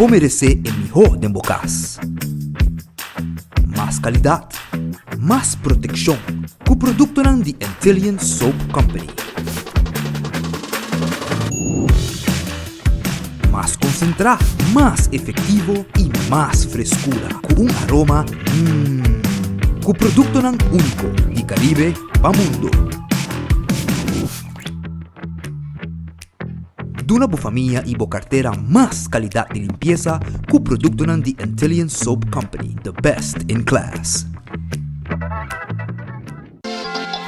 Bo meresé e mihó den bo kas. Mas kalidat, mas protekshon ku produktonan di Antillian Soap Company. Mas konsentrá, mas efektivo i mas freskura ku un aroma mmm. Ku produktonan úniko di Karibe pa mundo. Duna bo famia i bo kartera mas kalidat di limpiesa ku produktonan di Antillian Soap Company, the best in class.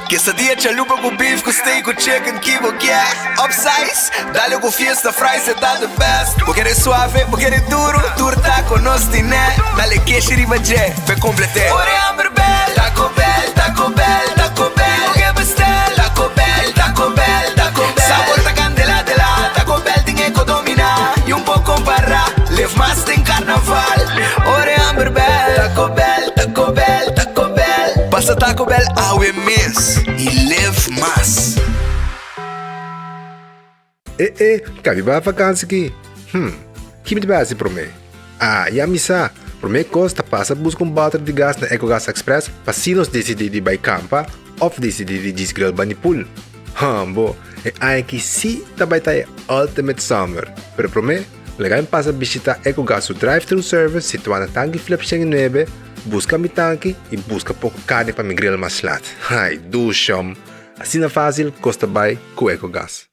Quesadilla chalupa cu beef cu steak cu chicken ki bo kier Upsize, dale cu fiesta fries e ta the best Bo kere suave, bo kere duro, tur taco nos tine Dale keshi riba dje, p'e complete Ora e hamber bel, Taco Bell, Taco Bell, Taco Bell Bo ke bestel, Taco Bell, Taco Bell, Taco Bell Sabor ta candela de la, Taco Bell tin e co domina Y un po compara, live mas den carnaval Ora e hamber bel, Taco Bell, Taco Bell, Taco Bell Pasa Taco Bell awe mes y live mas. E e, ka mi bai vakansi ki? Hm, ki mi ta bai hasi promé? Ah, ya mi sa! Promé kos ta pasa buska un bòter di gas na Ecogas Express pa si nos disidí di bai kampa òf disidí di djis grill bani pool. Hambo, e aña aki sí ta bai ta e ultimate summer! Pero promé, laga mi pasa bishitá Ecogas su drive-thru service situá na Tanki Flip 109, buska mi tanki i buska poko karni pa mi grill mas lat. Ai, dushom! Asina fásil kos ta bai ku Ecogas.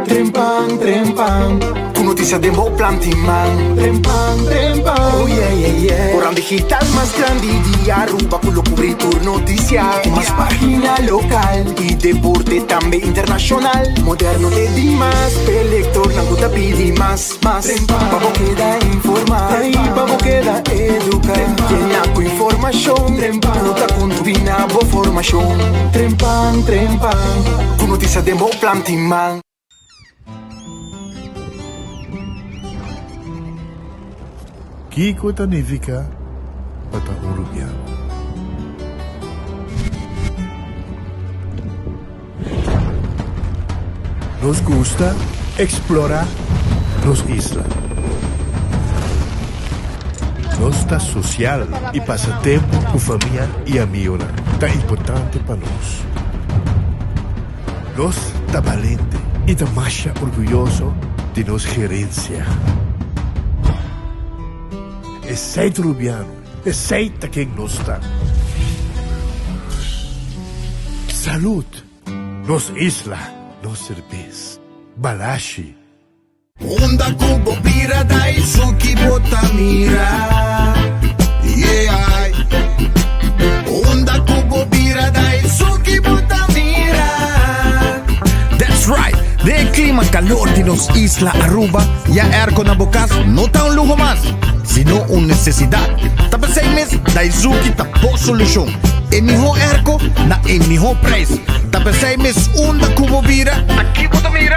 Trempan, trempan, ku notisia den bo planti man. Trempan, trempan, oh yeah, yeah, yeah. Koran digital mas grandi di Aruba ku lo kubri tur notisia. Ku mas pagina lokal i deporte tambe internashonal. Moderno te dimas, p'e lektornan ku ta pidi mas, mas. Pa bo keda informa i pa bo keda eduka. Yena ku informashon ku ta kontribuí na bo formashon. Trempan, trempan. Ku notisia den bo planti man. Kiko ta nifiká pa ta un rubiano? Nos gusta eksplorá nos isla. Nos ta sosial i pasa tempu ku famia i amionan ta importante pa nos. Nos ta balente i ta masha orguyoso di nos gerensia. Esei ta Rubiano, esei ta ken nos ta. Salud! Nos isla, nos serbes. Balashi. Unda ku bo bira Daisuki bo ta mira Yeah Unda ku bo bira Daisuki bo ta mira That's right! Den e klima kalor di nos isla Aruba, ya airco na bo kas no ta un luho mas, sino un nesesidat. Ta p'esei mes Daizuki ta bo solushon. E mihó airco na e mihó prijs. Ta p'esei mes unda ku bo bira, Aki bo ta mira.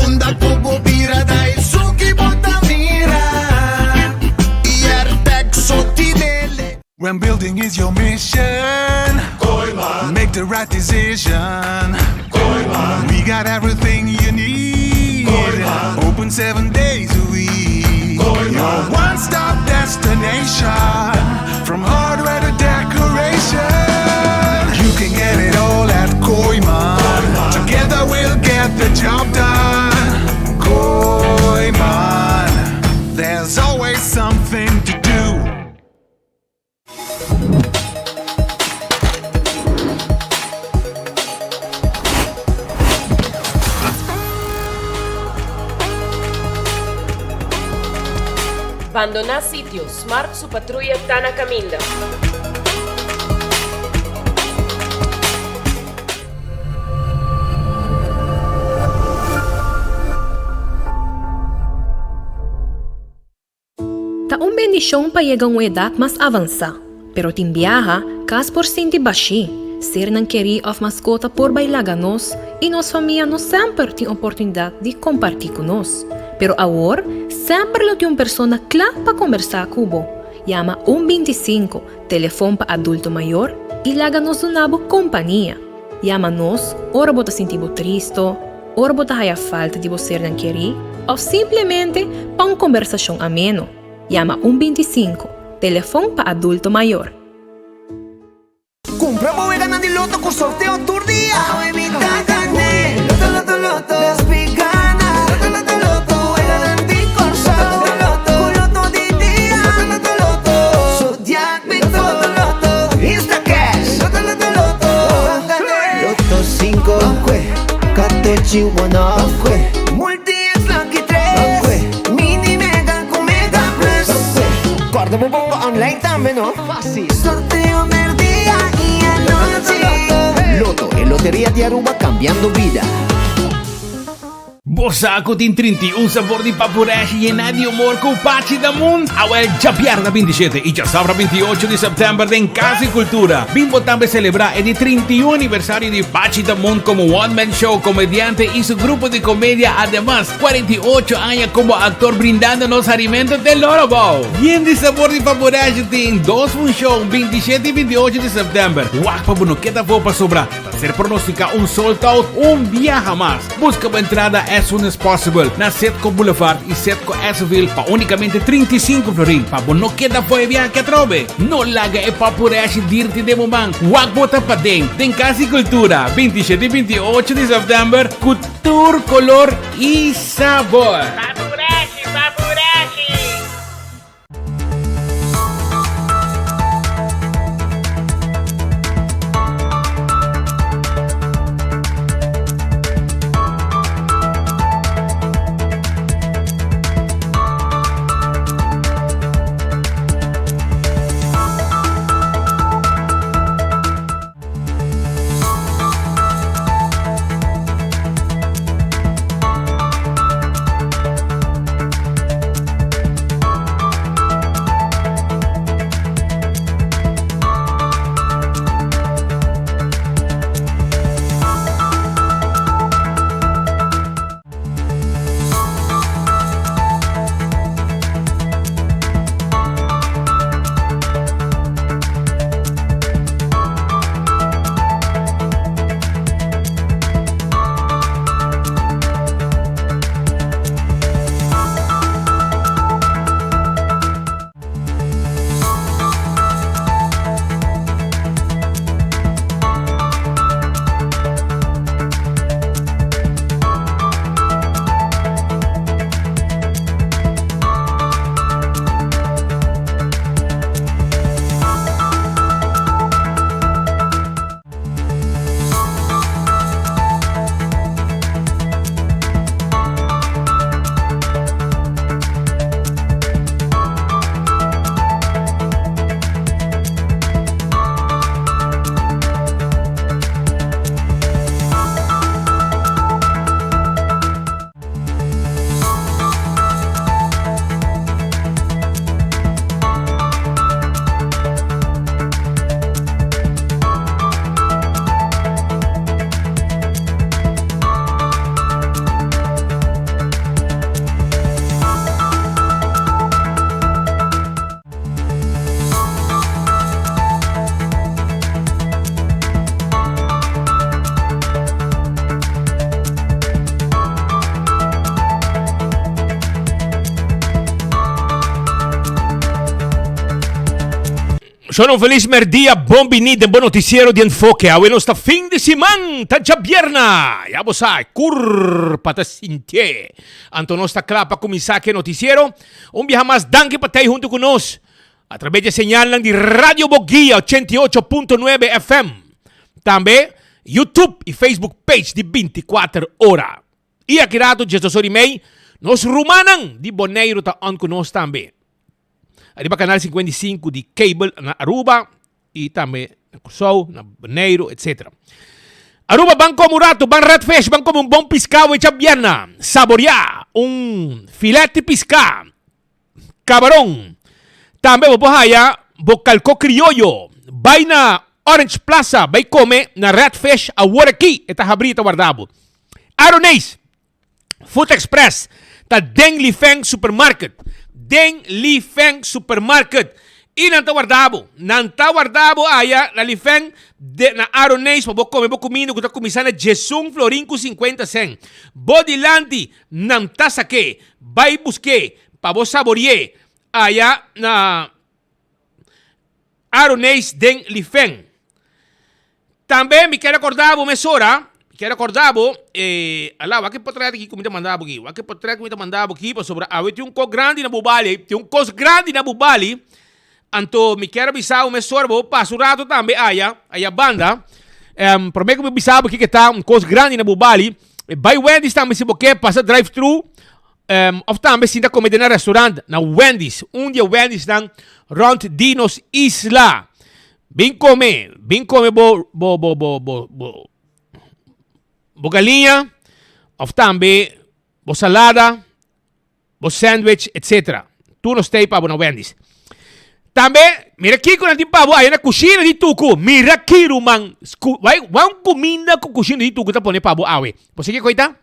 Unda ku bo bira Daisuki bo ta mira Airtec so tinele. When building is your mission Kooiman Make the right decision Kooiman We got everything you need Kooiman Open seven days a week Kooiman Your one-stop destination From hardware to decoration You can get it all at Kooiman Together we'll get the job done Kooiman There's always something to do Bandoná sitio, Smart su patruya ta na kaminda. Ta un bendishon pa yega un edat mas avansá, pero tin biaha kas por sinti bashí, sernan kerí òf maskota por bai laga nos i nos famia no semper tin oportunidat di kompartí ku nos. Pero awor semper lo tin un persona kla pa kombersá ku bo. Yama un 25, telefon pa adulto mayor, i laga nos duna bo kompania. Yama nos ora bo ta sinti bo tristo, ora bo ta haya falta di bo sernan kerí. òf simplemente pa un kombersashon ameno. Yama un 25, telefon pa adulto mayor. Cumpra bo weganan di loto cu sorteo tur dia. Awe mi ta gane. Loto, loto, loto. Las mi gana. Loto, loto, loto. Weganan di Corsou. Loto, loto, Cu loto di dia. Loto, loto, loto. Zodiac Victor. Loto, loto, loto. Instacash. Loto, loto, loto. Gane. Loto 5. Katochi one Multi X Lucky 3. Mini Mega cu Mega Plus. Corda bo bongo online tambe no. Fácil. Sorteo merdia y anochi. Lotto, e loteria di Aruba cambiando bida. Bo sa ku tin 31 sabor di papureshi yená di humor ku Pachi Damun? Awel djabièrnè 27 i djasabra 28 di sèptèmber den Kas di Kultura bin bo tambe selebrá e di 31 aniversario di Pachi Damun komo one man show, komediante i su grupo di komedia ademas 48 aña komo aktor brindando nos harimento te loro bou. Yen di sabor di papureshi tin dos funshon 27 i 28 di sèptèmber. Wak pa bo no keda afó pasobra ta ser pronosticá un sold out un biaha mas. Busca bo entrada as soon as possible na Setco Boulevard y Setco Esseville pa unicamente 35 florin pa bo no keda fo'i viaje atrobe. No laga e papureshi dirti den bo man. Wak bo ta paden den Cas di Cultura 27 y 28 di september cu tur color y sabor. Papureshi, papureshi! Shon un felis merdia, bon bini den bo noticiero di Enfoke. Awe nos ta fin di siman, ta djabierna. Ya bo sa, e curpa ta sintié. Anto nos ta kla pa kuminsá ku e noticiero. Un biaha mas danki pa tei huntu ku nos. A traves di e señalnan di Radio Boguia 88.9 FM. Tambe YouTube y Facebook page di 24 ora. Y aki rato 12 ora y mei nos rumannan di Boneiru ta on cu nos tambe. Ariba canal 55 di cable na Aruba y tambe na Curaçao, na Boneiru, etc. Aruba ban come un rato, ban Redfish, ban come un bon pisca wecha bierna. Saborea un filet di pisca. Cabaron. Tambe bo por haya bo calco crioyo. Bay na Orange Plaza bay come na Red Fish awor aki e ta habri e ta warda bo. Aroneis Food Express ta den Li Feng Supermarket. Den Li Feng Supermarket. I nan ta warda bo. Nan ta warda bo aya na Lifen de na Aroneis pa bo kome bo kuminda ku ta kuminsá na djesun florin ku sinkuenta sèn. Bo dilanti nan ta sak'é. Bai busk'é pa bo sabori'é aya na Aroneis den Lifen. Tambe mi kier recorda bo mesora, mi kier recorda bo, eh, ala, wak e potret aki ku mi ta manda bo aki, wak e potret ku mi ta manda bo aki, pasobra awe tin un kos grandi na bo bali, tin un kos grandi na bo bali, anto mi kier a bisa bo mesora, bo pasa un rato tambe aya, aya banda, em, prome ku mi bisa bo kiko ta un kos grandi na bo bali, bai Wendy's tambe si bo ke, pasa drive thru, em, of tambe sinta kome den na restaurant, na Wendy's, un di e Wendy's nan rond di nos isla. Bin come, bin come bo bo bo bo bo bo bo galiña of tambe bo salada, bo sandwich, etc. Tur nos tei pa bo na Wendy's. Tambe, mira kiko nan tin pa bo aya na kushina di Tuku. Mira ki ruman, sku, wai, wai un kuminda ku kushina di Tuku ta pone pa bo awe. Bo sa kiko ta?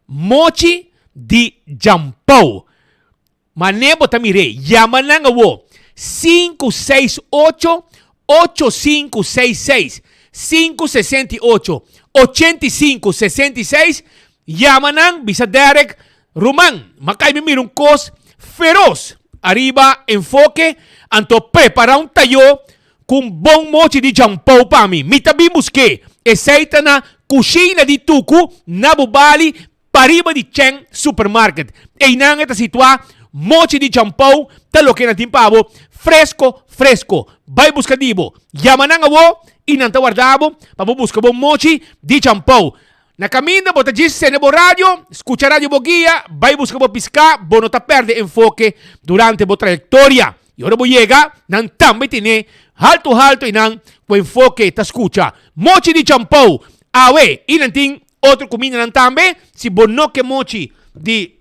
Mochi di jampou. Mane bo ta mir'é, yama nan awor, sinku seis ocho, ocho sinku seis seis, sinku sesenta i ocho, ochenta i sinku sesenta i seis, yama nan, bisa Derek, Ruman, m'a kai mi mira un kos feros ariba Enfoke, anto prepará un tayó ku un bon mochi di jampou pa mi. Mi ta bin busk'é. Esei ta na Kushina di Tuku, na Bubali, Pariba di Chen Supermarket. Einan e ta situá. Mochi di champou ta loke nan tin pa bo, fresco fresco. Bai buska di bo. Yama nan awo i nan ta warda bo pa bo buska bo mochi di champou. Na kaminda bo ta djis sende bo radio, skucha Radio Boguia, bai buska bo piská, bo no ta pèrdè enfoke durante bo trayektoria. I ora bo yega, nan tambe tene haltu haltu einan ku enfoke ta skucha. Mochi di champou awe i nan tin Otro kumindanan tambe, si bo no ke mochi di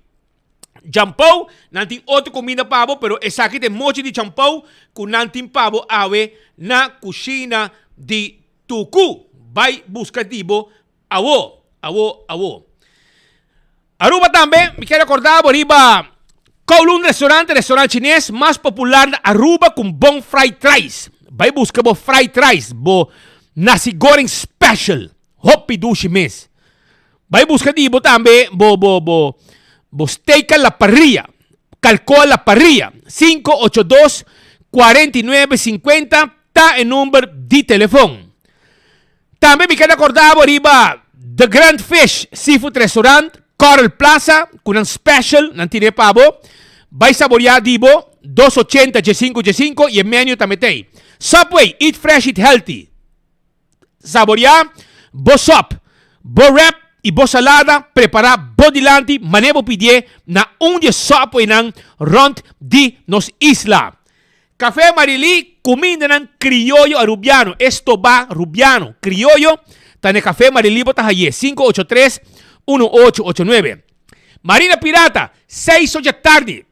champou, nan tin otro kuminda pa bo, pero esaki ta e mochi di champou ku nan tin pa bo awe na kushina di Tuku. Bai buska di bo awo, awo, awo. Aruba tambe, mi kier recorda bo riba Kowloon Restaurant, restaurant chines mas popular na Aruba cu bon fried rice. Bay busca bo fried rice, bo nasi goreng special, hopi dushi mes. Bay busca di bo tambe bo bo bo bo steak a la parrilla, calco a la parrilla. 582 49 50 ta e number di telefon. Tambe mi keda korda bo riba The Grand Fish Seafood Restaurant, Coral Plaza, ku nan special nan tine pa bo. Bai saboreá di bo, dos ochenta djesinku djesinku i e menu tambe t'ei. Subway, eat fresh, eat healthy. Saboreá bo sop, bo wrap i bo salada prepará bo dilanti manera bo pidié na un di e Subwaynan rònt di nos isla. Café Marilí, Cumindanan crioyo Arubiano, estoba Rubiano, crioyo, ta na e Café Marilí bo ta haye, 583 1889. Marina Pirata, seis ocha tardi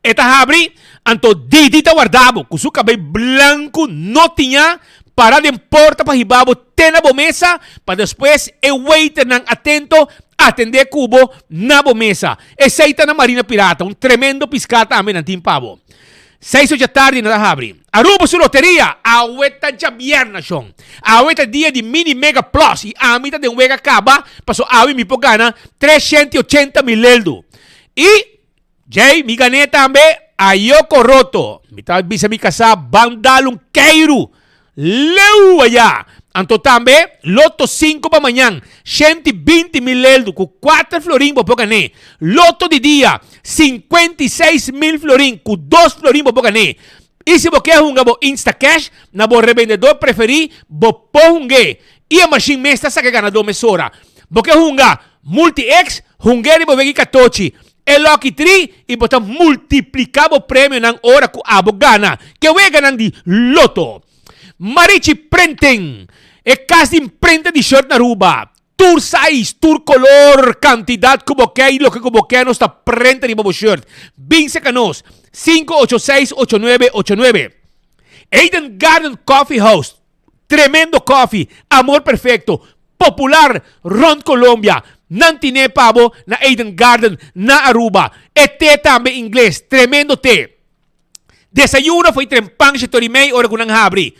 e ta habri, anto Didi ta warda bo cu su cabey blanco no tiña, para den porta pa hiba bo te na bo mesa, pa despues e waiternan atento atende cu bo na bo mesa. Esey ta na Marina Pirata, un tremendo pisca tambe nan tin pa bo. Seis ocha tardi nan ta habri. Aruba su loteria! Awe ta djabièrnè shon. Awe ta dia di Mini Mega Plus i ami ta den wega kaba paso awe mi por gana 380 mil leldu. I djei mi gan'é tambe ayoko roto. Mi ta bisa mi kasá ban dal un keiru Leu ayá! Anto tambe, loto sinku pa mañan, 120 mil leldu ku kuater florin bo por gané. Loto di dia, 56 mil florin ku dos florin bo por gané. I si bo ke hunga bo Instacash na bo rebendedor preferí, bo por hung'é. I e mashin mes ta saka e ganadó mesora. Bo ke hunga Multi-X? Hung'é riba wegi katochi. E Lucky Tree i bo ta multipliká bo premionan ora ku abo gana ke weganan di loto. Marichi Printing, e kas di imprenta di shirt na Aruba. Tur size, tur kolor, kantidat ku bo ke i loke ku bo ke nos ta prenta riba bo shirt. Bin seka nos, 586 8989. Eden Garden Coffee House, Tremendo koffie, amor perfecto, popular rond Colombia. Nan tine pa bo na Eden Garden na Aruba. E te tambe ingles, tremendo te. Desayuno fo'i trempan shetor i mei ora ku nan habri.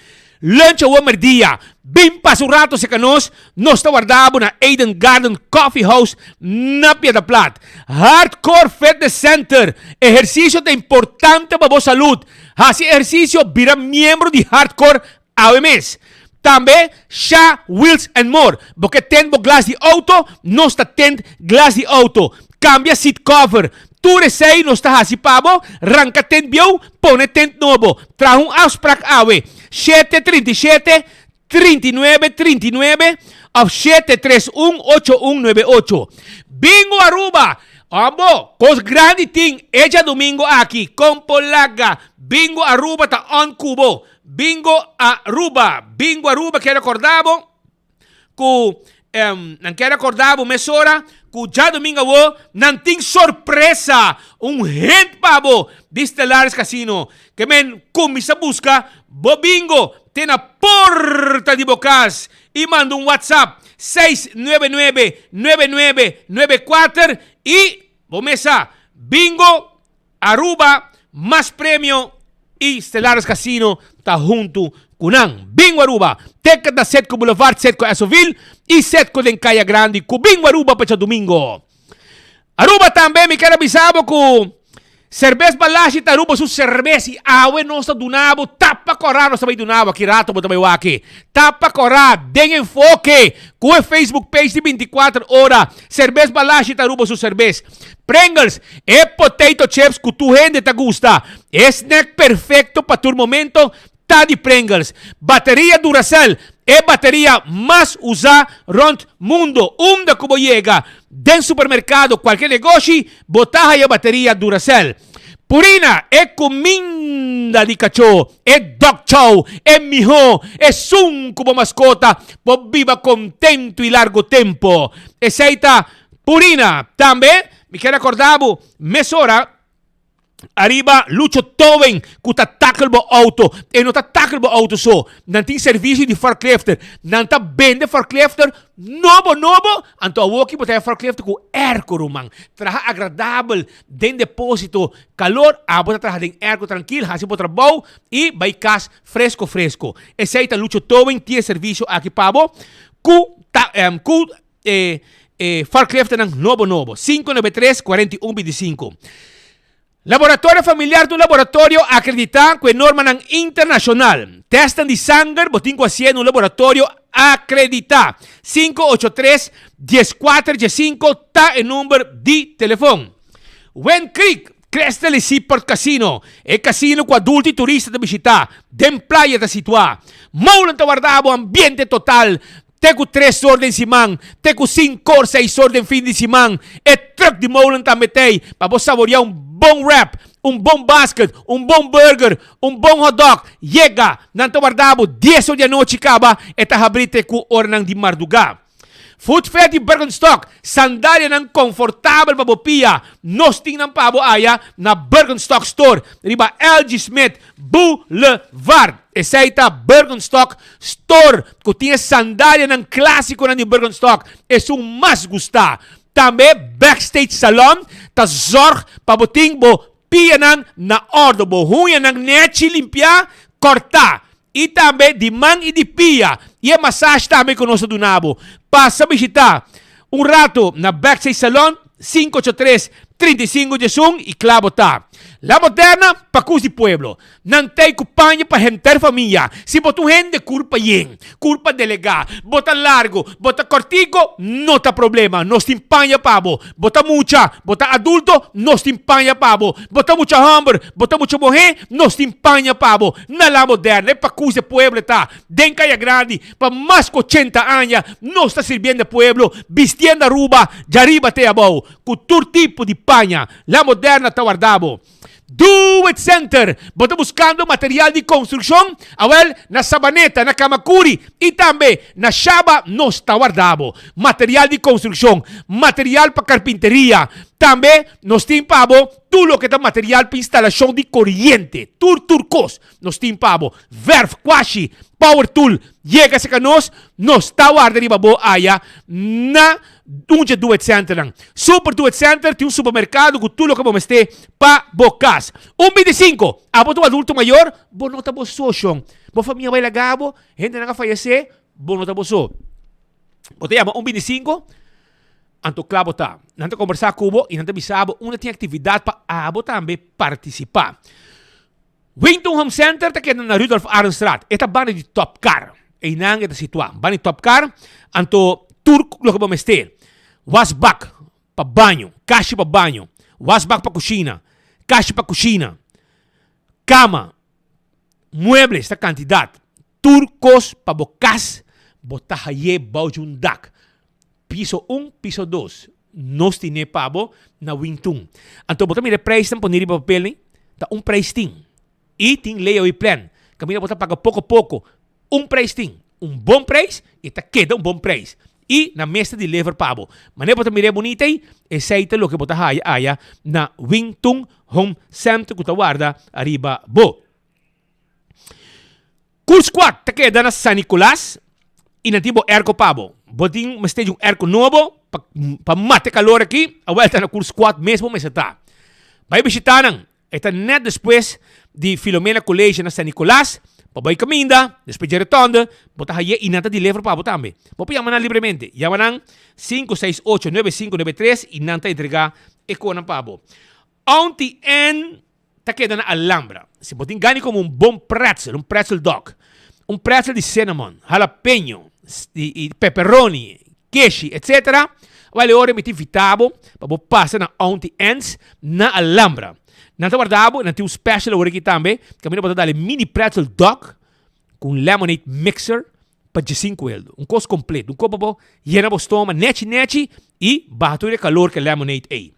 Lunch awor merdia. Bin pasa un rato serka nos, nos ta warda bo na Eden Garden Coffee House na Piedra Plat. Hardcore Fitness Center, Ehersisio ta importante pa bo salud. Hasi ehersisio, bira miembro di Hardcore awe mes. Tambe Sha Wheels and More, bo ke tent bo glas di auto? Nos ta tent glas di auto. Cambia seat cover, tur esey nos ta haci pa bo, ranca tent bieu, pone tent nobo. Traha un afspraak awe, shete 37 39 39 of shete tres un ocho un nuebe ocho. Bingo Aruba! Ombo, cos grandi tin e djadomingo aki, con por laga Bingo Aruba ta on cu bo. Bingo Aruba! Bingo Aruba kier recorda bo cu nan kier recorda bo mesora cu djadomingo awo nan tin sorpresa, un hint pa bo di Stellaris Casino. Ke men cuminsa busca bo bingo te na porta di bo cas y manda un WhatsApp 699 9994 y bo mesa Bingo Aruba, Mas Premio y Stellaris Casino ta hunto cu nan. Bingo Aruba! Ticket na Setco Boulevard, Setco Essoville y Setco den Caya Grandi cu Bingo Aruba pa djadomingo. Aruba tambe mi kier a bisa bo cu Cerbes Balashi ta Aruba su cerbes y awe nos ta duna bo tapa cora nos ta bay duna bo aki rato bo ta bay wak tapa cora den Enfoke cu e Facebook page di 24 ora Cerbes Balashi ta Aruba su cerbes. Pringles, e potato chips cu tur hende ta gusta. E snack perfecto pa tur momento ta di Pringles. Bateria Duracell, e bateria mas usa rond mundo. Unda cu bo yega, den supermercado, cualkier negoshi, bo ta haya bateria Duracell. Purina, e cuminda di cachó, e dog chow, e miho, esun cu bo mascota por biba contento y largo tempo. Esey ta Purina. Tambe mi kier acorda bo mesora ariba Lucho Towing cu ta tackle bo auto. E no ta tackle bo auto so. Nan tin servicio di forklifter. Nan ta bende forklifter nobo nobo. Anto awoki bo ta haya forklifter cu airco ruman. Traha agradabel den deposito. Calor abo ta traha den airco trankil haci bo trabou y bay cas fresco fresco. Esey ta Lucho Towing tin e servicio aki pa bo cu ta cu E e forklifternan nobo nobo. 593 41 25. Laboratorio Familiar ta un laboratorio akreditá ku e normanan internashonal. Tèstnan di sanger bo tin ku hasié na un laboratorio akreditá. 583 14 15 ta e number di telefon. Wind Creek, Crystal y Seaport Casino, e casino ku adulto y turista ta bishitá, den playa ta situá. Molen ta warda bo ambiente total Te ku tres or den siman, te ku sinku or, seis or den fin di siman, e truck di molen ta metei pa bo saboreá un bon wrap, un bon basket, un bon burger, un bon hotdog. Yega! Nan ta warda bo dies or di anochi kaba, e ta habrí te ku oranan di mardugá. Food Fair di Birkenstock, sandalianan konfortabel pa bo pia, nos tin nan pa bo aya na Birkenstock Store riba LG Smith Boulevard. Esei ta Birkenstock Store ku tin e sandalianan klásikonan di Birkenstock, esun mas gustá. Tambe Backstage Salon ta zòrg pa bo tin bo pianan na òrdu, bo huñanan nèchi limpiá, kòrtá. I tambe di man i di pia. I e masash tambe ku nos ta duna bo. Pasa bishitá un ratu na Backstage Salon, 583 35 11 i kla bo ta. La Moderna pa kus di pueblo. Nan tei ku paña pa henter famia. Si bo ta un hende kurpa yen, kurpa delegá, bo ta largu, bo ta kòrtiku, no ta problema, nos tin paña pa bo. Bo ta mucha, bo ta adulto, nos tin paña pa bo. Bo ta mucha hòmber, bo ta mucha muhé, nos tin paña pa bo. Na La Moderna, e pakus e pueblo ta den Kaya Grandi pa mas ku ochenta aña. Nos ta sirbiendo e pueblo, bistiendo Aruba djariba te abou ku tur tipo di paña. La Moderna ta warda bo. Do It Center! Bo ta buskando material di konstrukshon? Awel, na Sabaneta, na Kamakuri i tambe na Shaba nos ta warda bo. Material di konstrukshon, material pa karpinteria. Tambe nos tin pa bo. Tur loke ta material pa instalashon di koriente, tur tur kos nos tin pa bo. Verf, kwashi, power tool, yega serka nos, nos ta warda riba bo aya na un dje Do It Centernan. Super Do It Center tin un supermerkado ku tur loke bo mester pa bo kas. Un bintisinko, abo ta un adulto mayor, bo no ta bo so shon. Bo famia bai laga bo, hendenan a fayesé, bo no ta bo so. Bo ta yama un bintisinko. Anto kla bo ta. Nan ta kombersá ku bo i nan ta bisa bo unda tin aktividat pa abo tambe partisipá. Wington Home Center ta keda na Rudolf Arendstraat. E ta banda di Top Car. Einan e ta situá. Banda di Top Car, anto tur loke bo mester. Wasbak pa baño, kashi pa baño, wasbak pa kushina, kashi pa kushina, kama, muebles ta kantidat. Tur kos pa bo kas bo ta haye bou di un dak. Piso un, piso dos. Nos tine pa bo na Wintun. Anto bo ta mira e prijsnan poni riba papel ni? Ta un prijs tin. I tin layaway plan. Kaminda bo ta paga poko poko. Un prijs tin. Un bon prijs i ta keda un bon prijs. I nan mes ta deliver pa bo. Manera bo ta mira e bunita ei, esei ta loke bo ta haya aya na Wintun Home Center ku ta warda ariba bo. Cool Squad ta keda na San Nicolas y nan tin bo airco pa bo. Bo tin mester di un airco nobo pa pa mata e calor aki, awel ta na Cool Squad mes bo mester ta. Bai bishita nan, e ta net despues di Filomena College na San Nicolas, pa bai caminda, despues dje rotonde, bo ta haye y nan ta deliver pa bo tambe. Bo por yama nan libremente, yama nan 568 9593 y nan ta entrega e conan pa bo. Auntie Ann ta keda na Alhambra. Si bo tin gana di come un bon pretzel, un pretzel dog, un pretzel di cinnamon, jalapeño, y pepperoni, keshi, etc. Wel e ora mi ta invita bo pa bo pasa na Auntie Anne's na Alhambra. Nan ta warda bo, nan tin un special awor aki tambe, kaminda bo ta dal e mini pretzel dog ku un lemonade mixer pa djesinku eldo. Un kos kompleto, un kos pa bo yena bo stoma nechi nechi i baha tur e kalor ku e lemonade ei.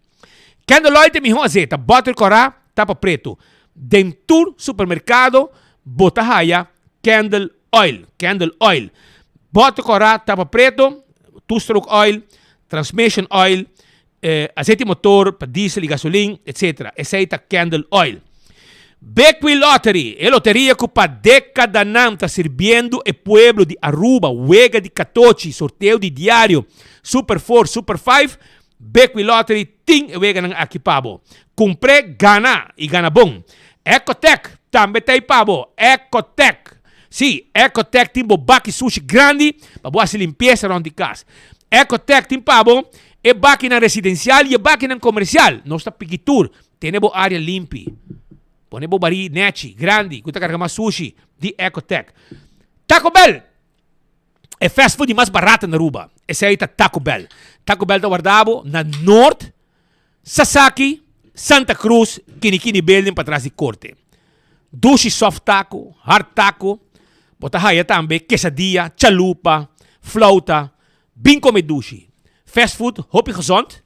Candle oil ta e mihó azeta, bòter kòrá, tapa pretu. Den tur supermerkado bo ta haya candle oil, candle oil. Bòter kòrá, tapa pretu, two stroke oil, transmission oil, Aceite motor pa diesel y gasolin, etc. Esey ta candle oil. Bequi Lottery, e loteria cu pa decadanan ta sirbiendo e pueblo di Aruba wega di catochi, sorteo di diario, Super Four, Super Five, Bequi Lottery tin e weganan aki pa bo. Cumpr'e, gana y gana bon. Ecotec tambe ta ey pa bo. Ecotec! Sí, Ecotec tin bo baki sushi grandi pa bo haci limpieza rond di cas. Ecotec tin pa bo E bakinan residensial i e bakinan komersial. Nos ta piki tur. Tene bo área limpi. Pone bo barí nèchi, grandi, ku ta karga mas sushi di Ecotec. Taco Bell! E fast food di mas barata na Aruba. Esei ta Taco Bell. Taco Bell ta warda bo na Noord, Sasaki, Santa Cruz, Kinikini Building patras di Korte. Dushi soft taco, hard taco. Bo ta haya tambe quesadilla, chalupa, flauta, Bin come dushi. Fast food hopi gezond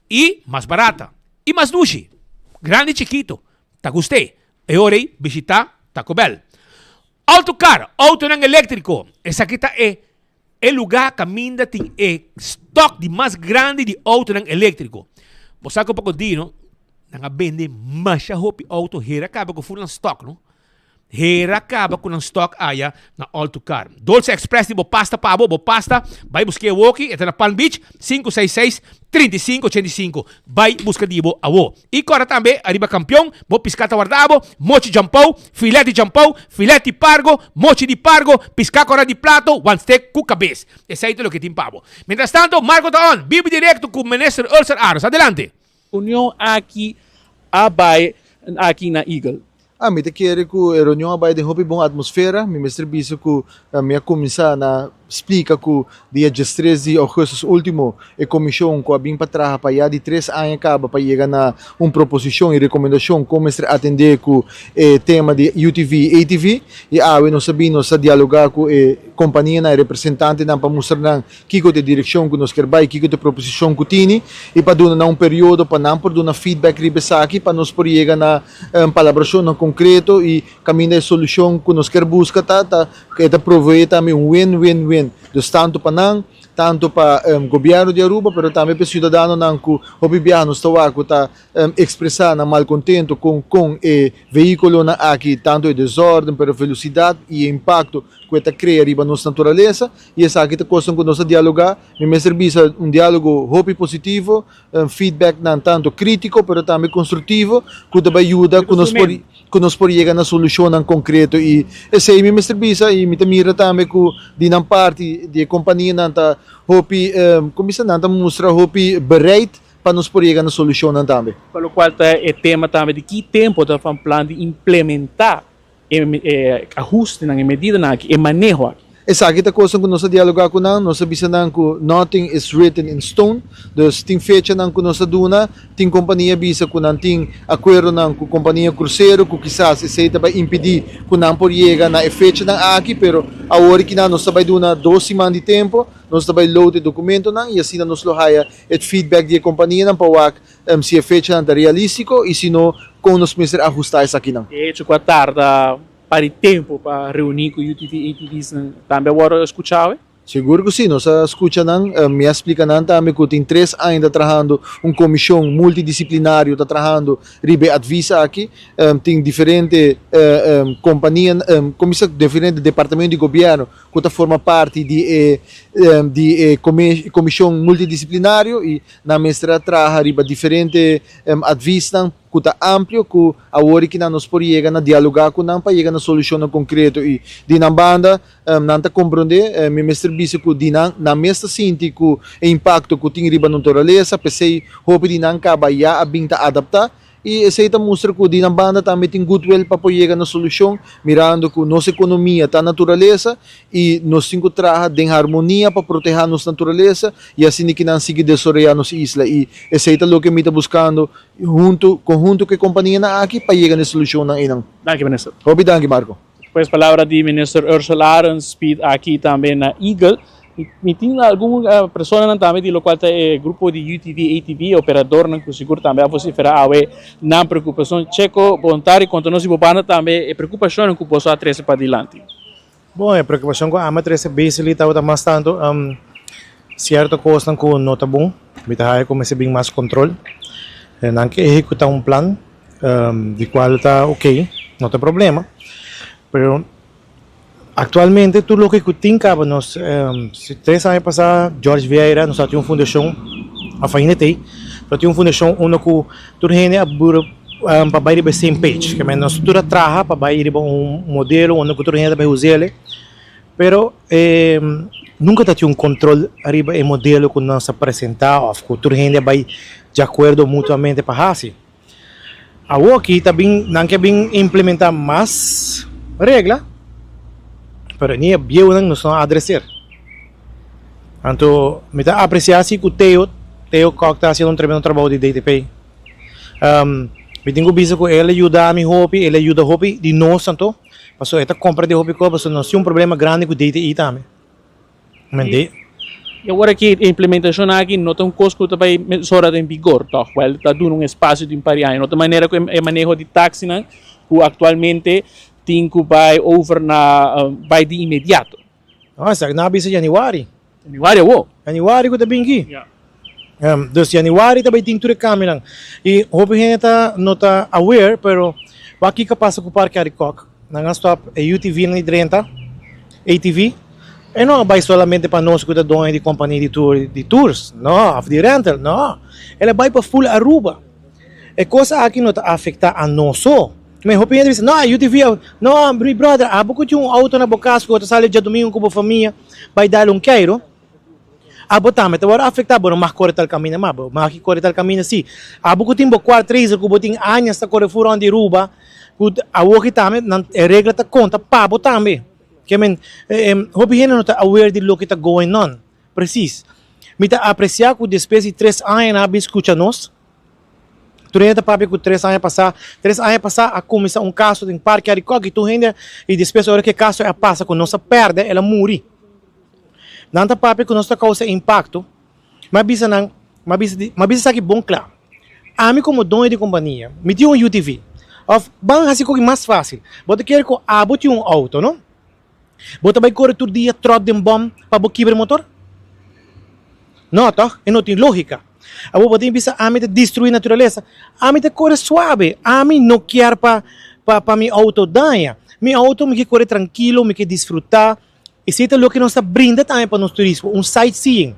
y mas barata y mas dushi. Grandi y chikito ta gust'é. E ora ei bishita Taco Bell. Autocar, autonan electrico. Esaki ta e e lugar caminda tin e stock di mas grandi di autonan electrico. Bo sa cu poco di no, nan a bende masha hopi auto hera caba cu full nan stock no. Hera kaba ku nan stock aya na All to Car. Dolce Express tin bo pasta pa bo, bo pasta, bai busk'é awoki, e ta na Palm Beach, 566 35 85. Bai buska di bo awo. I kòrda tambe ariba Kampion, bo piská ta warda bo, mochi djampou, filet di djampou, filet di pargo, mochi di pargo, piská kòrda di plato, wan steak ku kabes. Esei ta loke tin pa bo. Mientrastanto, Marco ta on, bibi direkto ku Minister Ulster Aros. Adelante. Union aki a bai aki na Eagle. Ah, mi ta kere ku e reunion a bai den hopi bon atmosfera. Mi mester bisa ku mi a kuminsá na splika ku dia diestres di ougùstus último e komishon ku a bin pa traha pa ya di tres aña kaba pa yega na un proposishon i rekomendashon kon mester atendé ku e tema di UTV i ATV. I awe nos a bin nos a dialogá ku e kompanianan, e representantenan pa mustra nan kiko ta e direkshon ku nos kier bai, kiko ta e proposishon ku tini i pa duna nan un periodo pa nan por duna feedback riba esaki pa nos por yega na Palabrashonnan konkreto i kaminda e solushon ku nos kier buska ta, ta e ta proveé tambe un win-win-win. Dus tantu pa nan, tanto pa Gobierno di Aruba pero tambe pa e ciudadanonan cu hopi biaha nos ta wak cu ta expresa nan malcontento con con e vehiculonan aki, tanto e desorden pero velocidad y e impacto cu e ta crea riba nos naturalesa y esaki ta cosnan cu nos ta dialoga. Mi mester bisa un dialogo hopi positivo, feedbacknan tanto critico pero tambe constructivo cu ta bay yuda cu nos por cu nos por yega na solucionnan concreto y esey mi mester bisa y mi ta mira tambe cu di nan parti di e companianan ta hopi como bisa nan ta mustra hopi bereid pa nos por yega na solucionnan tambe. Pa locual ta e tema tambe di ki tempo ta van plan di implementa e ahustenan, e medidanan aki, e maneho aki. Esaki ta kosnan ku nos a dialogá ku nan, nos a bisa nan ku nothing is written in stone, dus tin fechanan ku nos a duna, tin kompania bisa ku nan tin akuerdonan ku kompania krusero ku kisas esei ta bai impidí ku nan por yega na e fechanan aki, pero awor ki nan nos ta bai duna dos siman di tempu, nos ta bai load e dokumentonan i asina nos lo haya e feedback di e kompanianan pa wak Si e fechanan ta realístiko i si no, kon nos mester ahustá esakinan? E hecho ku a tarda par di tempu pa reuní ku UTV ATVsnan tambe a wòrdu skuchá awe? Sigur ku sí, nos a skucha nan. Mi a splika nan tambe ku tin tres aña ta trahando un komishon multidisiplinario ta trahando riba e advis aki. Tin diferente kompania, komisa diferente departamento di gobièrnu ku ta forma parti di e di e komishon multidisiplinario i Nan mester a traha riba diferente advisnan ku ta amplio ku awor i kinan nos por yega na dialogá ku nan pa yega na solushonnan konkreto i di nan banda nan ta komprondé. Mi mester bisa ku di nan nan mes ta sinti ku e impakto ku tin riba naturalesa, p'esei hopi di nan kaba ya a bin ta adaptá I esei ta mustra ku di nan banda tambe tin goodwill pa por yega na solushon, mirando ku nos ekonomia ta naturalesa i nos tin ku traha den harmonia pa protehá nos naturalesa i asina ki nan sigui desaroyá nos isla. I esei ta loke mi ta buskando huntu konhunto ku e kompanianan aki pa yega na e solushonnan einan. Danki Minister. Hopi danki Marco. Pues palabra di Minister Ursell Arends speed aki tambe na Eagle. Mi tin algun personanan tambe di locual ta e grupo di UTV, ATV, e operadornan cu sigur tambe a vocifera awe nan preocupacion. Checo Bontari conta nos di bo banda tambe e preocupacionnan cu boso a trece padilanti. Bon, e preocupacion cu ami a trece basically tabata mas tanto cierto cosnan cu no ta bon. Mi ta haya cu mester bin mas control. Nan ke ehecuta un plan di cual ta ok, no ta problema, pero actualmente tur loke cu tin caba nos, tres aña pasa George Vieira nos a tin un fundacion, of ainda t'ey, nos tin un fundacion unda cu tur hende a bira pa bay riba e same page, kimen nos tur a traha pa bay riba un modelo unda cu tur hende ta bay us'el, pero nunca ta tin un control riba e modelo cu nos a presenta of cu tur hende a bay di acuerdo mutuamente pa haci. Awoki ta bin nan ke bin implementa mas regla pero ni e bieunan nos no a adreser. Anto mi ta aprecia si ku Theo, Theo Kok ta haciendo un tremendo trabou di DTP. Mi tin ku bisa ku el a yuda mi hopi, el a yuda hopi di nos anto pasobra e ta compra di hopi cos pasobra nos tin un problema grandi ku DTI tambe. Mende. I awor aki e implementashon aki no ta un kos ku ta bai mesora den vigor tòg? Wèl ta duna un espasio di un par di aña. No ta manera ku e maneho di taksinan ku aktualmente tin ku bai over na bai di inmediato. No, esaki nan a bisa yanüari. Yanüari awor? Yanüari ku ta bin aki. Dus yanüari ta bai tin tur e kambionan. I hopi hende ta no ta aware pero wak kiko a pasa ku Parke Arikok. Nan a stop e UTV nan di drenta, ATV. E no a bai solamente pa nos ku ta doño di kompania di tour di tours, no, of di rental, no. El a bai pa full Aruba. E kos aki no ta afekta a nos so. Men hopi hende bisa, no, e UTV, no, mi brother, abo ku tin un auto na bo kas ku bo ta sali djadumingu ku bo famia bai dal un keiro. Abo tambe ta wòrdu afektá, bo no mag kore tal kaminda mas, bo mag kore tal kaminda sí. Abo ku tin bo kuart racer ku bo tin añas ta kore fur rònt di Aruba, ku awoki tambe nan e regla ta konta pa bo tambe. Ke men, hopi hende no ta aware di loke ta going on presis. Mi ta apresiá ku despues di tres aña nan a bin skucha nos. Tur hende ta papia ku tres aña pasá, tres aña pasá a kuminsá un kaso den Parke Arikok i tur hende i despues ora ku e kaso a pasa ku nos a pèrdè el a muri. Nan ta papia ku nos ta kousa impakto. Mi a bisa nan, mi a bisa, mi a bisa esaki bon kla. Ami komo doño di kompania, mi tin un UTV. Òf ban hasi koki mas fásil. Bo ta kere ku abo tin un outo, no? Bo ta bai kore tur dia tròt den bòm pa bo kibra e motor? No tòg? E no tin lógika. Awor bo tin bisa ami ta destruí naturalesa. Ami ta kore suabe. Ami no kier pa pa pa mi outo daña. Mi outo mi ke kore trankilo, mi ke disfrutá. Esei ta loke nos ta brinda tambe pa nos turismo, un sightseeing.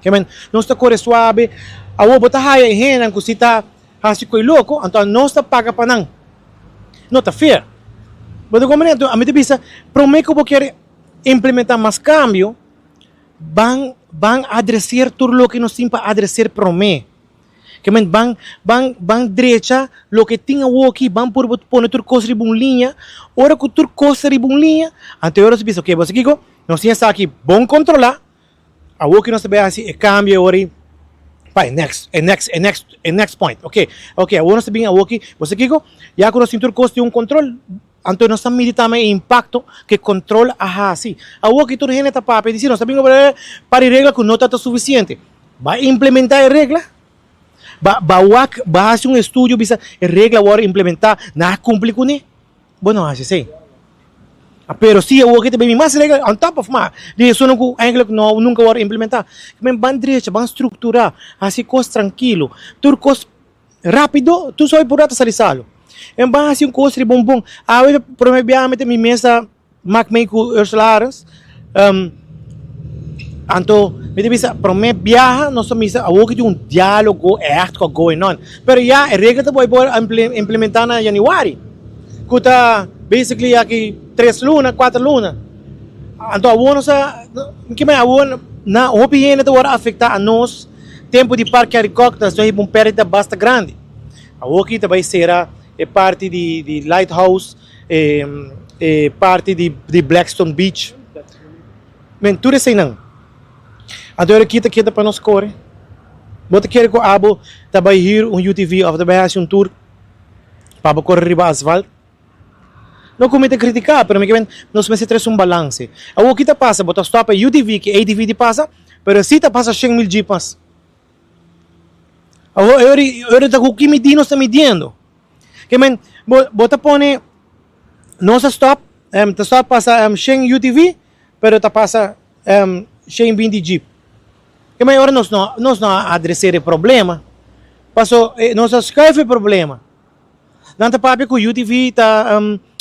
Ke men, nos ta kore suabe. Awor bo ta haya e hendenan ku si ta hasi koi loko, anto nos ta paga pa nan. No ta fair. Bo ta komprende? Anto ami ta bisa, promé ku bo kier implementá mas kambio, Ban ban adreser tur loke nos tin pa adreser promé. Ke men ban ban ban drecha loke tin awoki, ban purba pone tur kos riba un liña. Ora ku tur kos ta riba un liña, anto e ora nos ta bisa, oke, bo sa kiko? Nos tin esaki bon kontrolá, awoki nos ta bai hasi e kambio e ora ei pa e next, e next, e next, e next point. Oke, oke, awor nos ta bin awoki, bo sa kiko? Ya ku nos tin tur kos den un kontrol, Anto nos ta midi tambe e impacto cu e control a haci. Awor ki tur hende ta papia di si nos ta bin over par di regla cu no ta ta suficiente. Ba implementa e regla? Ba ba wak ba haci un estudio bisa e regla awor implementa nan a cumpli cune? Bo no haci esey. Pero si awor ki ta bin mas regla on top of ma di esunnan cu eigenlijk no nunca wor implementa. Men ban drecha ban structura haci cos trankilo tur cos. Rapido, tur soy por rato sali salo. En ban hasi un kos riba un bon. Awe prome biaha mi ta mi mes a mak mei ku Ursula Arends. Um, anto mi ta bisa prome biaha nos ta misa awor ki tin un dialogo echt ku a going on. Pero ya e regla ta por implementa na januari. Ku ta basically aki tres luna, kuater luna. Anto awor nos a, kimen awor na hopi hende ta wòrdu afektá anos. Tempu di Parke Arikok ta hiba un pèrdida basta grandi. Awoki ta bai sera e parti di di Lighthouse, e e parti di di Blackstone Beach. Men tur eseinan. Anto ora ki ta keda pa nos kore? Bo ta kere ku abo ta bai hür un UTV òf ta bai hasi un tour pa bo kore riba asfalt? No ku mi ta kritiká, pero mi ke men nos mester trese un balanse. Awor ki ta pasa? Bo ta stòp e UTV ku ATV di pasa, pero si ta pasa shen mil jeep mas. Awor e ora e ora ta ku ki midí nos ta midiendo. Ke men bo bo ta pone nos a stòp ta stòp pasa shen UTV, pero ta pasa 120 jeep. Ke men ora nos no nos no a adreser e problema, paso nos a skuif e problema. Nan ta papia ku UTV ta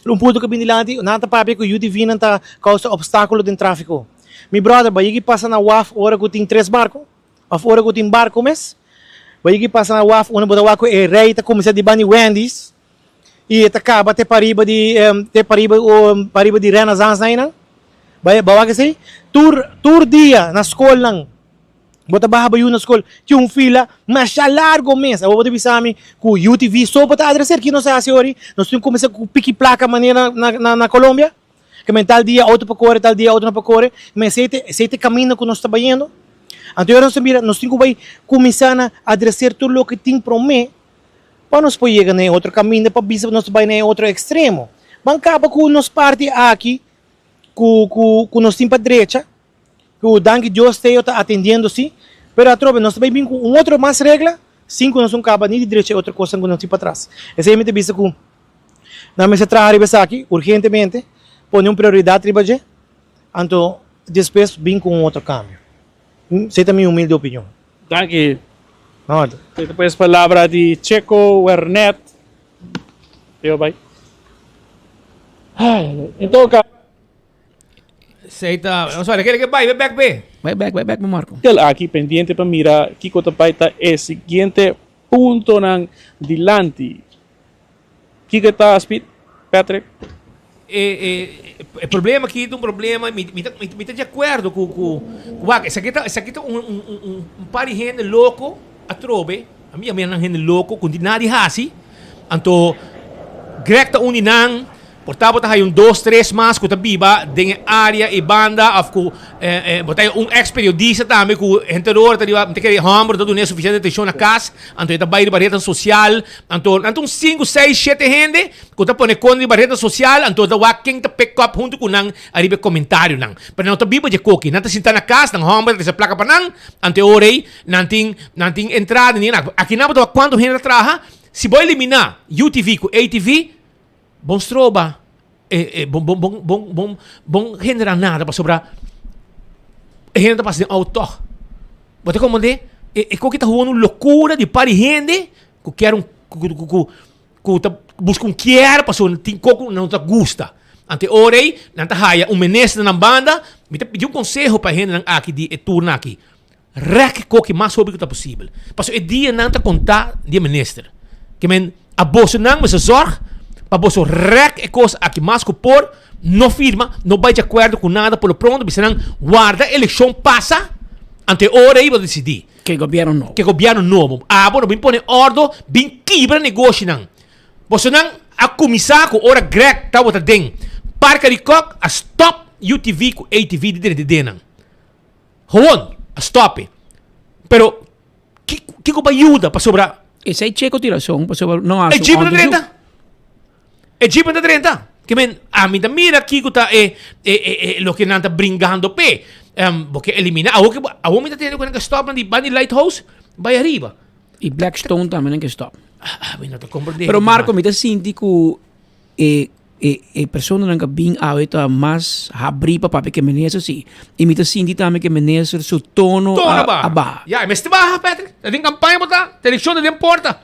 un punto ku bin dilanti, nan ta papia ku UTV nan ta kousa opstákulo den tráfiko. Mi bròder, bo yegi pasa na waf ora ku tin tres barko? Òf ora ku tin barko mes? Bo yegi pasa na waf unda bo ta wak ku e rei ta kuminsá di banda di Wendy's i e ta kaba te pariba di te pariba pariba di Renaissance na einan? Bo bo wak esei? Tur tur dia na skolnan. Bo ta baha bo yu na skol, tin un fila masha largo mes. Awor bo ta bisa mi ku UTV so bo ta adreser. Ki nos a hasi ori? Nos tin kuminsá ku piki plaka manera na na na Colombia? Ke men tal dia outo pa kore, tal dia outo no pa kore. Men esei ta esei ta e kaminda ku nos ta bayendo. Anto ora nos ta mira, nos tin ku bai kuminsá na adreser tur loke tin promé pa nos por yega na e otro kaminda pa bisa nos ta bai na e otro ekstremo. Ban kaba ku nos parti aki ku ku ku nos tin pa drecha. Ku danki Dios Teo ta atendiendo si, pero atrobe nos ta bai bin ku un otro mas regla sin ku nos un kaba ni di drecha e otro kosnan ku nos tin patras. Esei mi ta bisa ku nan mester traha riba esaki urgentemente, pone un prioridat riba dje, anto despues bin ku un otro kambio. Esei ta mi humilde opinion. Danki. Na orde. Esei ta pues palabra di Checo Wernet. Teo bai. En todo caso. Sei ta, no sorry, kere ke bai, bai bek be. Bai bek, bai bek, Marco. Tel aki pendiente pa mira kiko ta bai ta e siguiente puntonan dilanti. Kiko ta Speed, Patrick? E, e, e problema aki ta un problema, mi, mi ta, mi ta di acuerdo cu, cu, cu wak, esaki ta, esaki ta un, un, un, un par di hende loco atrobe, ami yama nan hende loco, cu no tin nada di haci, anto Greg ta un di nan, Por ta bo ta haya un dos tres mas ku ta biba den e área ei banda òf ku bo ta haya un eks periodista tambe ku henter ora ta riba mi ta kere e hòmber no ta dun'é sufisiente atenshon na kas anto e ta bai riba retnan sosial anto nan ta un sinku seis shete hende ku ta pone kon riba retnan sosial anto ta wak ken ta pick up huntu ku nan ariba e komentarionan pero nan no ta biba dje koki nan ta sinta na kas nan hòmber ta trese plaka pa nan anto e ora ei nan tin nan tin entrada ni nan aki nan bo ta wak kuantu hende ta traha si bo eliminá UTV ku ATV. Bon stroba e e bon bon bon bon bon bon genera nada pasobra e hende ta pasa den auto tog. Bo ta komprendé? E e koki ta gewoon un lokura di par di hende ku kier un ku ku ku ku ta buska un kier pasobra tin kos ku nan no ta gusta. Anto e ora ei nan ta haya un minister na nan banda. Mi ta pidi un konseho pa e hendenan aki di e turno aki. Rèk e koki mas hopi ku ta posibel. Pasobra e dianan ta kontá di e minister. Ke men a bosonan mester zòrg pa boso rèk e kos aki mas ku por, no firma, no bai di akuerdo ku nada por lo pronto, bisa nan warda elekshon pasa, anto e ora ei bo ta disidí. Ke gobièrnu nobo. Ke gobièrnu nobo. Abo no bin pone òrdu, bin kibra negoshinan. Bosonan a kuminsá ku ora Greg tabata den Parke di Kòk a stòp UTV ku ATV di drenta den nan. Gewoon a stop e. Pero kiko pa yuda pasobra. Esei Checo tin rason pasobra no haci un onderzoek. E jeep ta drenta. E jeep ta drenta. Ke men ami ta mira kiko ta e e e loke nan ta bringando p'e. Bo ke elimina awor ke awor mi ta tende ku nan ke stop nan di ban di lighthouse bai ariba. I Blackstone tambe nan ke stop. Mi no ta komprende. Pero Marco mi ta sinti ku e E e personanan ku a bin awe ta mas habrí pa papia ku e minister si. I mi ta sinti tambe ku e minister su tono Tono a baha. a baha. Ya, e mester baha, Patrick. Ta den kampaña bo ta. Ta elekshon ta den porta.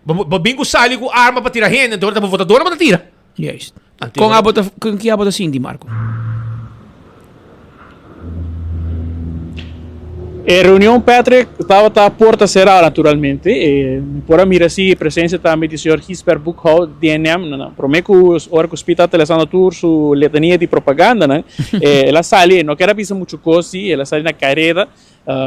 Bo bo bin ku sali ku arma pa tira hende, anto ora ta bo votadornan bo ta tira. Juist. Anto Kon abo ta kon ki abo ta sinti, Marco? E reunion Patrick tabata porta será naturalmente. E mi por a mira si e presencia tambe di señor Gisbert Boekhoudt, DNM, na prome cu ora cu Speed tabata lesando tur su letania di propagandanan, el a sali, e no kier a bisa mucho cos si, el a sali na careda,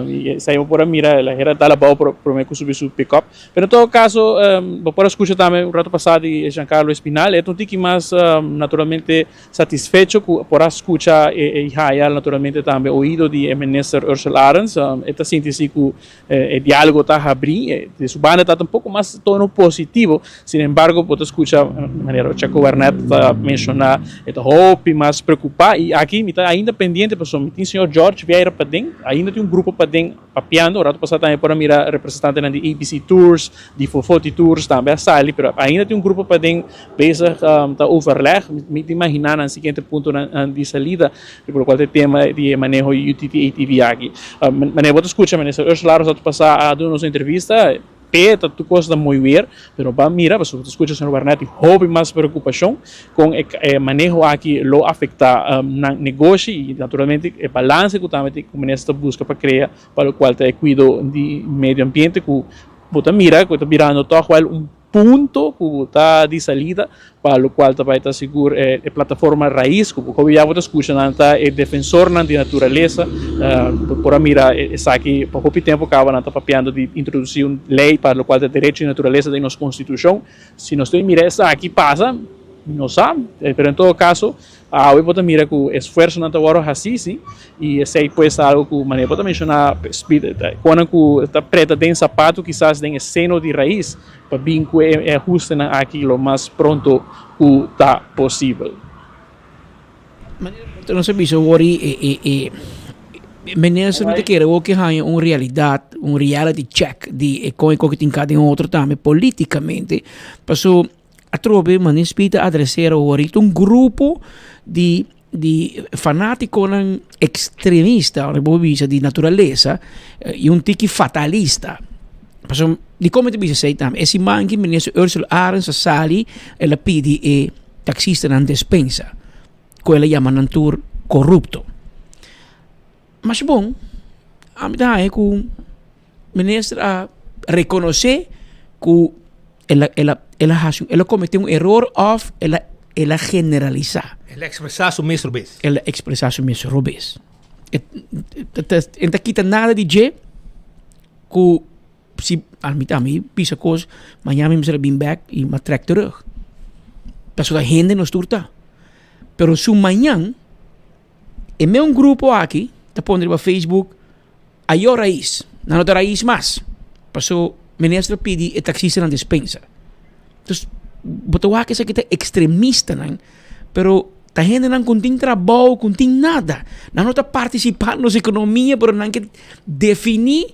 y esai bo por a mira, el a hera dal abao prome cu subi su pick-up. Pero en todo caso, bo por a scucha tambe un rato pasa di Giancarlo Espinal, e ta un tiki mas naturalmente Satisfecho cu por a scucha y haya naturalmente tambe oido di e Minister Ursell Arends. E ta sinti si cu e dialogo ta habri. Di su banda ta un poco mas tono positivo. Sin embargo bo ta scucha manera Chaco Wernet ta menciona e ta hopi mas preocupa. Y aki mi ta ainda pendiente pasobra mi tin señor George Vieira paden. Ainda tin un grupo paden papiando. Rato pasa tambe por a mira representantenan di ABC Tours, di Fofoti Tours tambe a sali, pero ainda tin un grupo paden bezig ta overleg. Mi ta imagina nan siguiente puntonan di salida riba locual ta e tema di e maneho UTT ATV aki. Manera bo ta scucha Minister Ursula Arends a pasa a duna nos un entrevista, p'e ta tur cos ta mooi weer, pero ban mira pasobra bo ta scucha señor Barnett tin hopi mas preocupacion con e maneho aki lo afecta nan negoshi y naturalmente e balance cu tambe tin cu Minister ta busca pa crea pa locual ta e cuido di medio ambiente cu Bo ta mira ku e ta birando tòg wèl un punto ku ta di salida pa lokual ta bai ta sigur e plataforma Raiz ku hopi bia bo ta skucha nan ta e defensornan di naturalesa. Bo por a mira esaki pa hopi tempu kaba nan ta papiando di introdusí un lei pa lokual ta derecho di naturalesa den nos konstitushon. Si nos ta mira esaki pasa mi no sa, pero en todo kaso Awe bo ta mira ku esfuersonan ta wòrdu hasí sí, i esei pues ta algu ku manera bo ta menshoná konan ku ta preta den sapatu kisas den e seno di rais pa bin ku e ahustenan aki lo mas pronto ku ta posibel. Manera nos a bisa awor e minister mi ta kere awor ke haña un realidat, un reality check di e kon e koki tin ka den otro tambe politikamente paso. Atrobe Mané Speed a adresera ahorita un grupo di di fanaticonan extremista, ora bo bisa di naturalesa y un tiki fatalista. Pasobra dikon mi ta bisa esei tambe? E siman aki Minister Ursula Arends a sali el a pidi e taxistanan despensa ku el a yama nan tur korupto. Masha bon, ami ta haña ku Minister a rekonosé ku el a el a el a hasi el a kometé un eror òf el a el a generalisá. El a ekspresá su mes robes. El a ekspresá su mes robes. E ta kita nada di dje ku si ami ta mi bisa kos mañana mi mester a bin bèk i mi a trèk terug. Pasobra hende nos tur ta. Pero su mañan e meun grupo aki ta pone riba Facebook. Ayo rais, nan no ta rais mas, paso minister a pidi e taxistanan despensa. Entonces, bo ta wak esaki ta extremistanan, pero ta hendenan ku no tin trabou, ku no tin nada. Nan no ta partisipa nos ekonomia, pero nan ke definí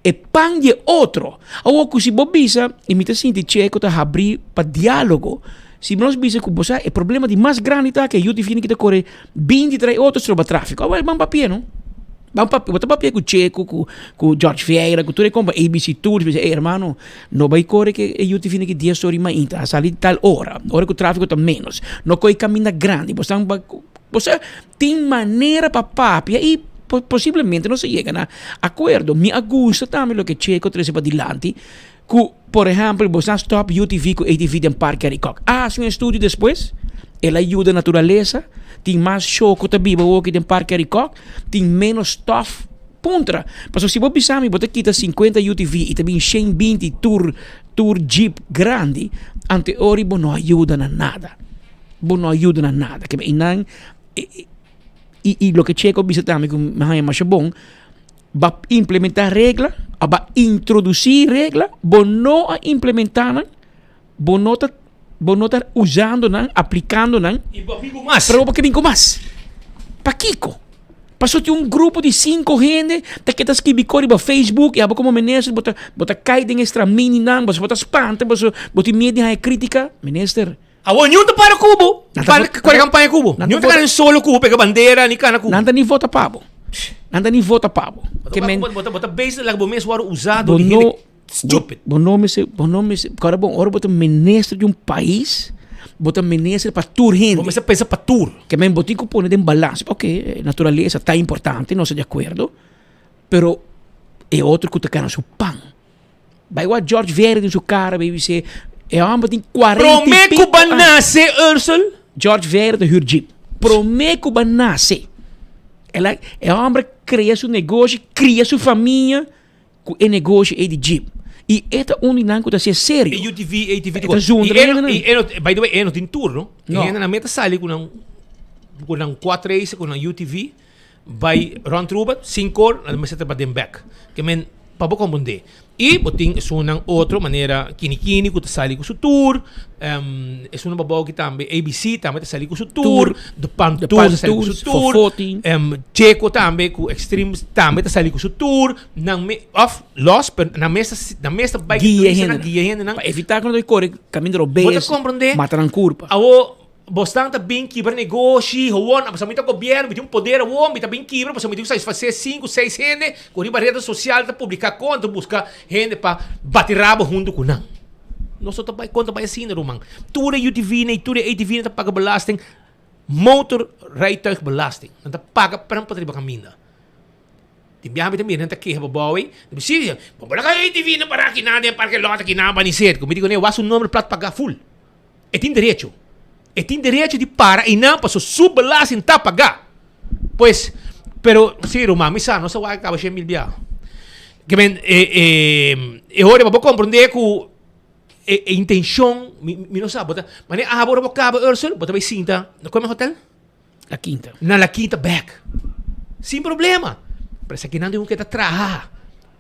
e pan di e otro. Awor ku si bo bisa, i mi ta sinti che ku ta habrí pa diálogo, si nos bisa ku bo sa e problema di mas grandi ta ke yu di fini ki ta kore binti trae otro stroba tráfiko. Awor e ban papia no. Ban papia, bo ta papia ku Checo, ku ku George Vieira, ku tur e kompa ABC Tours, bisa, ey hermano, no bai kore ke e UTV na ki dies ora i mainta, a sali tal ora, ora ku trafiko ta menos, no kohe kaminda grandi, bo stan ba, bo sa tin manera pa papia i posiblemente nos a yega na akuerdo. Mi a gusta tambe loke Checo trese padilanti, Ku, por ehèmpel, bo sa stòp UTV ku ATV den Parke Arikok. A hasi un estudio despues, el a yuda naturalesa, tin mas shoko ta biba awoki den Parke Arikok, tin ménos stòf. Puntra. Pasobra si bo bisa mi bo ta kita sinkuenta UTV i ta bin shen binti tur tur jeep grandi, anto e ora bo no a yuda na nada. Bo no a yuda na nada. Keme einan i i loke Checo a bisa tambe ku mi haña masha bon, Ba implementá regla o ba introdusí regla, bo no a implementá nan, bo no ta bo no ta usando nan, aplikando nan. I bo a bin ku mas. Pero bo ke bin ku mas. Pakiko? Pasobra tin un grupo di sinku hende ta keda skibi kos riba Facebook i abo komo minister bo ta bo ta kai den e stramininan, bo ta spanta, bo bo tin miedu di haña krítika. Minister. Awor niun ta para ku bo, para kore kampaña ku bo. Niun ta kana solo ku bo, pega bandera ni kana ku bo. Nan ta ni vota pa bo. Nan ta ni vota pa bo. Ke men Bo ta bo ta bezig laga bo mes wòrdu usá dor di hende stupid. Bo no mester bo no mester kòrda bon ora bo ta minister di un pais bo ta minister pa tur hende. Bo mester pensa pa tur. Ke men bo tin ku pone den balans. Oke naturalesa ta importante nos ta di akuerdo pero e otro ku ta gana su pan. Bai wak George Vieira den su cara bai bis'é e homber tin cuarenta y Prome pico ku ba aña. nase Ursel. George Vieira ta huur jeep. Prome ku ba nase. El a e homber a crea su negoshi, cria su famia cu e negoshi ey di jeep. Y e ta un di nan cu ta hacié serio. E UTV, ATV, E ta zundra Y e no, hendenan. y e no, by the way, e no tin tour, no? No. E hendenan meta sali cu nan, cu nan quad racer, cu nan UTV. Bai rond Aruba sin kor nan mester ta den bek. Ke men pa bo komprondé. I bo tin esunnan otro manera Kini Kini ku ta sali ku su tour, esunnan pa bou aki tambe ABC tambe ta sali ku su tour, De Pan Tour ta sali ku su tour, Checo tambe ku Extreme tambe ta sali ku su tour, nan me òf lòs pero nan mes ta nan mes ta bai ku turistanan guia hendenan. Pa evitá ku nan ta kore kaminda robes, Bo ta komprondé? mata nan kurpa. Awo Bosnan ta bin kibra negoshi, howon, pasobra mi ta gobierno, mi tin un poder awor, mi ta bin kibra pasobra mi tin ku satisfasé sinku, seis hende ku riba reda sosial ta publiká konta buska hende pa bati rabo huntu ku nan. Nos no ta bai konta bai asina ruman. Tur e UTV-nan i tur e ATV-nan ta paga belasting, motorrijtuigbelasting. Nan ta paga pa nan por ta riba kaminda. Tin biaha mi ta mira nan ta keha pa bou ei, mi si, bo por laga ATV-nan para akinan den parke lòt akinan Baniset. Ku mi di kuné wak su nomber plat paga ful. E tin derecho. E tin derecho di para einan paso su belasting ta pagá. Pues, pero si ruman, mi sa, nos a wak kaba shen mil bia. Ke men, e, e, e hora pa bo komprondé ku e, e intenshon, mi, mi no sa, bo ta, mane abo ora bo kaba Ursel, bo ta bai sinta na kome hotel? La Quinta. Na La Quinta bek. Sin problema. Pero esakinan tin un ke ta traha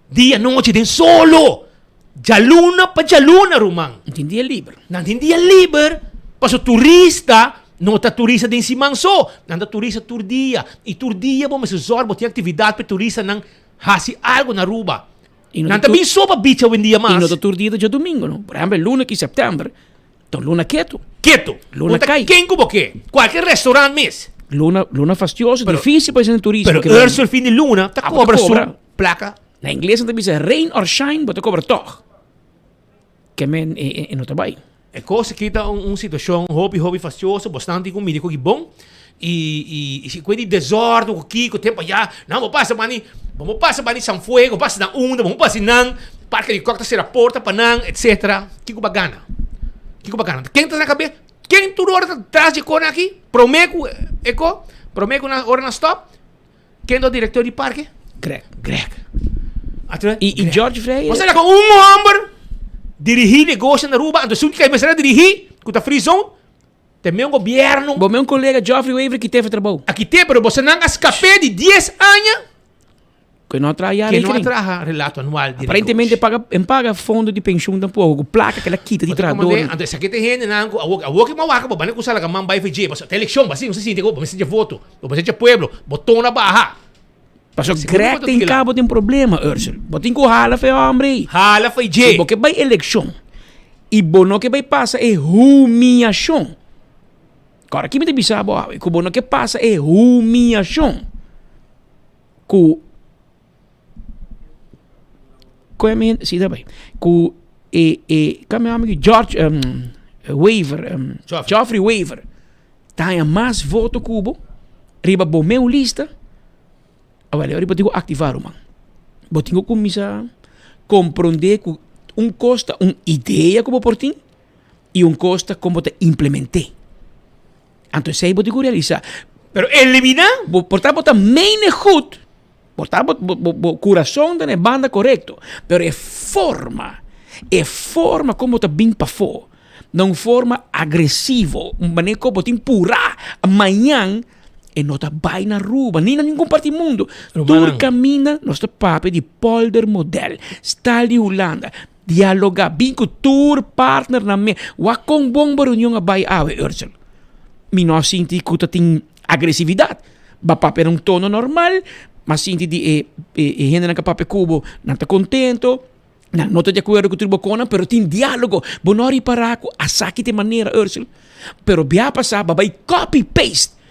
dia nochi den solo. Djaluna pa djaluna ruman. Nan tin dia liber. Nan tin dia liber. Paso turista no ta turista den siman so. Nan ta turista tur dia. I tur dia bo mester zorg bo tin aktividat pa e turistanan hasi algo na Aruba. Nan ta bin so pa beach awendia mas. I no ta tur dia ta djadumingo no. Por ehempel luna ki sèptèmber. Ta un luna ketu. Ketu. Luna Bo ta kai. ken ku bo ke. Kualke restaurant mes. Luna, luna fastioso, Pero- difícil pa esnan turismo. Pero ke ven. Ursel fin di luna ta Ah, bo ta kobra su kobra. plaka. Na ingles nan ta bisa rain or shine, bo ta kobra tòg. Ke men e, e, e no ta bai. E kos aki ta un, un situashon hopi, hopi fastioso. Bosnan tin ku mira ku ki bon. I, i, i si kue di desòrdu ku kiko tempu ayá, nan bo pasa bani, bo bo pasa bani San Fuego, bo pasa na unda, bo bo pasa nan, Parke di Kòk ta sera porta pa nan, etsetera. Kiko bo a gana? Kiko bo a gana? Ken ta na kabes? Ken tur ora ta tras di e kona aki? Promé ku e ko? Promé ku nan ora nan stòp? Ken ta direktor di parke? Greg. Greg. Ato, I, i George Vrij. Bo sa ku un hòmber dirigí negoshi na Aruba, anto esun ku mester a dirigí, ku ta free zone, Te meun gobierno. Bo meun colega Geoffrey Wever kite for trabou. A kite pero bosonan a skap'é di dies aña. Ku no a traha ya Ke no a rekening. traha relato anual di Aparentemente negoshi. paga en paga fondo di pensioen tampoco ku plaka ke el a kita di Bo ta komand'é, trahadornan. anto esaki ta e hendenan ku awor awor ke mawaka bo banda ku salaga man bai for dje pasobra ta elekshon bo a sinti sinti ku bo mester dje voto bo mester dje pueblo bo tono a baha. Pasobra Segun Greg bo ta tin kila. kabo den problema Ursel. Bo tin ku hala for e hombre ei. Hala for dje. Si bo ke bai elekshon i bo no ke bai pasa e humiashon. Kòrda ki mi ta bisa bo awe ku bo no ke pasa e humiashon. Ku Ku e men si ta bai. Ku e e kami yama aki George Wever Geoffrey Wever ta haña mas voto ku bo riba bo meu lista awel e ora bo tin ku aktivá ruman. Bo tin ku kuminsá komprondé ku un kos ta un idea ku bo por tin i un kos ta kon bo ta implement'é. Anto esei bo tin ku realisá. Pero eliminá? Bo por ta bo ta mene goed. Bo ta bo bo bo kurason ta na e banda korekto, pero e forma, e forma kon bo ta bin pafó na un forma agresivo, un manera kon bo tin purá mañan e no ta bai na Aruba ni na ningun parti di mundu. Tur kaminda nos ta papia di polder model, stal di Hulanda, dialogá, bin ku tur partnernan me. Wak kon bon bo reunion a bai awe, Ursel. Mi no a sinti ku ta tin agresividat. Ba papia na un tono normal, ma sinti di e e hendenan ka papia ku bo, nan ta kontento, nan no ta di akuerdo ku tur bo konan, pero tin diálogo. Bo no a ripará ku asaki ta e manera, Ursel. Pero bia pasá bo a bai copy paste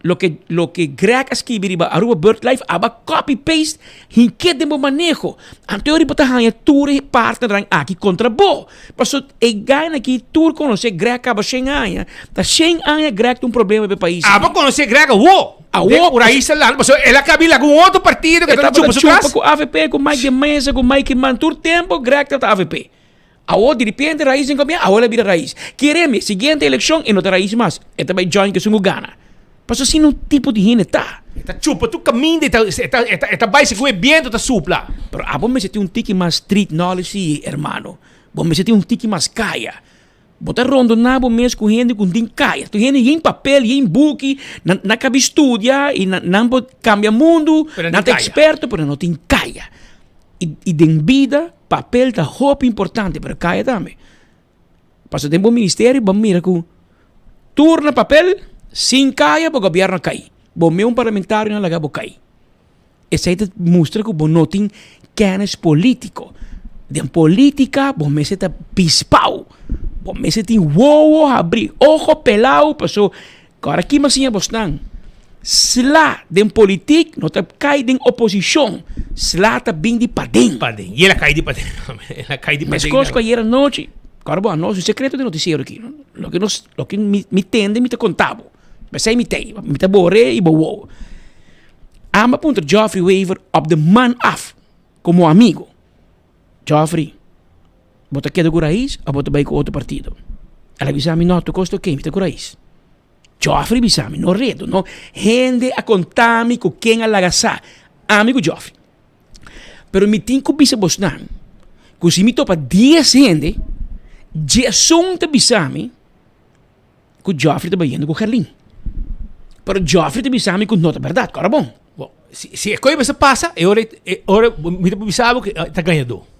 loke loke Greg a skibi riba Aruba Birdlife, aba copy paste hink'é den bo maneho. Anto e ora bo ta haña tur e partnernan aki kontra bo. Paso e gainan aki tur konosé Greg kaba shen aña. Ta shen aña Greg ta un problema pa e pais aki. Abo konosé Greg awo? Awo. Den ku Raisa Land, paso el a kabi laga un otro partido ke ta chupa su tras. E tabata chupa ku avp, ku Mike de Meza, ku Mike Eman, tur tempo Greg tabata avp. Awo diripiente Raiz den gobierno, awo el a bira Raiz. Kere mi, siguiente elekshon e no ta Raiz mas, e ta bai join ku esun ku gana. Paso asina un tipo di hende ta. E ta chupa tur kaminda, e ta, e ta, e ta, e ta bai segun e biento ta supla. Pero abo mester tin un tiki mas street knowledge si, hermano. Bo mester tin un tiki mas kaya. Bo ta rondoná bo mes ku hende ku tin kaya. Tur hende yen papel, yen buki, nan nan kabi studia i nan nan por kambia mundu, Pero nan nan tin ta kaya. eksperto, pero nan no tin kaya. I i den bida papel ta hopi importante, pero kaya tambe. Pasobra den bo ministerio bo a mira ku tur na papel, sin kaya bo gobièrnu a kai. Bo mes un parlamentario nan laga bo kai. Esei ta mustra ku bo no tin kennis polítiko. Den polítika bo mester ta pispau, bo mester tin wowo habrí, ojo pelao, paso ora ki mi a siña bosnan, sla den politik no ta kai den oposishon, sla ta bin di paden. Paden, i el a kai di paden, el a kai di paden. Meskos ku ayera nochi, ora bo anochi un sekreto di notisiero aki, loke nos, loke mi tende mi ta konta bo, p'esei mi tei, mi ta bore i bo wowo. Amba a puntra Geoffrey Wever op de man af como amigo, Geoffrey, bo ta keda cu Raiz of bo ta bay cu otro partido? El a bisa mi, no, tur cos ta ok, mi ta cu Raiz. Geoffrey bisa mi, no redo, no, hende a conta mi cu ken a laga sa, ami cu Geoffrey. Pero mi tin cu bisa bosnan cu si mi topa dies hende, diesun ta bisa mi, ku Geoffrey ta bayendo ku Gerlin. Pero Geoffrey ta bisa mi ku no ta bèrdat, kòrda bon. Bon, si, si e koe mester pasa, e ora, e ora mi ta bisa bo ku ta gañadó.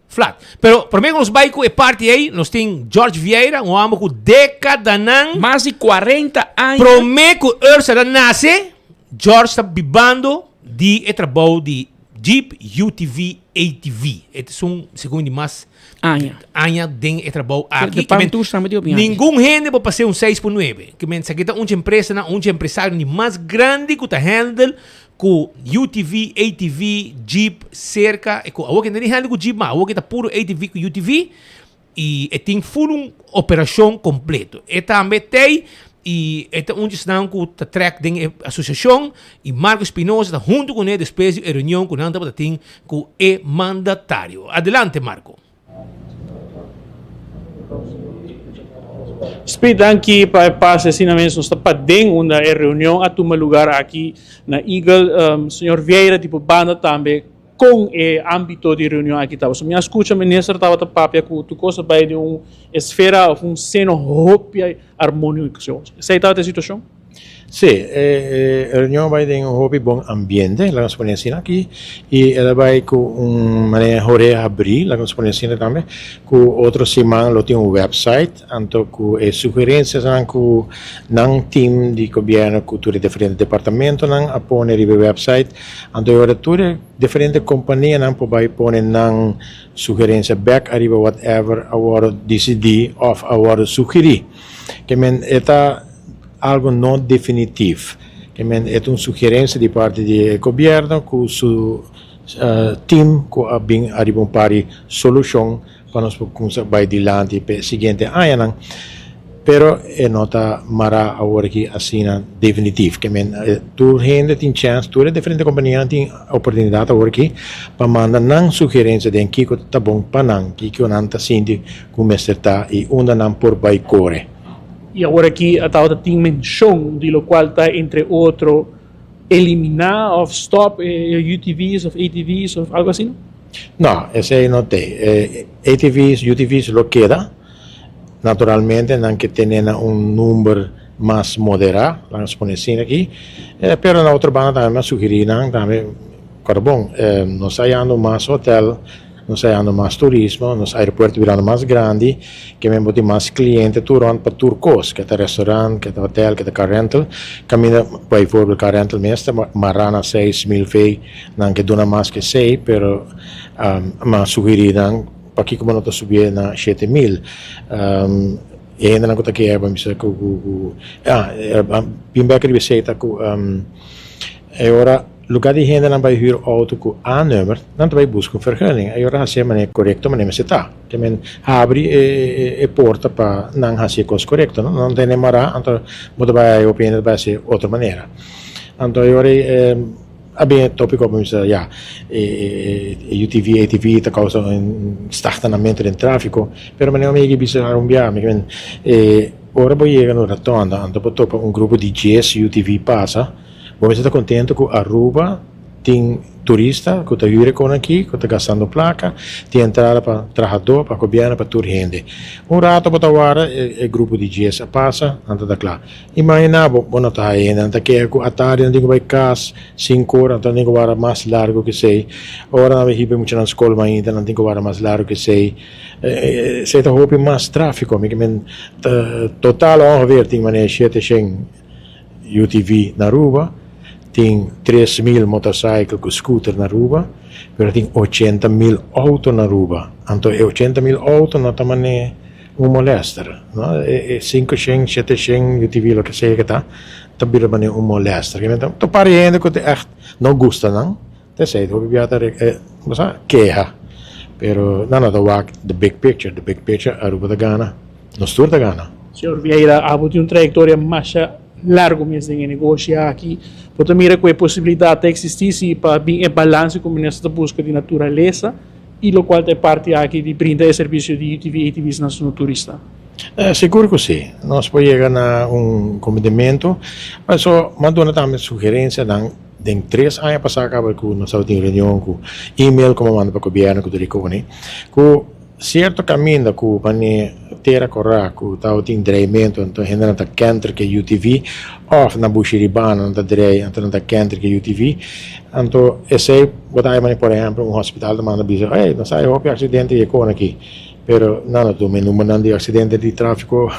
Flat. Pero promé ku nos bai ku e parti ei, nos tin George Vieira, un hòmber ku dékadanan. Mas di kuarenta aña. Promé ku Ursula nase, George ta bibando di e trabou di Jeep, UTV, ATV. E ta esun segun di mas Aña. aña den e trabou aki. De pan tur samen di opinion. Ningun hende por pas'é un seis por nuebe. Ke men esaki ta un dje empresanan, un dje empresario di mas grandi ku ta handle ku UTV, ATV, Jeep serka e ku awor ke no tin handle ku Jeep mas, awor ke ta puro ATV ku UTV i e tin ful un operashon kompleto. E tambe t'ei i e ta un dje esnan ku ta trèk den e asosiashon i Marco Espinosa ta huntu kuné despues di e reunion ku nan tabata tin ku e mandatario. Adelante Marco. Speed danki pa e pase asina mes nos ta paden unda e reunion a tuma lugar aki na Eagle. Señor Vieira di bo banda tambe con e ambito di reunion aki tabata. Mi a scucha minister tabata papia cu tur cos a bay den un esfera of un seno hopi armonioso. Esey tabata e situacion? Sí, e reunion a bai den un hopi bon ambiente, laga nos pone asina aki, i el a bai ku un manera horea habrí, laga nos pone asina tambe, ku otro siman lo tin un website, anto ku e sugerensianan ku nan team di gobièrnu ku tur e diferente departamentonan a pone riba e website, anto e ora tur e diferente kompanianan por bai pone nan sugerensia bèk ariba whatever a wòrdu disidí òf a wòrdu sugerí. Ke men e ta. Algo no definitiv. Ke men e ta un sugerencia di parti di e gobierno cu su team cu a bin ariba un par di solucion pa nos por cuminsa bay dilanti p'e siguiente añanan, pero e no ta mará awor aki asina definitiv. Ke men tur hende tin chèns, tur e diferente kompanianan tin oportunidat awor aki pa manda nan sugerensia den kiko ta bon pa nan, kiko nan ta sinti ku mester ta i unda nan por bai kore. I awor aki a tabata tin menshon di lokual ta entre otro eliminá òf stòp e UTV's òf ATV's òf algu asina? No, esei no t'e. E ATV's, UTV's lo keda. Naturalmente nan ke tene na un number mas moderá, laga nos pone asina aki. Pero na otro banda tambe mi a sugerí nan tambe, kòrda bon, nos ta hayando mas hotel, nos ta hayando mas turismo, nos aeropuerto birando mas grandi, ke men bo tin mas cliente tur rond pa tur kos, ke ta restaurant, ke ta hotel, ke ta car rental. Kaminda, bijvoorbeeld car rental mes ta mará na 6000 vei. Nan ke duna mas ke esei, pero mi a sugerí nan pakiko bo no ta subié na 7000. E hendenan ku ta keha bo a bisa ku ku ah bin bek riba esei ta ku e ora lugar di hendenan bai hür outo ku A-nummer nan ta bai buska un vergunning. E ora hasié manera korekto manera mester ta. Ke men habri e porta pa nan hasi e kos korekto no. Nan tene mará anto bo ta bai haña hopi hende ta bai hasi otro manera. Anto e ora ei. A bin e tópiko pa bisa ya e UTV, ATV ta kousa un stagtanamentu den tráfiko, pero manera mi yega bisa un bia mi kimen e ora bo yega na un rotonda anto bo topa un grupo di djes UTV pasa bo mester ta kontento ku Aruba tin turista ku ta hür e kon aki ku ta gastando plaka tin entrada pa trahadó pa gobièrnu pa tur hende un rato bo ta warda e grupo di djes a pasa nan ta kla. Imaginá bo, bo no ta haña hende, nan ta keha ku atardi nan tin ku bai kas sinku ora, anto nan tin ku wara mas largu ku esei. Ora nan bai hiba e muchanan skol mainta, nan tin ku wara mas largu ku esei. Esei ta hopi mas tráfiko. Mi ke men total ongeveer tin manera 700 UTV na Aruba, tin 3000 motorcycle ku scooter na Aruba, pero tin 80,000 outo na Aruba. Anto e 80,000 outo no ta manera. Un molester, no? E 500, 700 UTV, loke sea ke ta, ta bira manera un molester. Ke men ta ta par hende ku ta ègt no gusta nan, ta esei hopi bia ta bo sa, keha. Pero nan no ta wak the big picture, the big picture Aruba ta gana, nos tur ta gana. Señor Vieira, abo tin un trayectoria masha largo mes den e negoshi aki. Bo ta mira ku e posibilidat ta eksistí si pa bin e balanse ku minister ta buska di naturalesa I lokual ta e parti aki di brinda e servisio di UTV ATV's na sunu turista? Sigur ku si. Nos por yega na un komentimentu. Paso m'a duna tambe sugerensianan den tres aña pasá kaba ku nos tabatin reunion ku email ku m'a manda pa gobièrnu ku Duriconi ku sierto kaminda ku manera tera korá ku tabatin dreimentu anto hendenan ta kenter ku e UTV òf na Bushiribana nan ta drei anto nan ta kenter ku e UTV. Anto esei bo ta haña por ehempel un hospital ta manda bisa ey nos a haña hopi accidente y e con aki pero nan no tuma e numbernan di accidente di trafico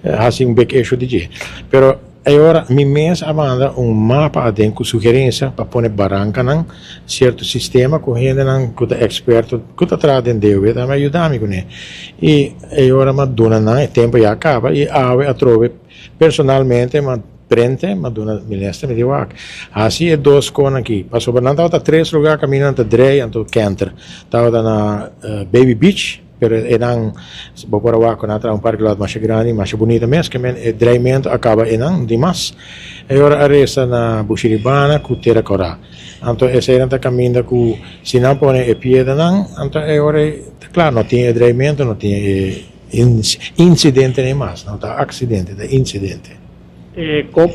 haci un big issue di dje pero e ora mi mes a manda un mapa aden cu sugerencia pa pone barancanan cierto sistema cu hendenan cu ta experto cu ta traha den DOW tambe a yuda mi cune y e ora mi a duna nan e tempo ya a caba y awe atrobe personalmente mi a Prente, m'a duna minister, mi di wak, hasi e dos kon aki, pasobra nan tabata tres lugar kaminda nan ta drei anto kenter. Tabata na Baby Beach, pero enan bo por a wak ku nan a traha un parking lot masha grandi, masha bunita mes, ke men e dreimentu a kaba enan, no tin mas. E ora a resta na Bushiribana ku Tera Kora. Anto eseinan ta kaminda ku si nan pone e piedranan, anto e ora ei ta kla, no tin e dreimentu, no tin e insidente ni mas, no ta aksidente, ta insidente.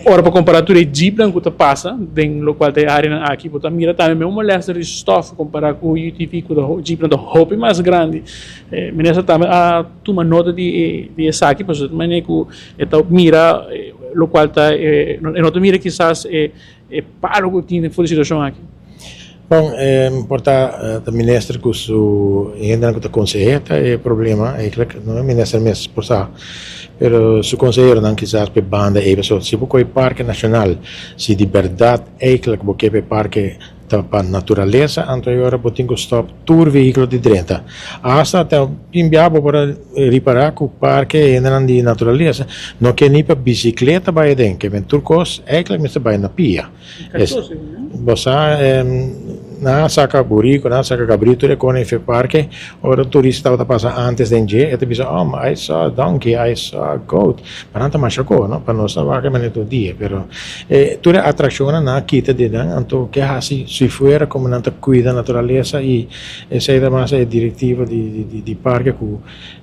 Ora pa kompará tur e jeepnan ku ta pasa den lokual ta e áreanan aki, bo ta mira tambe un molèster di stòf kompará ku UTV ku ta jeepnan ta hopi mas grandi. Minister tambe a tuma nota di esaki pasobra ta manera ku e ta mira lokual ta e no ta mira kisas e palo ku tin for di situashon aki. Bon, por ta ta minister ku su hendenan ku ta konseh'é ta e problema eigenlijk, no e minister mes por sa, pero su konseheronan kisas p'e banda ei, pasobra si bo kohe parke nashonal, si di bèrdat eigenlijk bo ke p'e parke. Ta pa naturalesa, anto e ora bo tin ku stòp tur vehíkulo di drenta. Asta te tin bia bo por a ripará ku parke e hendenan di naturalesa no ke ni pa bisikleta bai aden, ke men tur kos eigentlik mester bai na pia. Bo sa nan a saka buriku, nan a saka kabritu tur e kos den e parke, ora turista tabata pasa antes den dje e ta bisa oh I saw a donkey, I saw a goat, pa nan ta masha ko no, pa nos ta wak e manera tur dia, pero e tur e atrakshonnan nan a kita di nan, anto ke hasi si fuera komo nan ta kuida naturalesa i esei ta mas e direktiva di parke ku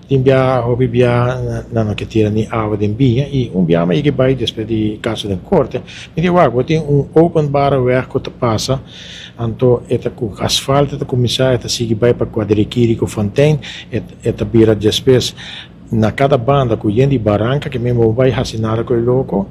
Tin bia hopi bia nan no ke tira ni awa den biña i un bia mi a yega bai despues di kaso den korte mi di wak bo tin un openbare weg ku ta pasa anto e ta ku asfalto e ta kuminsá e ta sigui bai pa Kuadrikiri ku Fontein e ta bira despues na kada banda ku yen di baranka ke men bo bai hasi nada ku e loko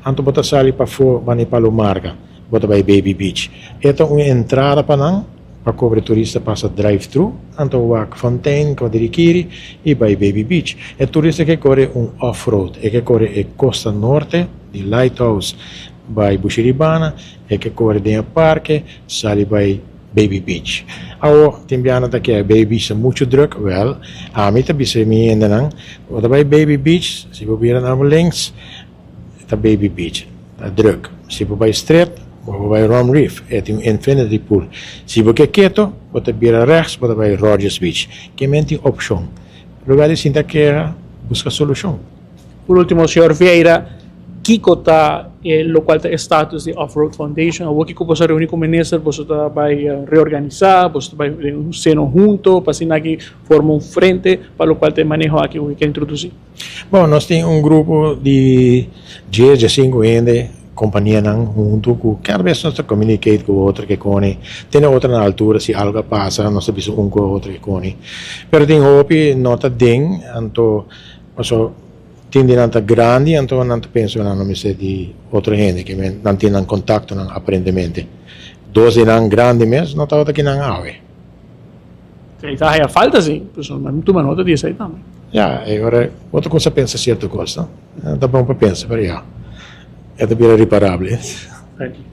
anto bo ta sali pafó bani Palomarga bo ta bai Baby Beach e ta un entrada pa nan. Pa kobre turista pasa drive thru, anto wak Fontein, Kwadirikiri i bai Baby Beach. E turista ke kore un off road, e ke kore e kosta norte di Lighthouse bai Bushiribana, e ke kore den e parke sali bai Baby Beach. Awo tin bianan ta ke Baby Beach ta muchu druk, wel ami ta bisa mi hendenan bo ta bai Baby Beach si bo bira na bo links, ta Baby Beach, ta druk. Si bo bai stret, bo por bai Rum Reef, e tin un infinity pool. Si bo ke keto, bo ta bira rechts, bo ta bai Rogers Beach. Ke men tin opshon. Lugar di sinta keha, buska solushon. Por ultimo, señor Vieira, kiko ta e locual ta e status di Off Road Foundation? Awor kiko boso a reuni cu minister, boso ta bai reorganisa, boso ta bai den un seno hunto pa asina aki forma un frente pa locual ta e maneho aki cu ke introduci? Bon, nos tin un grupo di dies, diesinku hende, kompanianan huntu ku kada bes nos ta communicate ku otro ke koni, tene otro na altura si algo a pasa nos ta bisa un ku otro ke koni. Pero tin hopi no ta den, anto paso tin di nan ta grandi anto nan ta pensa ku nan no mester di otro hende ke men nan tin nan kontaktonan aparentemente. Dos di nan grandi mes no tabata kinan awe. Esei ta haya falta si, pasobra mi tuma nota di esei tambe. Ya, e ora bo ta cuminsa pensa cierto cos, no? Ta bon pa pensa, pero ya, e ta bira riparable. Thank you.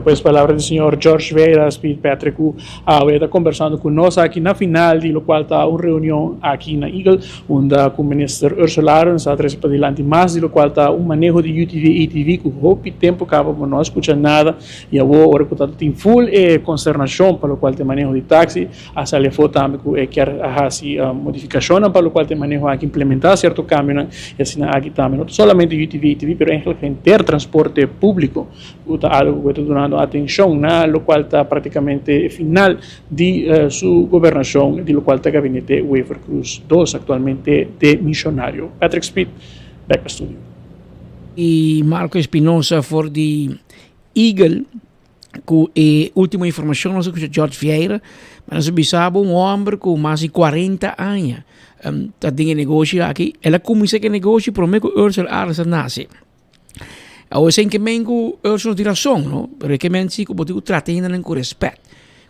Pues palabra di señor George Veira, Speed Patrick cu awe ta conversando cu nos aki na final di locual ta un reunion aki na Eagle, unda cu Minister Ursula Arends a trece padilanti mas di locual ta un maneho di UTV ATV cu hopi tempo caba bo no a scucha nada. I awor ora ku ta tin ful e konsernashon pa lokual ta e maneho di taksi, a sali afó tambe ku e kier a hasi modifikashonnan pa lokual ta e maneho aki, implementá sierto kambionan i asina aki tambe no ta solamente UTV, ATV pero eigentlik henter transporte públiko ku ta algu ku e ta dunando atenshon na lokual ta praktikamente e final di su gobernashon di lokual ta gabinete Wever-Croes dos aktualmente demishonario. Patrick Speed, bèk pa studio. I Marco Espinosa for di Eagle ku e último informashon nos a skucha George Vieira, ma nos a bisa bo un hòmber ku mas di kuarenta aña ta den e negoshi aki. El a kuminsá ku e negoshi promé ku Ursel Arends a nase. Awor esei ke men ku Ursel no tin rason no, pero e ke men si ku bo tin ku trata hendenan ku rèspèt.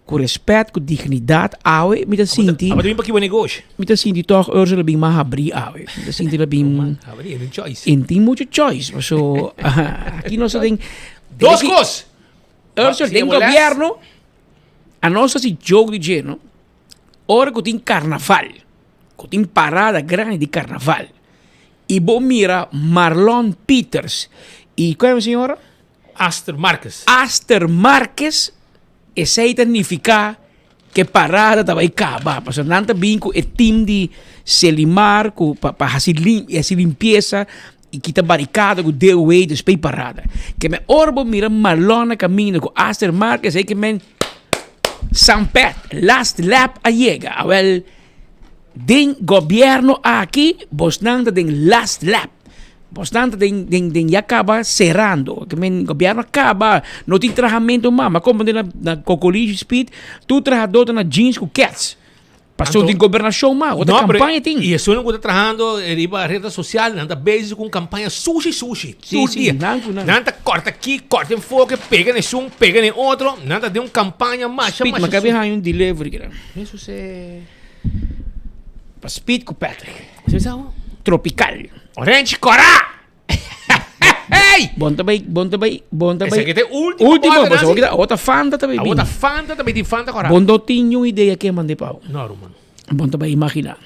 Ku rèspèt, ku dignidat awe mi ta sinti. Abo ta bin pa kiba negoshi. Mi ta sinti tòg Ursel a bin mas habrí awe. Mi ta sinti el a bin. Habrí, e tin choice. E tin muchu choice paso aki nos ta den. Dos kos! Ursel den gobierno a nos hasi joke di dje no. Ora ku tin karnaval, ku tin parada grandi di karnaval i bo mira Marlon Pieters i ku e señora? Aster Marques. Aster Marques, esei ta nifiká ku e parada ta bai kaba, pasobra nan ta bin ku e tim di Selimar ku pa pa hasi lim hasi limpiesa i kita barikada ku DOW despues parada. Ke men ora bo mira Marlon na kaminda ku Aster Marques ei ke men San Pet last lap a yega. Awel den gobièrnu aki bosnan ta den last lap. Bosnan ta den den den ya kaba serando. Ke men gobièrnu a kaba, no tin trahamentu mas. Mi a komprende na na Cocolishi Speed tur trahadó ta na jeans ku kèts. Pasobra tin gobernashon mas, otro No, pero kampaña tin. I esun ku ta trahando riba reda sosial nan ta bezig ku un kampaña sushi sushi. Sí, Tur sí, dia. nan ku nan. Nan ta kòrta aki, kòrta enfoke, pega na esun, pega na e otro. Nan ta den un kampaña masha Speed, masha mi a kabi sushi. haña un delivery keda. Eso se. Pa Speed ku Patrick. Así sa ho? Tropical. Orange kòrá! Ei! Bon ta bai, bon ta bai, bon ta bai. Esaki ta e ultimo Ultimo, bòter, pasobra Nancy. kita awor ta Fanta ta bai Awor bini. ta Fanta ta bai tin Fanta kòrá. Bon no tin niun idea ken mand'é pa bo. No, ruman. Bon ta bai imaginá.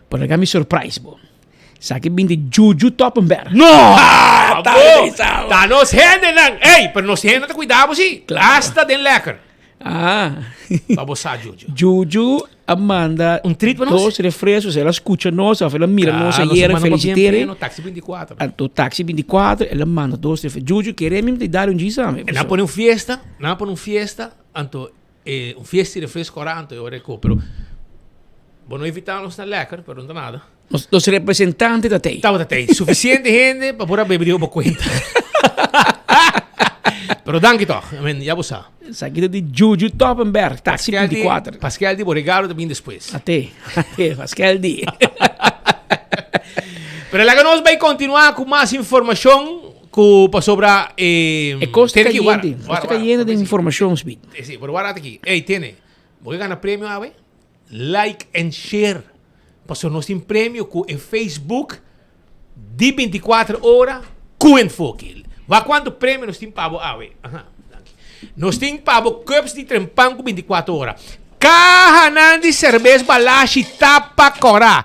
Por laga mi surprise bo. Esaki bin di Juju Toppenberg. No! Ta Bo! bisa bo. Ta nos hendenan! Ey, pero nos hende ta cuida bo si. Hasta den lekker. Ah. Pa bo sa, Juju. Juju a manda Un treat pa nos? dos refrescos. El a scucha nos, of el a mira nos Ah, nos ayer, a manda pa bien feliciteren. pleno, Taxi 24. Anto Taxi 24, el a manda dos refrescos. Juju, kere mi te dar un gisa, mi. Nan a pone un fiesta, nan a pone un fiesta, anto eh, un fiesta di refresco ora anto e ora e ko, pero bo no invita nos na lekker, pero no ta nada. Nos, nos representante ta tei. Tabata tei. Suficiente hende pa por a bebe di bo cuenta. Pero danki toch. I mean, ya bo sa. Esaki ta di Juju Toppenberg, Taxi Pascal di, 24. Pascal di bo regalo ta bin despues. Ate, ate, Pascal di. Pero laga nos bai continua cu mas informacion cu pasobra eh, E cos ta tene ki wara, cayente, wara, cos ta wara. cayente den informacion, Speed. Eh, sí, pero wara aki. Ey, tene. Bo ke gana premio awe? Like and share. Pasobra nos tin premio ku e Facebook di 24 ora ku Enfoke. Wak kuantu premio nos tin pa bo awe. Aha, danki. Nos tin pa bo cups di trempan ku 24 ora. Kahanan di serbes Balashi tapa kòrá.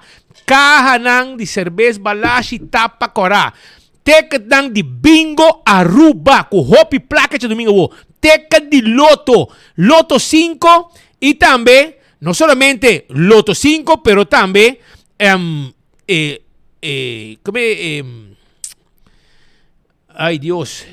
Kahanan di serbes Balashi tapa kòrá. Ticketnan di Bingo Aruba ku hopi plaka djadumingu awo. Ticket di Lotto, Lotto 5 y tambe no solamente Lotto 5 pero tambe em, e, e, como e, em, ay Dios,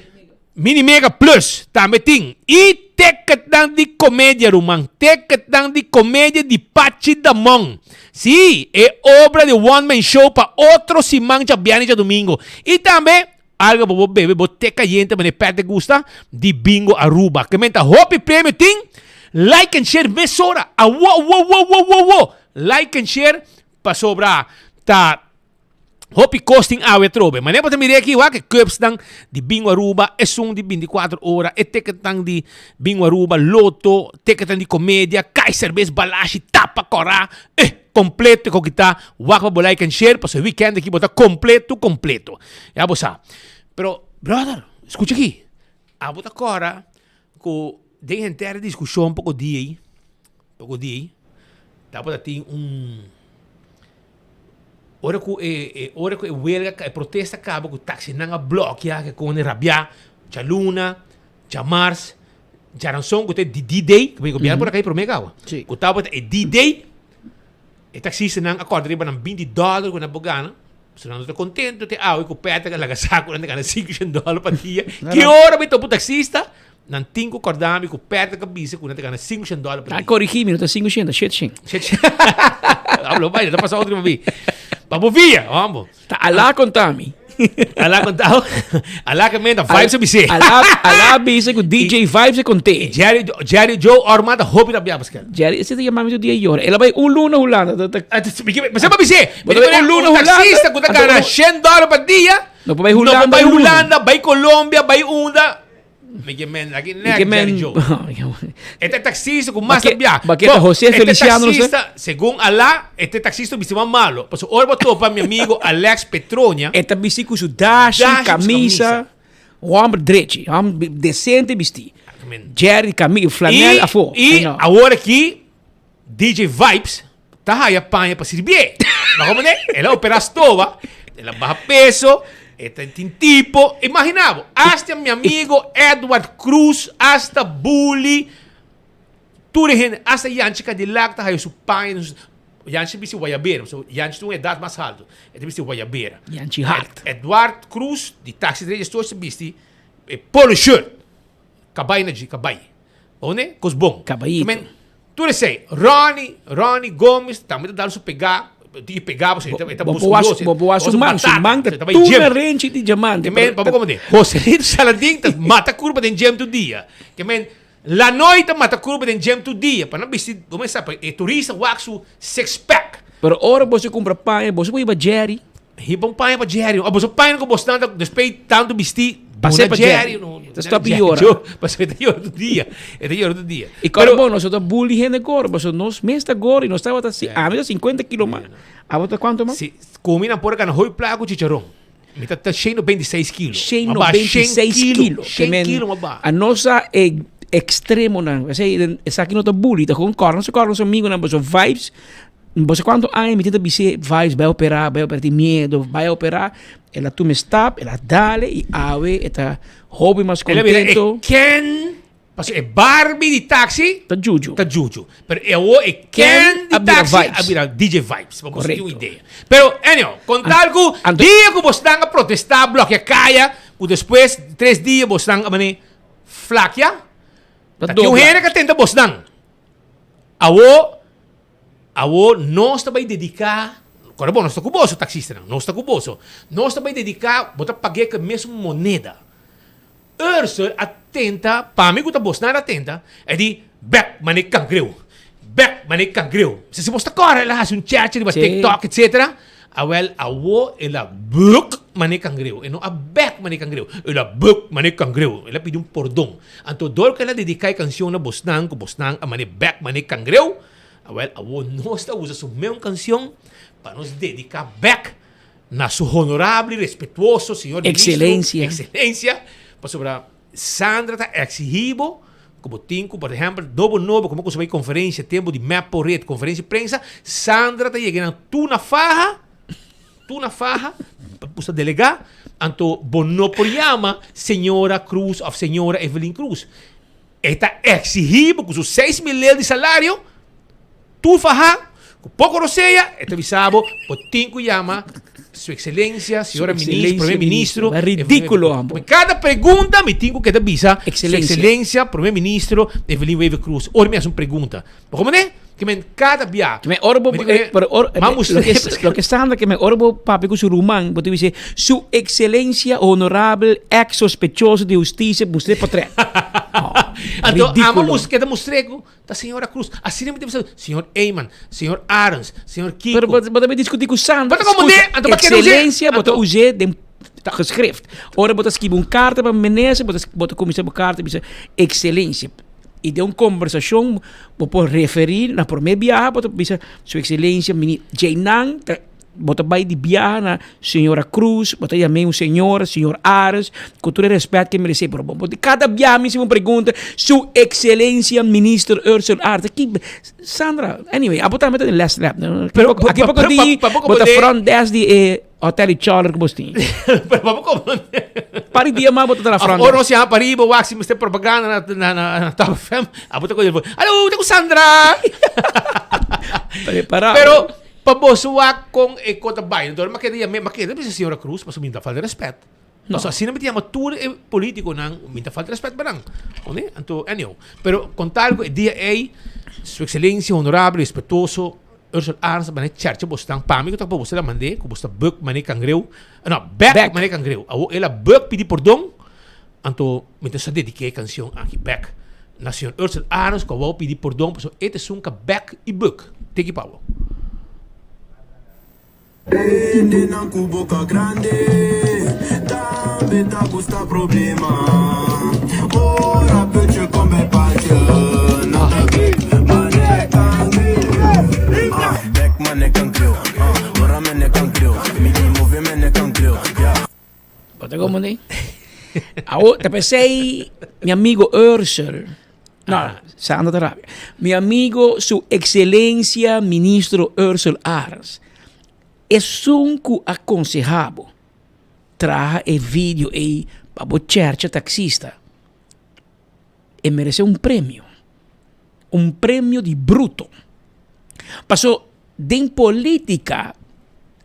Mini Mega Plus tambe tin. Y ticketnan di comedia ruman, ticketnan di comedia di Pachi Damon. Sí, e obra di One Man Show pa otro siman djabièrnè i djadumingu. I tambe algo pa bo bebe bo te kayente manera pet te gusta di Bingo Aruba. Ke men ta hopi premio tin. Like and share mesora. Awo awo awo awo awo awo. Like and share pasobra ta Hopi kos tin awe atrobe. Manera bo ta mira aki wak e cupsnan di Bingo Aruba, esun di 24 ora, e ticketnan di Bingo Aruba, loto, ticketnan di comedia, kai serbes, balashi, tapa, kora, eh, completo e koki ta. Wak pa bo like and share pasobra e weekend aki bo ta completo, completo. Ya bo sa. Pero, brother, scucha aki. Abo ta kora ku den henter e diskushon poko dia ei, poko dia ei, tabata tin un. Ora ku e e ora ku e welga e protesta kaba ku taxinan a blòkia ke kone rabiá djaluna, djamars, djaranson ku ta e di D-day, ku gobièrnu por a kai promé kaba. Ku tabata e D-day, e taksistanan a kòrda riba nan binti dòler ku nan por gana, so nan no ta kontentu te awe ku Patrick a laga sa ku nan ta gana 500 dòler pa dia. Ki ora mi topa un taksista? Nan tin ku kòrda mi ku Patrick a bisa ku nan ta gana 500 dòler pa Ta dia. korigí mi, no ta 500, 700. 700. Hablo bai, ta pasa otro pa mi. Pa bo via, vamos. Ta Alá konta mi. Alá konta. Alá ke menda Vibes a bis'é. Alá, Alá bisa ku DJ Vibes a kont'é. Jerry, Jerry Joe Orma ta hopi rabiá Pascal. Jerry, ese ta yama mi tur dia yora. El a bai un luna Hulanda. Ta, ta, Pasé pa bis'é. Bo ta bai un luna Un Hulanda. taxista ku ta gana 100 dòler pa dia. No por bai Hulanda. No por bai un luna. Hulanda, bai Colombia, bai unda. Mi ke men aki nek ke men Jerry Joe. Este taxista ku mas Bake- bia. bake ta José este Feliciano, no sé. taxista, según Alá, este taxista bisti mas malo. Pasobra ora bo topa mi amigo Alex Petronia. E ta bisti ku su dashi, Dashi, su camisa. camisa. Homber drechi, homber decente bisti. Jerry, camisa, flanel I, afo. i No. awor aki DJ Vibes ta haya paña pa sirbié. Ma como ne? El a opera stoba, el a baja peso, e ta tin tipo. Imagina bo, hasta mi amigo Edward Cruz, hasta Bully, tur e hende, hasta Yanchi Cadillac ta haya su paña. Yanchi bisti guayabera, so Yanchi ta un edad mas alto, e ta bisti guayabera. Yanchi hard. Edward Cruz di Taxi Tres Gestor ta bisti e polo shirt. Kabai na dje, kabai. One, kos bon. Kabaito. Men, tur esei, Ronnie, Ronnie Gomes tambe ta dal su pegá, tin ki pegá pasobra e ta Bo muskuloso. bo bo su man, su man ta tur tur na renchi di diamante. Ke men, pa bo komo di, Joselito Saladin ta mata kurpa den gym tur dia. Ke men, Lanoy ta mata kurpa den gym tur dia, pa nan bisti, bo men sa, pa e turista wak su six pack. Pero ora boso kumpra paña, boso por hiba Jerry. Hiba un paña pa Jerry. O boso paña ku boso tanta despues tantu bisti Pasé duna pa Jerry. Jerry. No, Ta stop Jerry yora. Joe, Pasé ta yora tur dia. E ta yora tur dia. I kòrda bon, nos no ta bully hende gòrdo, pasobra nos mes ta gòrdo i nos tabata si, ami ta 50 kilo mas. Abo ta kuantu mas? Si, kumi nan por a gana hopi plaka ku chicharon. Mi ta 126 kilo. 126 kilo. 100 kilo m'a baha. A nos sa e extremonan. Esei, esaki no ta bully, ta gewoon kòrda nos kòrda nos amigonan pasobra Vibes, bo sa kuantu aña mi tin ta bis'é Vibes bai operá, bai operá, tin miedo, bai operá. El a tuma e stap, el a dale i awe e ta hopi mas El a bira e kontento. Ken Pasobra e Barbie di taxi. Ta Juju. Ta Juju. Pero e awor e Ken di taxi a bira DJ Vibes. Pa boso tin un idea. Pero anyhow, con tal cu dia cu bosnan a protesta blokia caya, cu despues tres dia bosnan a mane flakia, ta tin un hende cu a tenta bosnan. Awor, awor nos ta bay dedica, Corda bo, nos ta cu boso taxistanan, nos ta cu boso. Nos ta bay dedica, bo ta pag'e cu e mesun moneda. Ursel a tenta, pa mi ku ta bos nada a tenta, e di, Bek mane kangreu, bek mane kangreu. Si si bos ta kòrda el a hasi un chèchè riba TikTok etsetera, awèl awo el a bek mane kangreu, e no a bek mane kangreu, el a bek mane kangreu, el a pidi un pordon. Anto dor ku el a dediká e kanshon na bosnan, ku bosnan a mane bek mane kangreu, awèl awo nos ta usa su meun kanshon pa nos dediká bek Na su honorable y respetuoso señor ministro, Excelencia. Excelencia, pasobra Sandra ta exigi bo cu bo tin cu, por ehempel, nobo nobo como cu su bay conferencia tempo di mep por red, conferencia di prensa, Sandra ta yega nan tur na faha, tur na faha, pa pusta delega, anto bo no por yama señora Cruz of señora Evelyn Cruz. E ta exigi bo cu su 6000 lel di salario, Tur faha, ku poko rosea, e ta bisa bo, bo tin ku yama Su Excelencia, Señora Ministro, Prome Ministro. Ridículo ambo. Kada pregunta mi tin ku keda bisa Su Excelencia, Prome Ministro Evelyn Wever Croes. Ora mi hasi un pregunta. Bo komprende? Ke men kada bia. Ke men ora bo, pero ora, loke Sandra ke men ora bo papia ku su ruman, bo ta bisa Su Excelencia Honorabel ex sospechoso di husticia, mustr'é potrèt. Anto amo keda mustr'é ku Ta señora Cruz. Asina mi ta bisa señor Eman, señor Arends, señor Kiko. Pero bo ta bay discuti cu Sandra. Bo ta como ne, anto pa keda us'é. Excelencia bo ta us'é den geschrift. Ora bo ta skibi un carta pa minister, bo ta bo ta cuminsa bo carta bisa excelencia. Y den un conversacion bo por referi na prome biaha bo ta bisa su excelencia mini djeinan ta Bo ta bai di biaha na señora Cruz, bo ta yam'é un señora, señor Ares, ku tur e rèspèt ke meresé, pero bo di kada biaha mi hasi un pregunta, Su Ekselencia Minister Ursel Arends, ki, Sandra, anyway, abo tambe ta den les rèp, no? Pero, Aki poko di, bo ta front desk di e hotel di Cholder ku bo tin. Pero pa bo komprondé. Par di dia mas bo ta na front desk. Ora nos yama pariba, wak si mester propaganda na na na Top FM, abo ta kohe, Alo, ta ku Sandra! Prepara. Pero, Pa boso wak kon e ko ta bai. Enton mi a keda yam'é, mi a keda bisa señora Cruz pasobra mi no ta falta rèspèt. No. Pasobra asina mi ta yama tur e politikonan, mi ta falta rèspèt pa nan. Oné? Anto, anyhow. Pero kon tal ku e dia ei, Su Excelencia Honorable, Respetuoso Ursel Arends a manda e chèrchè bosnan, pa mi ku ta pa boso el a mand'é, ku bos ta bùk manera kangreu, no, bèk Bèk. manera kangreu. Awor el a bùk pidi pordon, anto mi ta sa dediká e kanshon aki bèk na señor Ursel Arends ku a wou pidi pordon pasobra e ta esun ka bèk i bùk. Tiki pa bo. Hendenan ku boka grande tambe ta gusta problema. Ora putje kom bij paaltje, nan ta bek mane kangreu. Ah, bek mane kangreu, ah, ora mene kangreu, mi di move mene kangreu, yeah. Bo ta como ni? Awo, ta pesey mi amigo Ursel. No, ah. Sandra ta rabia. Mi amigo, su excelencia ministro Ursel Arends. Esun ku aconsehabo traha e video ei pa bo chercha taxista. E merece un premio. Un premio di bruto. Paso den politica,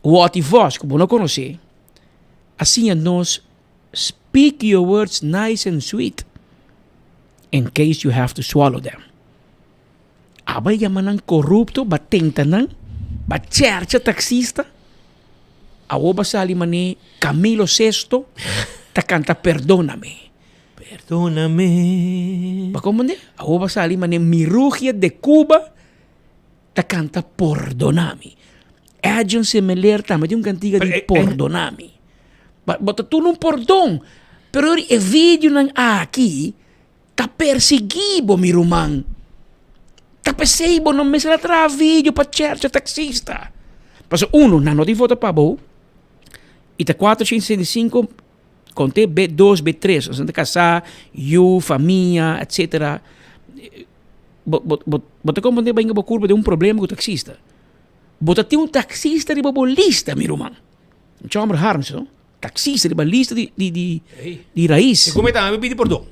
Watty Vos, ku bo no conoce, a siña nos speak your words nice and sweet in case you have to swallow them. Aba yama nan corrupto, ba tenta nan, ba chercha taxista. Awo ba sali mane Camilo Sesto ta canta Perdóname. Perdóname. Ba comprende? Awo ba sali mane Mirugia de Cuba ta canta Pordonami. Edjean Semeler tambe tin un cantiga di eh, eh. Pordonami. Ba, bo ta tuna un pordon. Pero e videonan aki ta persigui bo, mi ruman. Ta pesey bo no mester a traha video pa chercha taxista. Pasobra uno, nan no tin vota pa bo. I ta 465 konté B dos, B tres, osea ta kasá, yu, famia, etsetera. Bo bo bo bo ta komprendé bainga bo kurpa den un problema ku taksista. Bo ta tin un taksista riba bo lista, mi ruman. Chomber Harms, no? Taksista riba lista di di di di Raiz. E come tambe pidi pordon.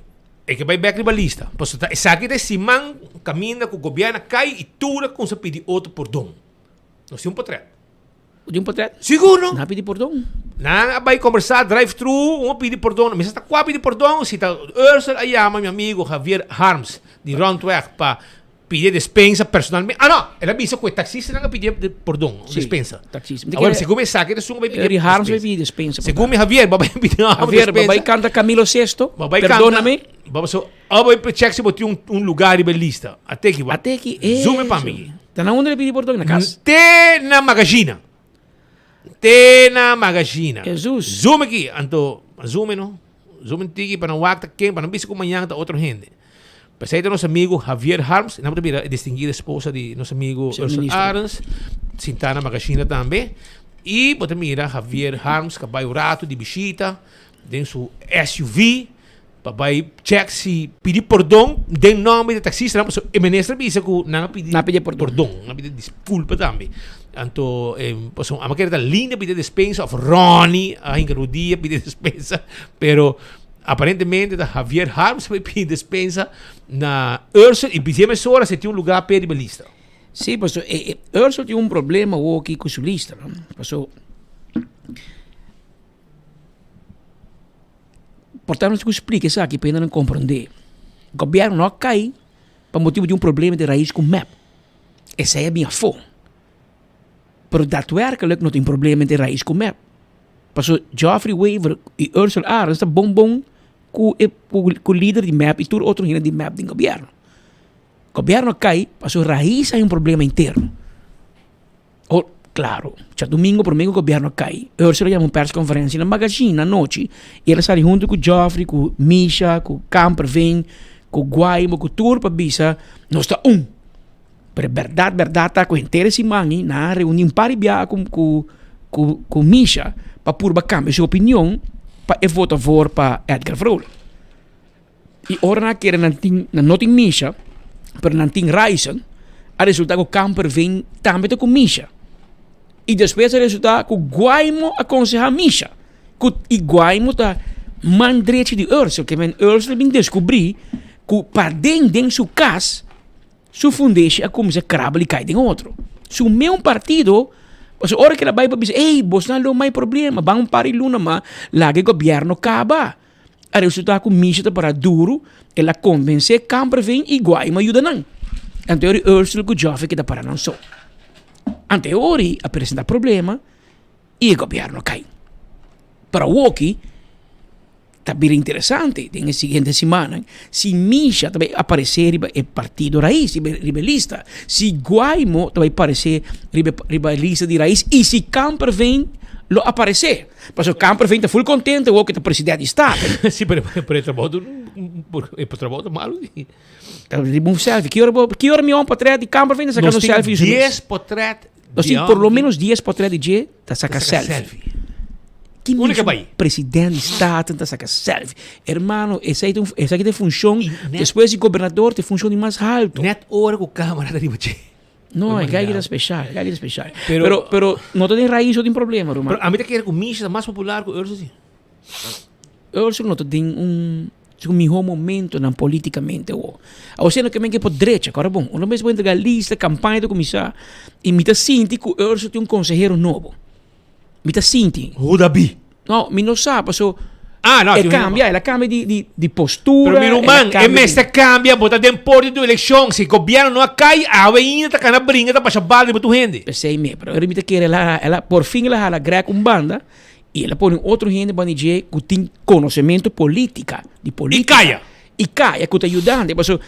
E ke bai bek riba lista. Pasobra ta esaki ta e siman kaminda ku gobièrnu a kai i tur a kumsa pidi otro pordon. Nos tin un potret. Bo tin un potret? Sigur no. Nan a pidi pordon. Nan a bai kombersá drive thru, un a pidi pordon. Mi sa ta kua pidi pordon, si ta Ursel a yama mi amigo Javier Harms di Rondweg pa pidi e despensa personalmente. Ah no, el a bisa ku e taksistanan a pidi e pordon, Sí, despensa. taksista. Awor, segun mi esaki ta esun ku bai pidi Eri Harms bai pidi despensa. Segun mi Javier, bo bai pidi despensa. Javier, bo bai kanta Camilo Sesto, Bo bai kanta. Perdóname. Bo so, bo bai check si bo tin un, un lugar riba e lista. Ateki wak. Ateki, eh. Zoom e pa mi. Ta na unda el pidi pordon? Na kas. Te na Magazina. Te na Magazina. Jesus. Zoom aki, anto, zoom e no. Zoom en tiki pa nan wak ta ken, pa nan bisa ku mañan ta otro hende. P'esei ta nos amigo Javier Harms, nan bo ta mira e distinguida esposa di nos amigo Señor Ursula Ministro. Arends, sintá na Magazina tambe. I bo ta mira Javier Harms ka bai un ratu di bishita den su SUV pa bai check si pidi pordon den nomber di taxistanan, pasobra e minister a bisa ku nan a pidi Nan a pidi pordon. pordon, nan a pidi disculpa tambe. Anto pasobra amo kere ta Linda pidi despensa of Ronnie a hinka rudia pidi despensa, pero aparentemente ta Javier Harms a pidi despensa na Ursel i bis'é mesora si tin un lugar p'e riba lista. Sí, pasobra e Ursel tin un problema awoki ku su lista, no? Pasobra Por tanto nos tin ku splika esaki pa hendenan komprondé. Gobièrnu no a kai pa motibu di un problema di rais ku mep. Esei a bin afó. Pero daadwerkelijk no tin problema entre rais ku mep. Pasobra Geoffrey Wever i Ursula Arends ta bon bon ku e ku lider di mep i tur otro hende di mep den gobièrnu. Gobièrnu a kai pasobra rais a un problema interno. Oh, claro, djadumingo prome ku gobierno a kai, Ursula a yama un persconferencia na Magazine anochi i el a sali hunto ku Geoffrey, ku Misha, ku Kamperveen, ku Guaymo, ku tur pa bisa nos ta un. Pero e berdad berdad ta ku henter e siman ei nan a reuni un par di biaha ku ku ku ku Misha pa purba kambia su opinion pa e vota voor pa Edgar Vrolijk. I ora nan a kere nan tin, nan no tin Misha, pero nan tin Ryson, a resulta ku Kamperveen tambe ta ku Misha. I despues a resulta ku Guaymo a konseha Misha, ku i Guaymo ta man drechi di Ursel, ke men Ursel a bin deskubrí ku paden den su kas, Su fundeshi a kuminsá krabel i kai den otro. Su meun partido, pasobra ora ku el a bai pa bisa, ey, bosnan lo mai problema, ban un par di luna mas, laga e gobièrnu kaba. A resultá ku Misha ta pará duru, el a konvensé Kamperveen i Guayma yuda nan. Anteori Ursula ku Geoffrey keda pará nan so. Anteori a presentá problema i e gobièrnu a kai. Pero awoki ta bira interesante den e siguiente simannan si Misha ta bai aparesé riba e partido Raiz, riba e lista, si Guaymo ta bai paresé riba riba e lista di Raiz i si Kamperveen lo aparesé. Pasobra Kamperveen ta ful kontento awor ku e ta presidente di Staten. Si, pero pero e trabou ta e trabou ta malu di. Riba un selfie. Ki ora bo ki ora mi un potret di Kamperveen ta saka un selfie di su mes? Nos tin dies potret Nos tin por lo menos dies potret di dje ta saka selfie. Ki Unda ke bai? President di Staten ta saka selfie. Hermano, esei ta un esaki ta e funcion despues di gobernador ta e funcion di mas halto. Net ora ku camera ta riba dje. No, e guy ta special, e guy ta special. Pero pero no ta den raiz no tin problema ruman. Pero ami ta kere ku Misha ta mas popular ku Ursel si. Ursel no ta den un Su miho momentonan politikamente awor. Awor siendo ke men ke por drecha, kòrda bon, unda mes bo entrega lista, kampaña ta kuminsá i mi ta sinti ku Ursel tin un konsehero nobo. Mi ta sinti. Huda bi? No, mi no sa paso Ah, no, e tin un kambia, el a kambia di di di postura, Pero mi el a ruman, e kambia di mester kambia, bo ta den por di tu elekshon. Si gobièrnu no a kai, awe ainda ta kana bringa ta basha bal riba tur hende. P'esei mi, pero mi ta kere el a el a por fin el a hala Greg un banda I el a pone un otro hende banda di dje ku tin konosementu politika, di politika. I kaya. I kaya ku ta yudando. Pasobra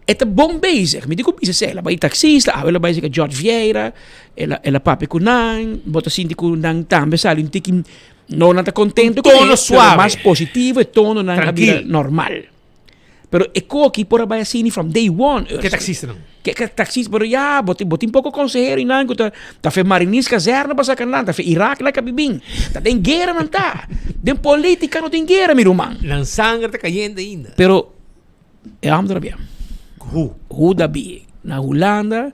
e ta bon bezig. Mi tin ku bisa esei. El a bai taksista, awe el a bai serka George Vieira, el a el a papia ku nan, bo ta sinti ku nan tambe sali un tiki, no nan ta kontento Un tono kuné, pero suave. mas positivo e tononan a bira Trankil. normal. Pero e koki por a bai asini from day one. Ke taxistanan? Ke ke taxista, pero ya, bo tin, bo tin poko konsehero i nan ku ta, ta fe Mariniers kazerne pa saka nan, ta fe Irak nan ka bibin. Ta den guera nan ta. Den politika no tin guera, mi ruman. Nan sanger ta kayente ainda. Pero e hòmber ta rabia. Hu? Hu da bi. Na Hulanda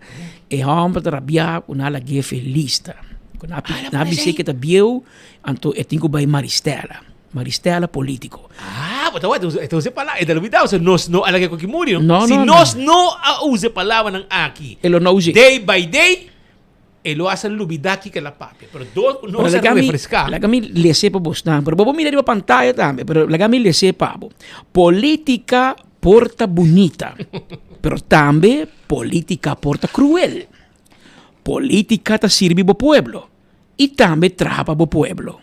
e hòmber ta rabia ku nan a lag'é fe lista. Ku nan a, nan a bis'é ke ta bieu, anto e tin ku bai Maristella. Maristella politico. Ah, bo ta wak, e ta usa e palabra, e ta lubida, o sea, nos no a laga koki muri, no? No, Si no, nos no a usa e palabranan aki, E lo no usa. day by day, e lo hasta lubida kiko el a papia. Pero dor ku nos a refresca. Laga mi lese pa bosnan, pero bo por mira riba pantaya tambe, pero laga mi lese pa bo. Politica por ta bunita, pero tambe politica por ta cruel. Politica ta sirbi bo pueblo. i tambe traha pa bo pueblo.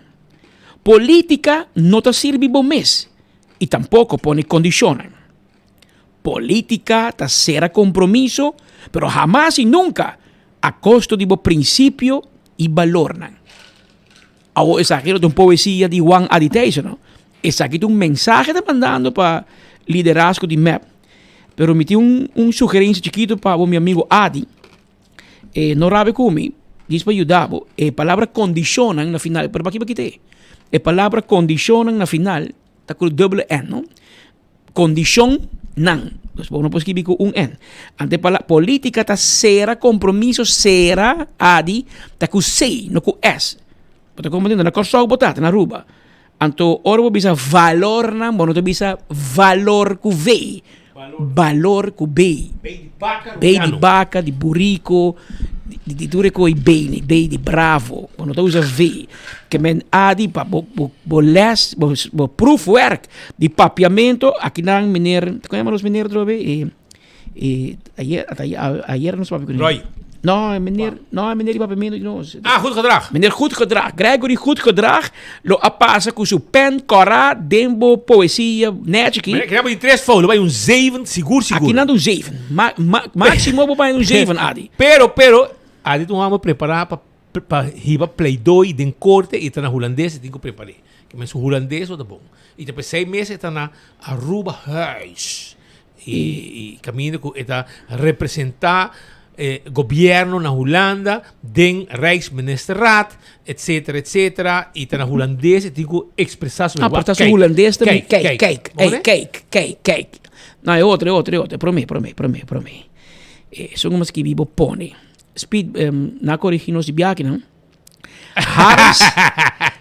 Politica no ta sirbi bo mes i tampoco pone condicionnan. Politica ta cera compromiso, pero hamas i nunca a costo di bo principio i balornan. Awor esaki no ta un poesia di Juan Adi Thijssen, no. Esaki ta un mensahe ta mandando pa liderazgo di mep. Pero mi tin un, un sugerencia chikito pa bo mi amigo Adi. E no rabia ku mi, djis pa yuda bo. E palabra kondishonnan na final, pero paki bo kita e? E palabra kondishonnan na final ta ku dubbele N, no? Kondishonnan. Dus bo no por skibi ku un N. Ante pala politika ta sera kompromiso, sera, adi, ta ku C, no ku S. Bo ta komprende? Na Kòrsou bo ta, ta na Aruba. Anto ora bo bisa valornan, bo no ta bisa valor ku V. Balor ku B. B di baka, di buriko, di, di tur e koi B, ni B di bravo. Bo no ta usa V. Ke men A di pa bo, bo, bo les, bo, bo proefwerk di papiamento, akinan meneer, kon yama nos meneer otra be? E, e, ayer, ata ayer nos papia ku Roy. No, meneer, no, meneer di papiamento di nos. Ah, goed gedrag. Meneer Goed Gedrag, Gregory Goed Gedrag lo a pasa ku su pen kòrá den bo poesia nèchi aki. Meneer, keda bo di tres fout, lo bai un zeven, sigur, sigur. Aki nan ta un zeven. Ma, ma, máximo bo bai un zeven, Adi. Pero, pero, Adi ta un hòmber prepará pa, pa hiba pleidooi den korte i ta na hulandes e tin ku prepar'é. Ke men su hulandes lo ta bon. I ta p'esei mes e ta na Aruba Huis. I kaminda ku e ta representá e gobièrnu na Hulanda den Rijksministerraad, etcetera, etcetera. I ta na hulandes e tin ku ekspresá su Ah, pero ta su hulandes tambe. Kijk, kijk, ey, kijk, kijk, kijk. No, e otro, e otro, e otro. Promé, promé, promé, promé. Esun ku mi a skibi bo pone. Speed, nan a korigí nos di biakinan. Harms.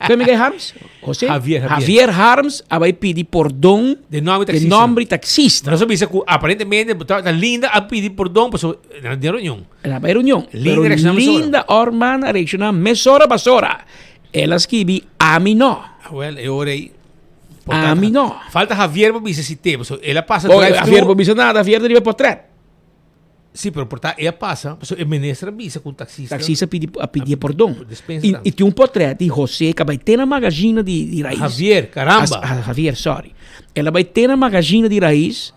Ken mi Harms? José? Javier, Javier. Javier Harms a bai pidi pordon De nombre de taxista. nombre taxista. Nos a bisa ku aparentemente ta ta Linda a pidi pordon paso na den reunion. Na bai reunion. Linda Pero reacciona mesora. Linda Orman a reacciona mesora basora. El a skibi ami no. Ah, wel, e ora ei. Ami no. Falta Javier pa bisa si te, paso el a pasa Oh, drive-thru. Javier por bisa nada, Javier ta riba portret. Sí, pero por ta e a pasa, pasobra e minister a bisa ku un taxista. Taxista pidi, a pidi pordon. Dispensa I, tambe. i tin un portret di José ku a bai te na magazina di, di Raiz. Javier, caramba. As, ah, Javier, sorry. El a bai te na magazina di Raiz,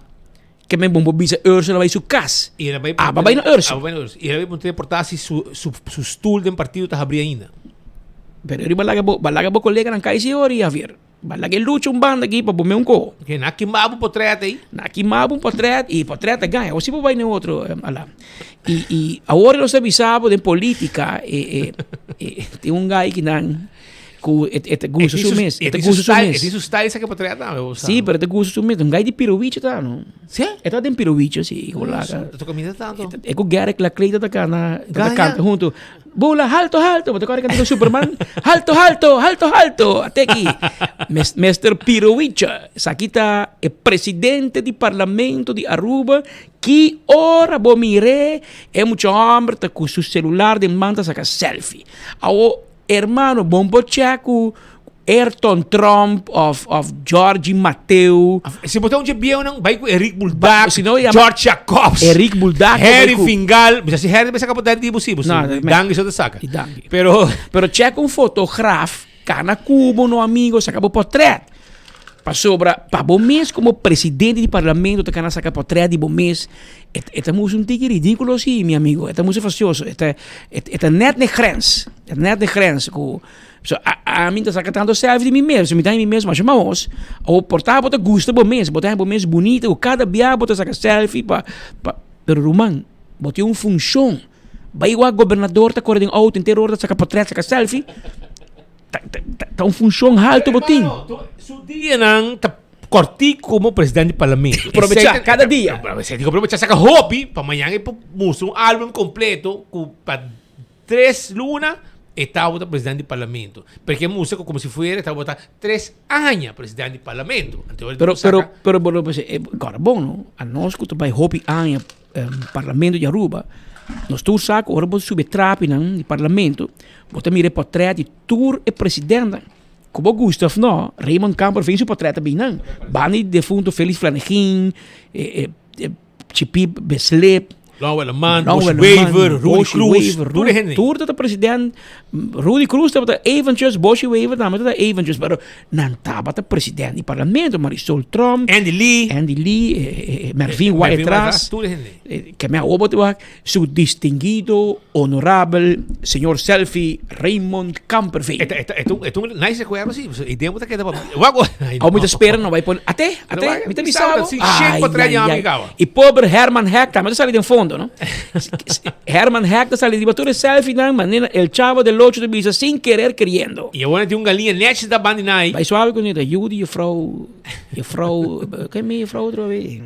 ke men bon por bisa Ursula bai su kas. I el a bai Ah, bai na Ursula. Ah, bai na Ursula. I el a bai puntra por ta si su, su, su stoel den partido ta habri ainda. Pero riba laga bo, ba laga bo koleganan kai si ori, Javier. Ba laga e lucha un banda aki pa bo me un koho. Ke na kimba bo potret ei. Na kimba bo un potret i potret a gaña. Osi bo bai den otro ala. I i awor nos ta bisa bo den politica e e e tin un guy kinan ku e e ta gusta su mes. E ta gusta su mes. E tin su style sa ke potret tambe bo sa. Si pero e ta gusta su mes. Un guy di Pirowichi ta no. Si? E ta den Pirowichi si ku laga. Ta toka minta tanto. E ku Gerrit Laclay ta kana ta kanta hunto. Bula halto halto, bo ta kòrda kanta ku Superman? Halto halto, halto halto, ate aki. Mister Pirowicha, esaki ta e presidente di parlamento di Aruba, ki ora bo mir'é e mucha hòmber ta ku su selular den man ta saka selfie. Awo hermano bon por chèk ku Ayrton Tromp of of Georgie Mateo. Si bo ta un dje bieunan, bai ku Eric Buldak, Si no, yama- George Jacobs, Eric Buldak, Harry bai ku- Fingal. Bisa si Harry bisa kapo di bo si, bo si. No, me- Dangi so ta saka. I dangi. Pero Pero check un fotograaf, kana kubo no amigo, saka bo portret. Pasobra pa bo mes como presidente di parlamento ta kana saka portret di bo mes, e e ta musu un tiki ridículo si, mi amigo. E ta musu fastioso. E ta e ta net n'e grens. E ta net n'e grens ku. So, a, ami ta saka tanto selfie di mi mes, mi ta mi mes masha mahos. O por ta bo ta gusta bo mes, bo ta bo mes bunita, o kada bia bo ta saka selfie pa, pa, pero ruman, bo tin un funshon. Bai wak gobernador ta kore den auto, henter ora ta saka portret, saka selfie. Ta, ta, ta, ta un funshon halto bo tin. Su dianan ta kortico komo presidente di parlamento. Probecha kada dia. Esei tin ku probecha saka hopi pa mañan e por mustra un album kompleto ku pa tres luna e tabata presidente di parlamento. Perke e mustra ku komo si fuera e tabata tres aña presidente di parlamento. Anto ora Pero ku saka pero pero bo lo bisa e kòrda bon no, anos ku ta bai hopi aña parlamento di Aruba, nos tur sa ku ora bo subi e trapinan di parlamento bo ta mira e pòtrèt di tur e presidentnan. Ku bo gusta òf no, Raymond Kamperveen su pòtrèt ta bin nan. Banda di defunto Felix Flanegin, Chipi Bislip, Lowell Aman, Boshi Wever, Rudy Cruz, tur e hende. Tur tabata president. Rudy Cruz tabata eventjes, Boshi Wever tambe tabata eventjes, pero nan tabata president di parlamento, Marisol Tromp, Andy Lee, Andy Lee, Mervin Wyatt-Ras, tur e hende. Ke mi a hopi wak. Su distinguido honorabel señor Selfie Raymond Kamperveen. E ta, e ta, e ta un, e ta un nice recuerdo si. E tempo ta keda pa Wak o. Ay, Awo mi ta no. spera no bai pone. Ate, ate, Wak, mi ta mi bisa bo. sa, si shit Ay, pa trae ay, di ay. ami kawa. Y pober Herman Heck tambe ta sali den fondo, no? Herman Heck ta sali riba tur e selfie nan, manera El Chavo del Ocho ta bisa sin querer queriendo. Y awor tin un galiña netjes ta bandi nai. Bai suave cu neta, yu di juffrouw, juffrouw, ken mi juffrouw otro awe?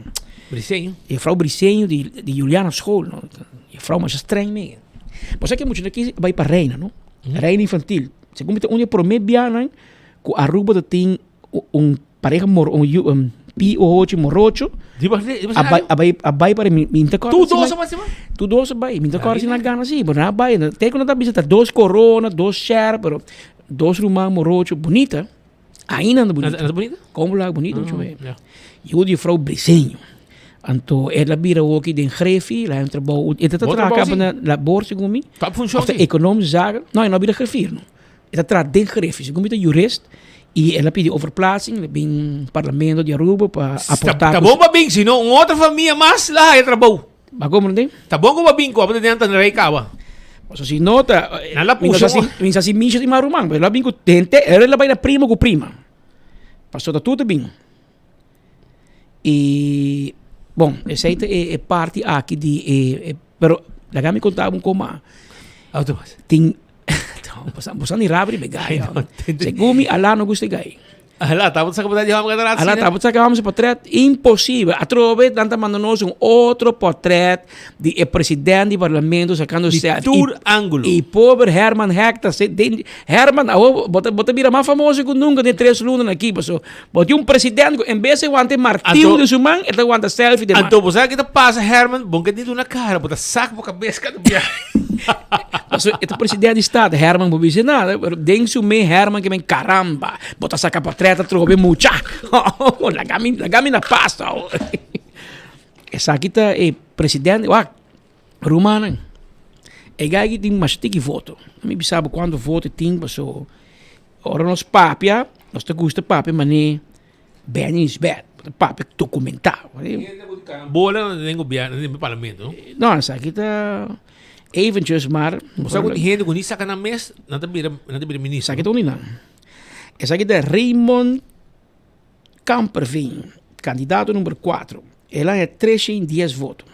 Briseño. Juffrouw Briseño di di Juliana School, no? Juffrouw masha streng mee. Bo sa ke mucha aki bai pa Reina, no? Reina Infantil. Segun mi ta un di e prome bianan ku Aruba ta tin un pareha mor un yu un pi ohochi morocho. Di ba di ba A bai a bai a bai pa mi mi ta kòrda Tur si dos nan a bai si ba? Tur dos a bai. Mi ta kòrda si nan gana si, pero nan a bai. Te ku nan ta bisa ta dos korona, dos shèr, pero dos ruman morocho bunita. Ainda anda bonita. Anda bonita? Como la bonita, mucho be. Yu di vrouw Briseño. Anto el a bira hoki den Grefi, la entra bou, e ta traha caba na labor segun mi. Top funcion Of ta si. economische zaken. No, e no a bira griffier no. E ta traha den Grefi, segun mi ta jurist y el a pidi overplaatsing, el a bin parlamento di Aruba pa aporta Ta cu bon pa bin, si no un otro famia mas la haya trabou. Ba comprende? Ta bon ku ba bin ku abo den ta rei kaba. Paso si no ta Nan la mi puso. sa si mi sa si misha di ma ruman, pero la bin ku tente, el la bai na primo ku prima. Paso ta tur ta bin. I bon, esei ta e e parti aki di e e pero laga mi konta bo un koma. Auto mas. Tin bo sa ni rabia riba e gai. Segun mi Alá no gusta e gai. Ala tabata saka potret di hòmber kada rato Ala tabata saka hòmber su potret imposibel. Atrobe nan ta manda nos un otro potret di e president di parlamento sakando Di selfie. tur ángulo. I pober Herman Heck ta se den Herman awo bo ta bo ta bira mas famoso ku nunka den tres lunanan aki paso bo tin un president ku en bes di wanta e martiu Anto den su man e ta wanta selfie den man. Anto bo sa ke ta pasa Herman bo ke duna kara bo ta sak bo kabes kada biaha. Paso e ta president di staat Herman bo bisa nada pero den su me Herman ke men caramba bo ta saka portret atrobe mucha laga mi laga mi na pas awo. Esaki ta e president wak rumannan e guy aki tin masha tiki voto mi bisa bo kuantu voto e tin paso ora nos papia nos ta gusta papia mane Benny is bad bo ta papia dokumenta. Bola den gobierno den parlamento no. No esaki ta eventjes maar Bo sa ku tin hende ku ni saka nan mes nan ta bira nan ta bira minister. Esaki ta un di nan esaki ta Raymond Kamperveen, kandidato number kuatro, el a haña 310 voto.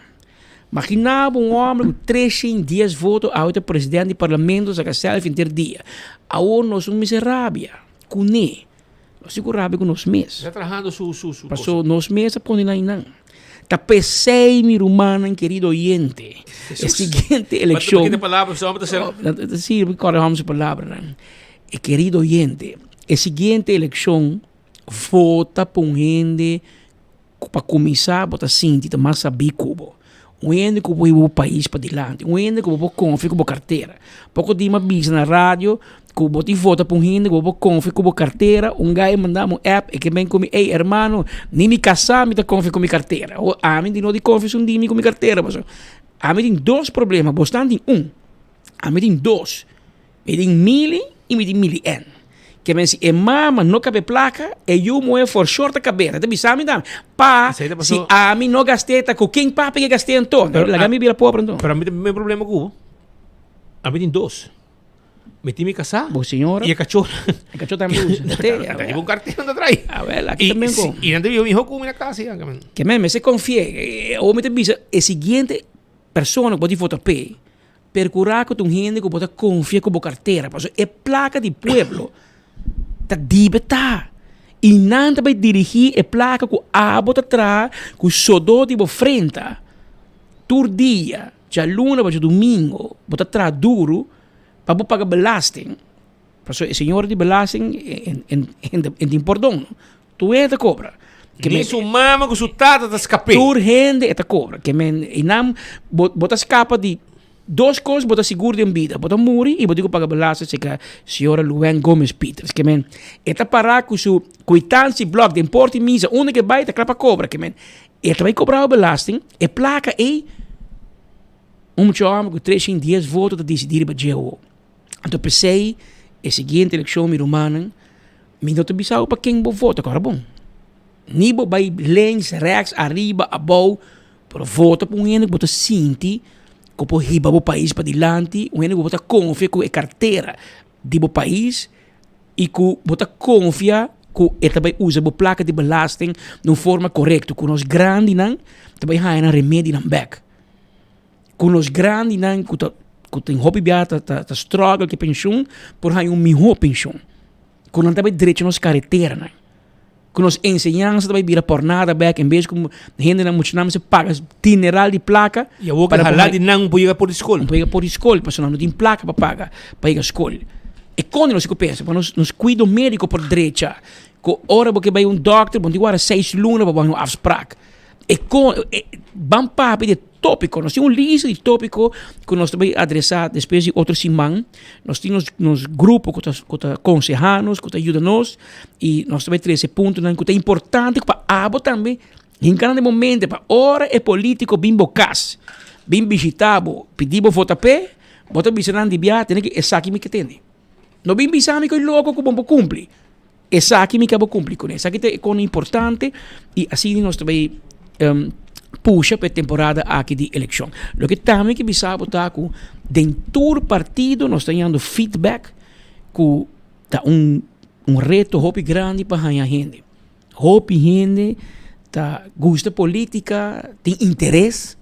Magina bo un hòmber ku 310 voto awe ta presidente di parlamento saka selfie henter dia. Awor nos no mester rabia kuné, nos tin ku rabia ku nos mes. Ta trahando su su su Paso nos mes a pone nan einan. Ta p'esei mi rumannan kerido oyente, e siguiente elekshon. Kende palabra su hòmber ta sera? Si, mi kòrda hòmber su palabranan. E kerido oyente, e siguiente elekshon vota pa un hende ku pa kuminsá bo ta sinti ta mas sabí ku bo. Un hende ku por hiba bo pais padilanti, un hende ku bo por konfia ku bo kartera. Poko di mi a bisa na radio ku bo tin vota pa un hende ku bo por konfia ku bo kartera, un guy a manda mi un app, e ke ben ku mi, ey hermano, ni mi kasá mi ta konfia ku mi kartera. Awor ami di no di konfia esun di mi ku mi kartera pasobra ami tin dos problema, bosnan tin un, ami tin dos. Mi tin mili i mi tin mili en. Ke men si e mama no kabe plaka, e yu muhé for sure ta kab'é. Ta bisa mi tambe, Pa, si ami no gast'é ta ku ken papi ke gast'é anto? Laga mi bira pobre anto. Pero ami tin e problema ku bo. Ami tin dos. Mi tin mi kasá. Bo señora. I e kachó. E kachó tambe usa. Te, a ver. Un cartera nan ta trae. A ver, aki también con. I nan ta biba mihó ku mi na kas ya. Ke men mester konfi'é. Awor mi ta bisa e siguiente persona ku bo tin vota p'e, perkurá ku ta un hende ku bo ta konfia ku bo kartera. Pasobra e plaka di pueblo ta dibe ta. I nan ta bai dirigí e plaka ku abo ta traha ku sodó di bo frenta tur dia, djaluna pa djadumingu, bo ta traha duru. Pa bo paga belasting, pasobra e señor di belasting e tin pordon, tur hende ta kobra. Ni su mama ku su tata ta skap'é. Tur hende e ta kobra. Ke men einan bo bo ta skapa di dos kos bo ta sigur den bida, bo ta muri i bo tin ku paga belasting seka señora Luann Gomez Pieters. Ke men e ta para ku su kuitansi blòk den porta di misa unda ke bai ta kla pa kobra. Ke men e ta bai kobra bo belasting, e plaka ei. Un mucha hòmber ku tres shin dies voto ta disidí riba dje awo. Anto p'esei e siguiente elekshon mi rumannan, mi no ta bisa bo pa ken bo vota, kòrda bon. Ni bo bai links, rèks, ariba, abou, pero vota pa un hende ku bo ta sinti ku por hiba bo pais padilanti, un hende ku bo ta konfia ku e kartera di bo pais i ku bo ta konfia ku e ta bai usa bo plaka di belasting na un forma korekto, ku nos grandinan ta bai haña nan remedinan bèk. Ku nos grandinan ku ta ku tin hopi bia ta ta struggle ku e penshun por haña un mihó penshun. Ku nan ta bai drecha nos kareteranan. Ku nos enseñansa ta bai bira por nada bèk en bes ku hendenan muchanan mester paga dineral di plaka. I awor ku hala di nan por yega por di skol. Por yega por di skol pasobra nan no tin plaka pa paga pa yega skol. E kon nos ku pensa pa nos nos kuido médiko por drecha ku ora bo ke bai un dòkter bo no tin wara seis luna pa bo haña un afsprak. E kon e ban papia di e tópiko. Nos tin un lista di tópiko ku nos ta bai adresá despues di otro siman. Nos tin nos nos grupo ku ta ku ta konsehá nos, ku ta yuda nos i nos ta bai trese puntonan ku ta importante pa abo tambe hinka nan den bo mente pa ora e polítiko bin bo kas, bin bishitá bo, pidi bo vota p'e, bo ta bisa nan di bia tene ke esaki mi ke tende. No bin bisa mi ku e loko ku bo por kumpli. Esaki mi kaba kumpli kuné. Esaki ta e kos importante i asina nos ta bai pusha pa e temporada aki di elekshon. Loke tambe ke bisa bo ta ku den tur partido nos ta yando feedback ku ta un un reto hopi grandi pa haña hende. Hopi hende ta gusta politica, tin interes,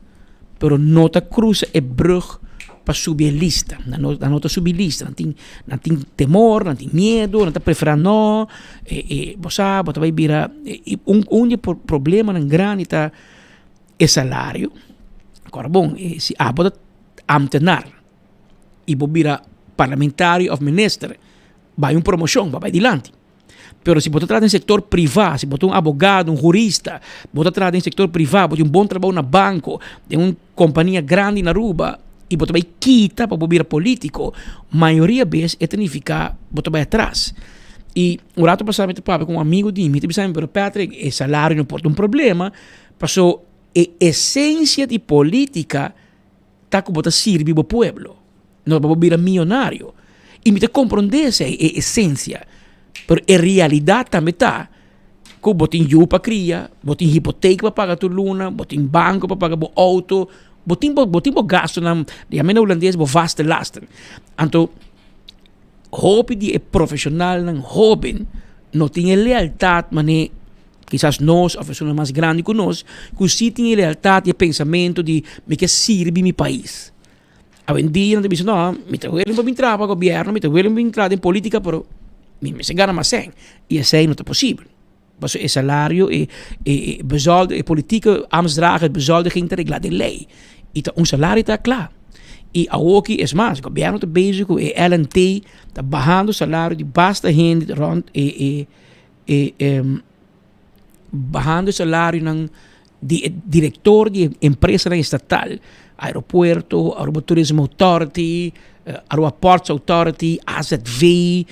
pero no ta cruza e brug pa subi e lista. Nan no, nan no ta subi lista, nan tin, nan tin temor, nan tin miedo, nan ta prefera no, e, e, bo sa, bo ta bai bira, e, un, un di e problemanan grandi ta e salario. Kòrda bon, e, si abo ta ambtenaar i bo bira parlamentario òf minister, bai un promoshon, bo a bai dilanti. Pero si bo ta traha den sector priva, si bo ta un abogado, un hurista, bo ta traha den sector priva, bo tin un bon trabou na banco, den un compania grandi na Aruba, y bo ta bay kita pa bo bira politico, mayoria bes e ta nifica bo ta bay atras. Y un rato pasa mi ta papia cu un amigo di mi, ta bisa mi, pero Patrick, e salario no por ta un problema, paso e esencia di politica ta ku bo ta sirbi bo pueblo, no pa bo bira miyonario. I mi ta komprondé esei, e esensia, pero e realidat tambe ta ku bo tin yu pa kria, bo tin hipotek pa paga tur luna, bo tin banko pa paga bo outo, bo tin bo tin bo gastunan, di yama na hulandes bo vaste lasten. Anto hopi di e profeshonalnan hoben no tin e lealtat manera Kisas nos of esunnan mas grandi ku nos ku si tin e lealtat i e pensamentu di mi ke sirbi mi pais. Awendia nan ta bisa no, mi ta willing pa bin traha pa gobièrnu, mi ta willing pa bin traha den politika pero mi mester gana mas sèn i esei no ta posibel. Pasobra e salario, e e bezolde, e politike ambtsdrager bezoldiging ta reglá den lei i ta un salario ta kla. I awoki es mas, gobièrnu ta bezig ku e LNT ta bahando salario di basta hende rònt e e. e bahando e salarionan di e director di e empresanan estatal, aeropuerto, Aruba Tourism Authority, Aruba Ports Authority, AZV,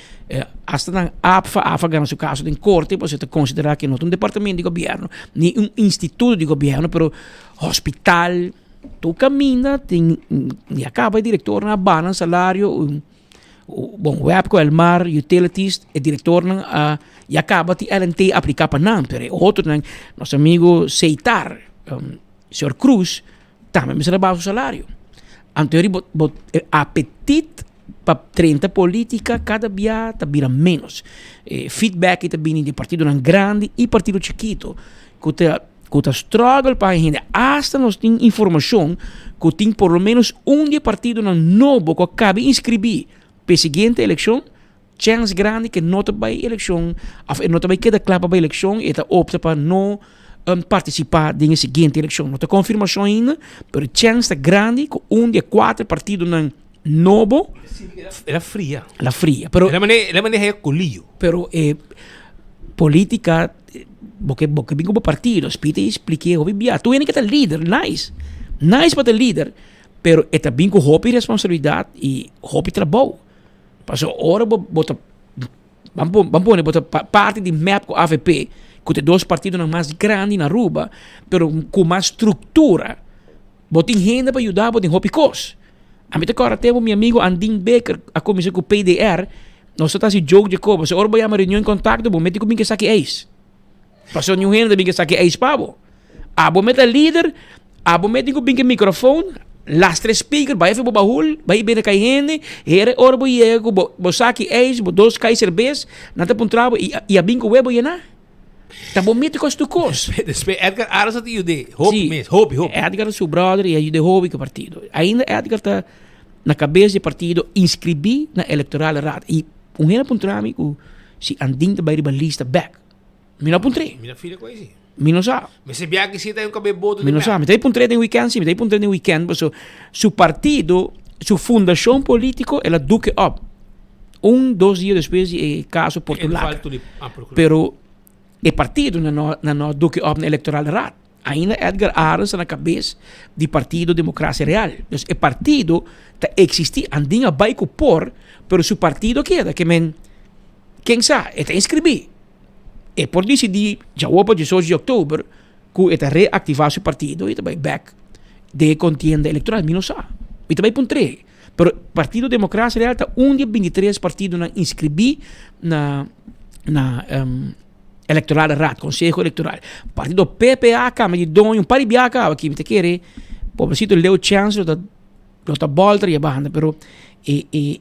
hasta nan APFA, APFA gana su caso den corte pasobra ta considera cu no ta un departamento di gobierno ni un instituto di gobierno pero hospital, tur caminda tin ya caba e directornan a baha nan salario. Bon, Webco, Elmar, Utilities, e directornan a ya caba tin LNT aplica pa nan, pero e otronan, nos amigo Seitar, señor Cruz, tambe mester a baha su salario. Anto bo bo apetit. pa drenta politica cada bia ta bira menos. E feedback ta bini di partidonan grandi y partido chikito cu ta cu ta struggle pa hende. Hasta nos tin informacion cu tin por lo menos un di e partidonan nobo cu a caba inscribi pa e siguiente eleccion, chance grandi cu e no ta bay eleccion of e no ta bay keda cla pa bay eleccion y e ta opta pa no participa den e siguiente eleccion. No ta confirmacion ainda, pero e chance ta grandi cu un di e cuater partidonan nobo. El a fria. El a fria, pero. El a mane, el a maneha e colillo. Pero e politica, bo ke, bo ke bin cu bo partido, Speed a explique hopi bia. Tur hende ke ta lider, nice. Nice pa ta lider, pero e ta bin cu hopi responsabilidad y hopi trabou. Pasobra ora bo, bo ta, ban pon, ban pone bo ta parti di mep cu avp, cu ta e dos partidonan mas grandi na Aruba, pero cu mas structura. Bo tin hende pa yuda bo den hopi kos. Ami ta kòrda tempu mi amigu Andin Baker a kuminsá ku PDR, nos ta ta hasi joke dje koba, si ora bo yama reunion kontakto bo mete ku bin ke saki eis. Pasobra niun hende ta bin ke saki eis pa bo. Abo me ta lider, abo me tin ku bin ke mikrofon, lastra e speaker, bai afe bo bahul, bai bende kai hende, hera ora bo yega ku bo bo saki eis, bo dos kai serbes, nan ta puntra bo i a bin ku webo yená. Ta bo mete kos tu kos. Despues Edgar Aras a ta yud'é. Hopi mes, hopi, hopi. Edgar su brother i a yud'é hopi ku partido. Ainda Edgar ta na kabes di partido inskribí na Electorale Raad. I un hende a puntra mi ku si Andin ta bai riba lista bèk. Mi no a puntr'é. Mi no fila ku esei. Mi no sa. Mester biaha ki si ta un kabes boto di Mi no sa. Mi ta puntr'é den weekend si, mi ta puntr'é den weekend pasobra su partido, su fundashon polítiko el a duke op. Un, dos dia despues di e caso Portulaca. Pero e partido na no, na no doke op na Electoral Raad. Ainda Edgar Arends ta na cabes di Partido Democracia Real. Dus e partido ta existi, Andin a bay cu por, pero su partido keda. Ke men, ken sa, e ta inscribi. E por dicidi djawo pa diesocho di october cu e ta reactiva su partido y ta bay back den e contienda electoral. Mi no sa. Mi ta bay puntr'e. Pero Partido Democracia Real ta un di e bintitres partidonan inscribí na na Electorale Raad, Conseho Electoral. Partido PPA cambia di doño un par di biaha caba aki, mi ta kere pobrecito Leo Chance lo ta lo ta bolter y a banda, pero e e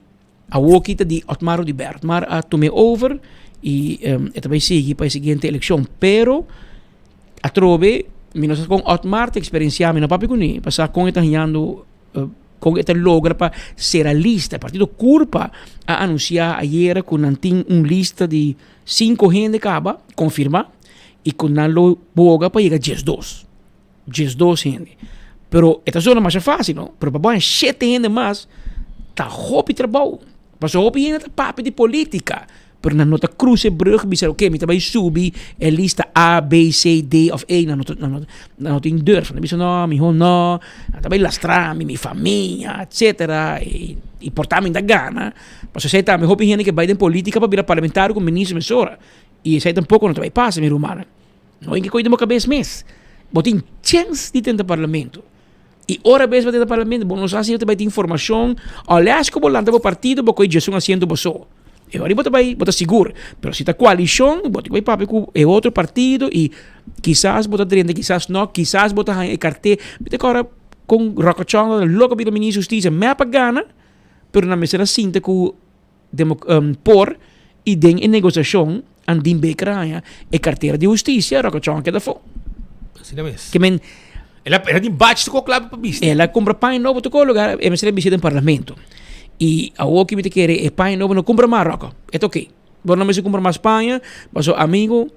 awoki ta di Otmar Oduber. Otmar a tuma e over y e ta bay sigui pa e siguiente eleccion, pero atrobe mi no sa con Otmar ta experiencia, mi no papia cune pa sa con e ta hañando. Kon e ta logra pa sera lista? Partido Curpa a anunsiá ayera ku nan tin un lista di sinku hende kaba konfirmá i ku nan lo boga pa yega diesdos. Diesdos hende. Pero e ta zona masha fásil no, pero pa bo haña shete hende mas ta hopi trabou. Pasobra hopi hende ta papia di polítika. Pero nan no ta cruza e brug bisa oke mi ta bay subi e lista A, B, C, D of E. Nan no ta, nan no, nan no tin durf. Nan ta bisa no, miho no, nan ta bay lastra mi, mi famia, etcetera. Y, y por ta mi ta gana. Pasobra esey tambe hopi hende ke bay den politica pa bira parlamentario cu minister mesora. Y esey tampoco no ta bay pasa mi rumannan. No hay ke coy den bo cabes mes. Bo tin chens di tenta parlamento. Y ora bes bo tenta parlamento, bo no sa si bo ta bay tin formacion. Ales cu bo lanta bo partido, bo coy djesun asiento bo so. E ora bo ta bay, bo ta sigur. Pero si ta coalicion, bo tin cu bay papia cu e otro partido y kisas bo ta drenta, kisas no, kisas bo ta haña e cartel. Mi ta acorda con Rocochon loco bira ministro di husticia, mep a gana, pero nan mester a sinta cu por y den e negociacion Andin Baker a haña e cartera di husticia, Rocochon a keda afó. Asina mes. Ke men. El a, el a tin bach tocó clave pa bisti. El a cumpra paña nobo tocó lugar, e mester a bisti den parlamento. Y awor ki mi ta kere e paña nobo no cumpra mas, Rocco. E ta oké. Bo no mester cumpra mas paña, pasobra amigo,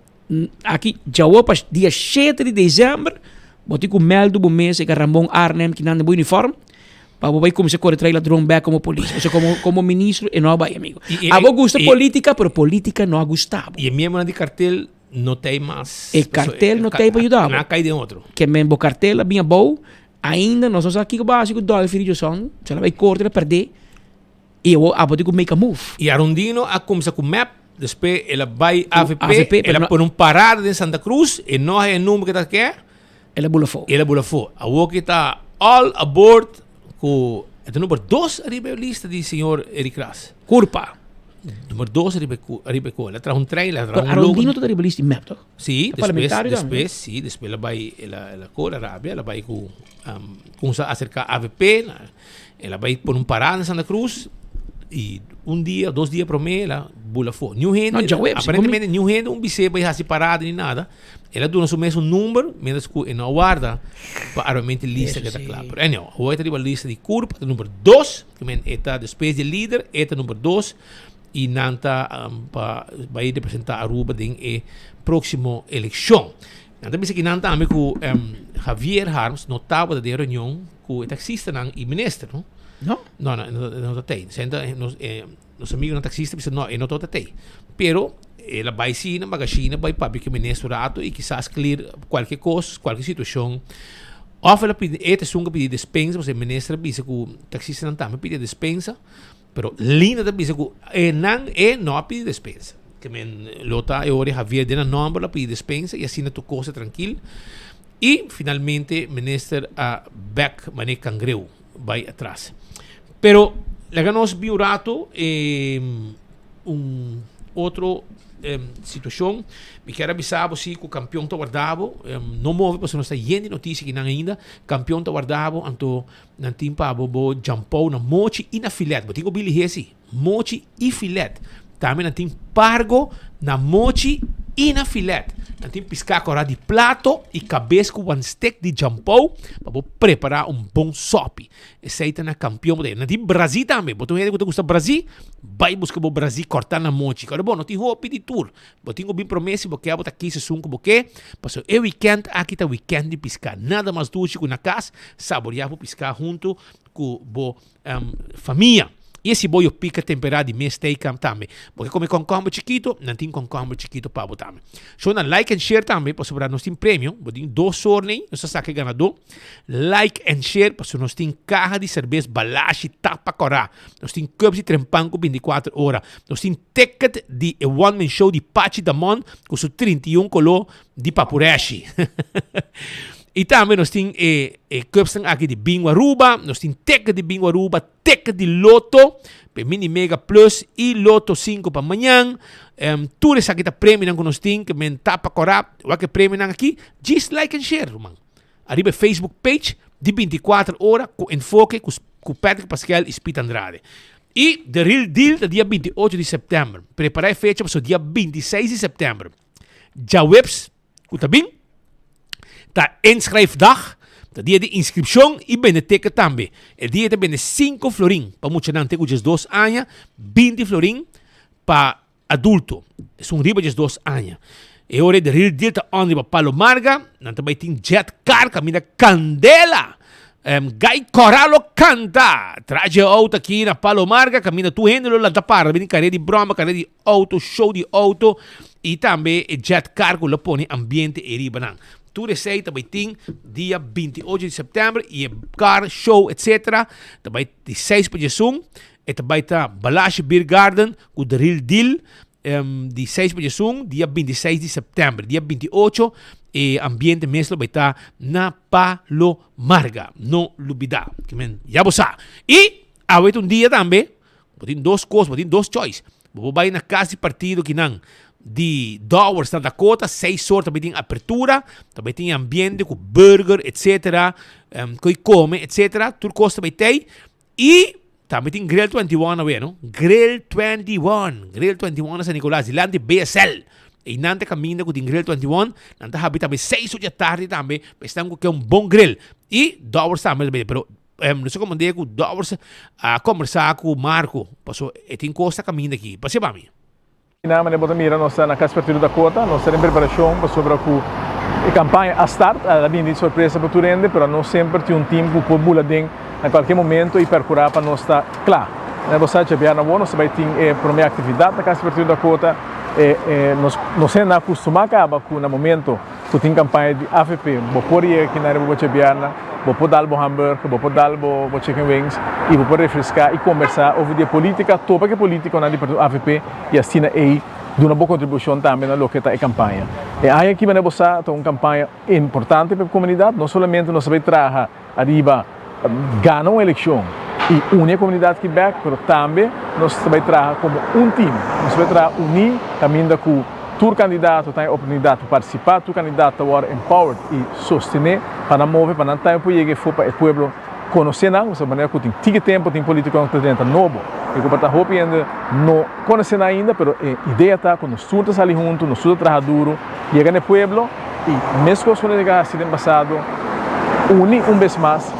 aki djawo pa dia shete di december, bo tin cu meldu bo mes e Ramon Arnhem kinan den bo uniform, pa bo bai cuminsa core trai ladron bek como polis. Pasobra como, como ministro e no a bai, amigo. Y, y, Abo gusta y, politica, pero politica no a gusta bo. Y e miembronan di cartel no ta ei mas. E cartel no ta ei pa yuda bo. Nan a kai den otro. Ke men bo cartel a bin abou, ainda nos no sa kiko bo a hasi ku Dolphy Richardson, se la bai korte, el a perdé, i awor abo tin ku make a move. I Arondino a kumsa ku mep, despues el a bai avp, AVP, el a pone un parada den Santa Cruz, e no haya e number ke ta ke. El a bula afó. El a bula afó. Awor ke ta all aboard ku e ta number dos ariba e lista di señor Eric Ras. Curpa. Number dos ariba e ariba e ko. El a traha un trein, el a traha Pero un Arondino logo. ta riba lista di mep toch? Sí, Ta despues, parlamentario tambe. despues, sí, despues el a bai, el a, el a ko, el a rabia, el a bai ku kumsa aserka avp, el a bai pone un parada na Santa Cruz. I un dia, dos dia promé el a bula afó. Niun hende, No, djaweps, aparentemente niun hende un bis'é bai hasi parada ni nada. El a duna su mes un number, mientras ku e no a warda pa armamento lista Eso keda sí. kla. Pero anyhow, awor e ta riba lista di Curpa, ta number dos, ke men e ta despues di e lider, e ta number dos i nan ta pa bai representa Aruba den e próksimo elekshon. Nan ta bisa ki nan tambe ku Javier Harms no tabata den reunion ku e taksistanan i minister, no? No? No, no, e no ta tei. Senta, nos, eh, nos amigonan taksista bisa no, e no tabata tei. Pero el a bai si na bagashina bai papia ku e minister un rato i kisas clear kualke kos, kualke situashon. Òf el a pidi, e ta esun ku a pidi despensa, pasobra e minister a bisa ku taksistanan tambe a pidi despensa. Pero Linda ta bisa ku e nan e no a pidi despensa. Ke men lo ta e ora di Javier den nan nòmber lo a pidi despensa i asina tur kos ta trankil. I finalmente minister a bek mane kangreu bai atras. Pero laga nos bin un rato un otro situacion. Mi kier a bisa bo si cu campeon ta warda bo. No move pasobra nos ta yen di noticia kinan ainda. Campeon ta warda bo anto nan tin pa bo bo jampou na mochi y na filet. Bo tin cu bili hesi. Mochi y filet. Tambe nan tin pargo na mochi y na filet. Nan tin piská kòrá di plato y kabes ku wan stek di jampou pa bo prepará un bon sòpi. Esei ta na Kampion Bodega. Nan tin brazí tambe. Bo ta un hende ku ta gusta brazí? Bai buska bo brazí kòrtá na mochi. Kòrda bo, no tin hopi di tur. Bo tin ku bin promé si bo ke bo ta kis esun ku bo ke. Pasobra e wikènt aki ta wikènt di piská. Nada mas dushi ku na kas saboriá bo piská huntu ku bo famia. I e siboyo pika temperá di mes steikam tambe. Bo ke kome kònkòmber chikito? Nan tin kònkòmber chikito pa bo tambe. So nan like and share tambe pasobra nos tin premio. Bo tin dos sornei, nos ta saka e ganadó. Like and share pasobra nos tin kaha di serbes Balashi tapa kòrá. Nos tin cups di trempan ku 24 ora. Nos tin ticket di e one man show di Pachi Damon ku su 31 koló di Papureshi. I tambe nos tin e e cupsnan aki di Bingo Aruba, nos tin ticket di Bingo Aruba, ticket di Lotto, pe Mini Mega Plus i Lotto 5 pa mañan. Um, tur esaki ta premionan ku nos tin, ke men tapa kora, wak e premionan aki, just like and share, ruman. Ariba e Facebook page di 24 ora ku Enfoke ku, ku Patrick Pascal i Speed Andrade. I The Real Deal ta dia 28 di september. Prepara e fecha pasobra dia 26 di september. Djaweps ku ta bin ta inschrijfdag, ta dia di inskripshon i bende teket tambe. E dia ta bende sinku florin pa muchanan te ku diesdos aña, binti florin pa adulto, esun riba diesdos aña. E ora di Real Deal ta on riba Palo Marga, nan ta bai tin jet car kaminda kandela. Guy Cora lo kanta! Traje auto aki na Palo Marga kaminda tur hende lo lanta para, ta bini kare di broma, kare di auto, show di auto y tambe e jet car cu lo pone ambiente e riba nan. Tur esey ta bay tin dia 28 di september y e car show etc. Ta bay di 6 pa diesun. E ta bay ta Balashi Beer Garden cu The Real Deal di 6 pa diesun dia 26 di september. Dia 28 e ambiente mes lo bay ta na Palo Marga. No lubida. Ya bo sa. Y awe ta un dia tambe Bo tin dos kos, bo tin dos choice. Bo por bai na kas di partido kinan di Dowers na Dakota, seis or ta bai tin apertura, ta bai tin ambiente ku burger etcetera, ku kome etcetera, tur kos ta bai tei. I tambe tin Grill 21 awe no, Grill 21, Grill 21 na San Nicolas, dilanti BSL. Einan ta kaminda ku tin Grill 21, nan ta habri tambe seis or di atardi tambe, pa esnan ku ke un bon grill. I Dowers tambe ta bai, pero Nos a komand'é ku Dowers a kombersá ku Marco, paso e tin kos ta kaminda aki. Pas'é pa mi. Na manera bo ta mira nos ta na Cas Partido Dakota, nos ta den preparacion pasobra cu e campaña a start, a bini di sorpresa pa tur hende, pero nos semper tin un team cu por bula den na cualkier momento y percura pa nos ta cla. Manera bo sa djabièrnè awor nos ta bay tin e prome actividad na Cas Partido Dakota, e nos nos hende a custuma caba cu na momento Ku tin kampaña di avp, bo por yega aki na riba bo djabièrnè, bo por dal bo hamburger, bo por dal bo bo chicken wings i bo por refreská i kombersá over di e polítika, topa ku e polítikonan di partido avp i asina ei duna bo kontribushon tambe na loke ta e kampaña. E aña aki manera bo sa ta un kampaña importante pa e komunidat, no solamente nos ta bai traha ariba gana un elekshon i uni e komunidat aki bèk, pero tambe nos ta bai traha komo un tim. Nos ta bai traha uní kaminda ku tur kandidato ta haña oportunidat pa partisipá, tur kandidato ta wòrdu empowered i sostené pa nan move, pa nan tambe por yega efo pa e pueblo. konosé nan, pasobra manera ku tin tiki tempu tin polítikonan ku ta drenta nobo i ku por ta hopi hende no konosé nan ainda, pero e idea ta ku nos tur ta sali huntu, nos tur ta traha duru, yega na e pueblo i meskos ku nos a yega hasi den pasado, uni un bes mas,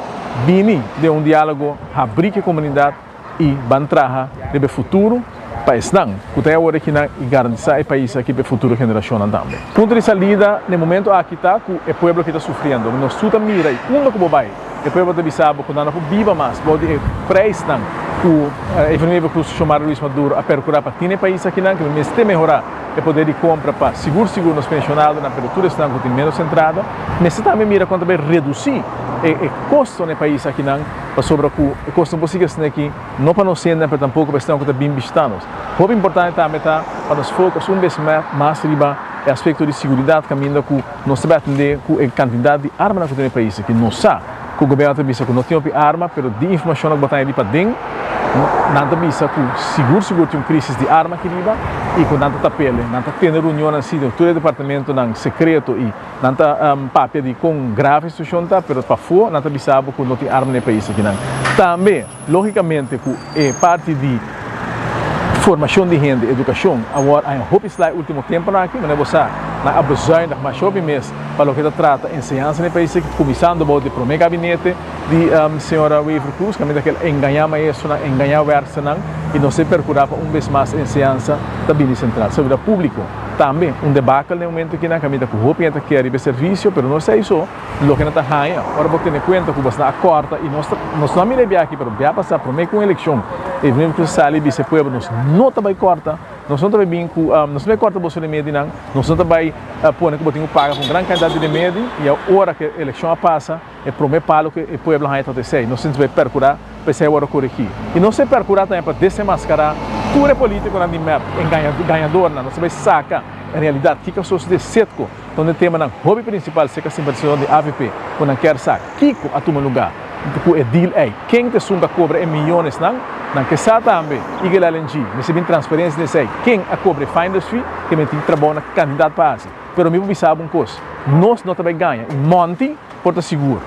bini den un diálogo habrí ku e komunidat i ban traha riba e futuro pa esnan ku ta e awor akinan i garantisá e pais aki pa e futuro generashonnan tambe. Punto di salida na e momento aki ta ku e pueblo aki ta sufriendo. Nos tur ta mira i unda ku bo bai e pueblo ta bisa bo ku nan no por biba mas bou di e preisnan ku Evelyn Wever Croes Xiomara Luis Maduro a perkurá pa tin e pais akinan ku mester mehorá e poder di kompra pa sigur sigur nos penshonadonan pero tur esnan ku tin menos entrada. Mester tambe mira kon ta bai redusí e kosto na e pais akinan. Pasobra ku e kos no por sigui asina aki, no pa nos hendenan pero tampoko pa esnan ku ta bin bishita nos. Hopi importante tambe ta pa nos focus un bes mas riba e aspekto di siguridat kaminda ku nos ta bai atendé ku e kantidat di armanan ku tin na e pais aki. Nos sa ku gobièrnu ta bisa ku no tin hopi arma pero di informashonnan ku bo ta haña di paden nan ta bisa ku sigur sigur tin un krisis di arma aki riba i ku nan ta tapele. Nan ta tene reunionnan si den tur e departamentonan sekreto i. Nan ta papia di kon grave e situashon ta, pero pafó nan ta bisa bo ku no tin arma na e pais akinan. Tambe, lógikamente ku e parti di formashon di hende, edukashon, awor a hopi sla e último temponan aki, manera bo sa, nan a bezuinig masha hopi mes pa loke ta trata enseñansa na e pais aki, kuminsando bou di e promé gabinete di señora Wever Croes, kaminda ku el a engañá maestronan, engañá wèrksternan i nos a perkurá pa un bes mas enseñansa ta bini sentral. Seguridad públiko. Tambe, un debakel na e momento aki nan caminda cu hopi hende ta kere riba e servicio, pero no esey so, loke nan ta haña. Ora bo tene cuenta cu bosnan a corta y nos ta, nos no a mira e biaha aki, pero biaha pasa prome cu un eleccion, e primer cu sali bisa e pueblo nos no ta bay corta, nos no ta bay bin cu, nos no ta bay corta boso remedinan, nos no ta bay pone cu bo tin cu paga pa un gran cantidad di remedi, y awor cu e eleccion a pasa, E prome palo ku e pueblo haña ta esei. Nos tin bai perkurá pa esei wòrdu koregí. I nos ta perkurá tambe pa desenmaskará tur e polítikonan di mep, e gañadornan. Nos ta bai saka en realidat kiko a sosodé Setco ta un di e temanan hopi prinsipal serka simpatisadornan di avp ku nan kier sa kiko a tuma lugá ku e deal ei. Ken ta esun ku a kobra e miyonesnan? Nan ke sa tambe Eagle LNG mester bin transparensia den esei. Ken a kobra e finders fee? Ke men tin trabou na kandidat pa hasi. Pero mi por bisa bo un kos, nos no ta bai gaña i Monty por ta sigur.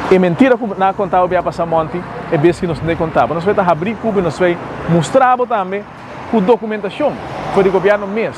E mentira ku nan a konta bo bia pasa Monty, e bes ki nos no ta konta bo. Nos bai ta habrí ku bo i nos bai mustra bo tambe ku dokumentashon for di gobièrnu mes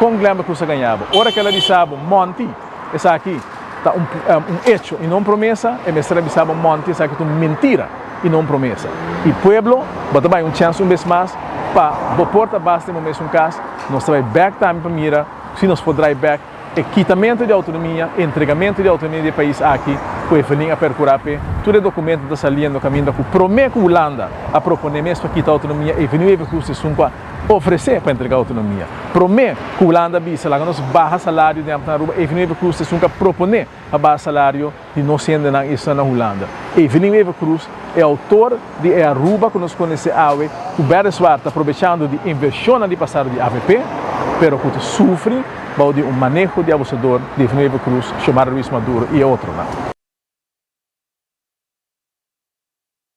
kon Glenbrook Cruz a gaña bo. Ora ku el a bisa bo Monty esaki ta un un echo i no un promesa, e mester a bisa bo Monty esaki ta un mentira i no un promesa. I pueblo, bo ta bai un chèns un bes mas pa bo por ta bas den bo mesun kas, nos ta bai bèk tambe pa mira. Si nos por draai bek e kitamento di autonomia, entregamento di autonomia di e pais aki ku Evelyn a percura p'e, tur e documento ta saliendo caminda ku prome ku Hulanda a propone mes pa kita autonomia, Evelyn Wever Croes esun ku a ofrece pa entrega autonomia. Prome ku Hulanda a bisa laga nos baha salario den ambtenaar Aruba, Evelyn Wever Croes esun ku a propone pa baha salario di nos hendenan esnan na Hulanda. Evelyn Wever Croes, e autor di e Aruba cu nos conoce awe, cu weliswaar ta probechando di inversionnan di pasado di avp, pero cu ta sufri bao di un maneho di abusador di Evelyn Wever Croes, Xiomara Ruiz Maduro y e otronan.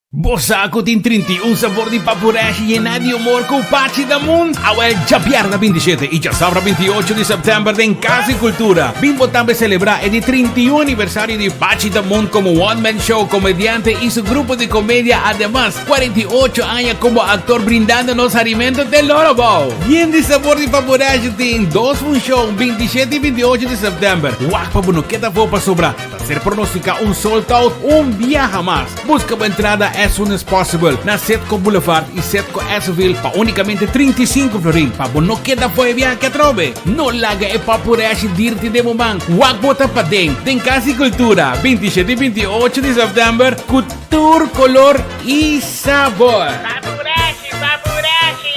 Bo sa ku tin 31 sabor di papureshi yená di humor ku Pachi Damun? Awel djabièrnè 27 i djasabra 28 di sèptèmber den Kas di Kultura. Bin bo tambe selebrá e di 31 aniversario di Pachi Damun komo one man show komediante i su grupo di komedia ademas 48 aña komo aktor brindando nos harimentu te loro bou. Yen di sabor di papureshi tin dos funshon 27 i 28 di sèptèmber. Wak pa bo no keda afó pasobra ta ser pronosticá un sold out un biaha mas. Busca bo entrada as soon as possible na Setco Boulevard y Setco Esseville pa unicamente 35 florin pa bo no keda fo'i biaha atrobe. No laga e papureshi dirti den bo man. Wak bo ta paden den Cas di Cultura 27 y 28 di september cu tur color y sabor. Papureshi, papureshi!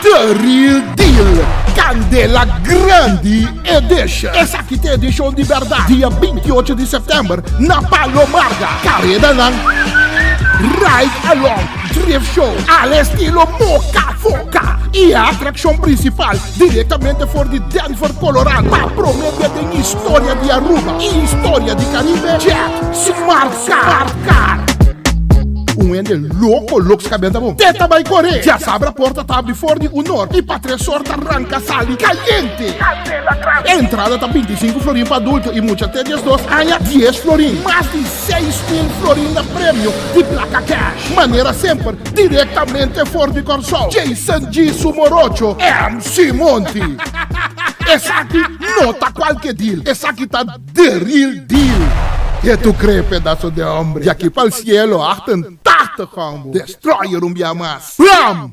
The Real Deal, Candela Grandi Edition. Esaki ta e edicion di berdad, dia 28 di september na Palo Marga. Caredanan Ride Along, Drift Show, al estilo Moca Foca y e atraccion principal directamente for di Denver, Colorado, pa prome bia den historia di Aruba y historia di Caribe, Jet Smart Car. Un. Un hende loko lok skabenta bon. Te ta bai kore! Djasabra porta ta abri for di un or i pa tres or ta ranka sali kayente! Entrada ta 25 florin pa adulto i mucha te 12 aña 10 florin. Mas di 6000 florin na premio di plaka cash. Manera semper direktamente for di Kòrsou, Jason G. Su Morocho, MC Monty. Esaki no ta kualke deal, esaki ta the real deal. Ke tu cree pedazo de hombre? Di aki pa'l cielo 88 combo. Destroyer un bia mas. Bram!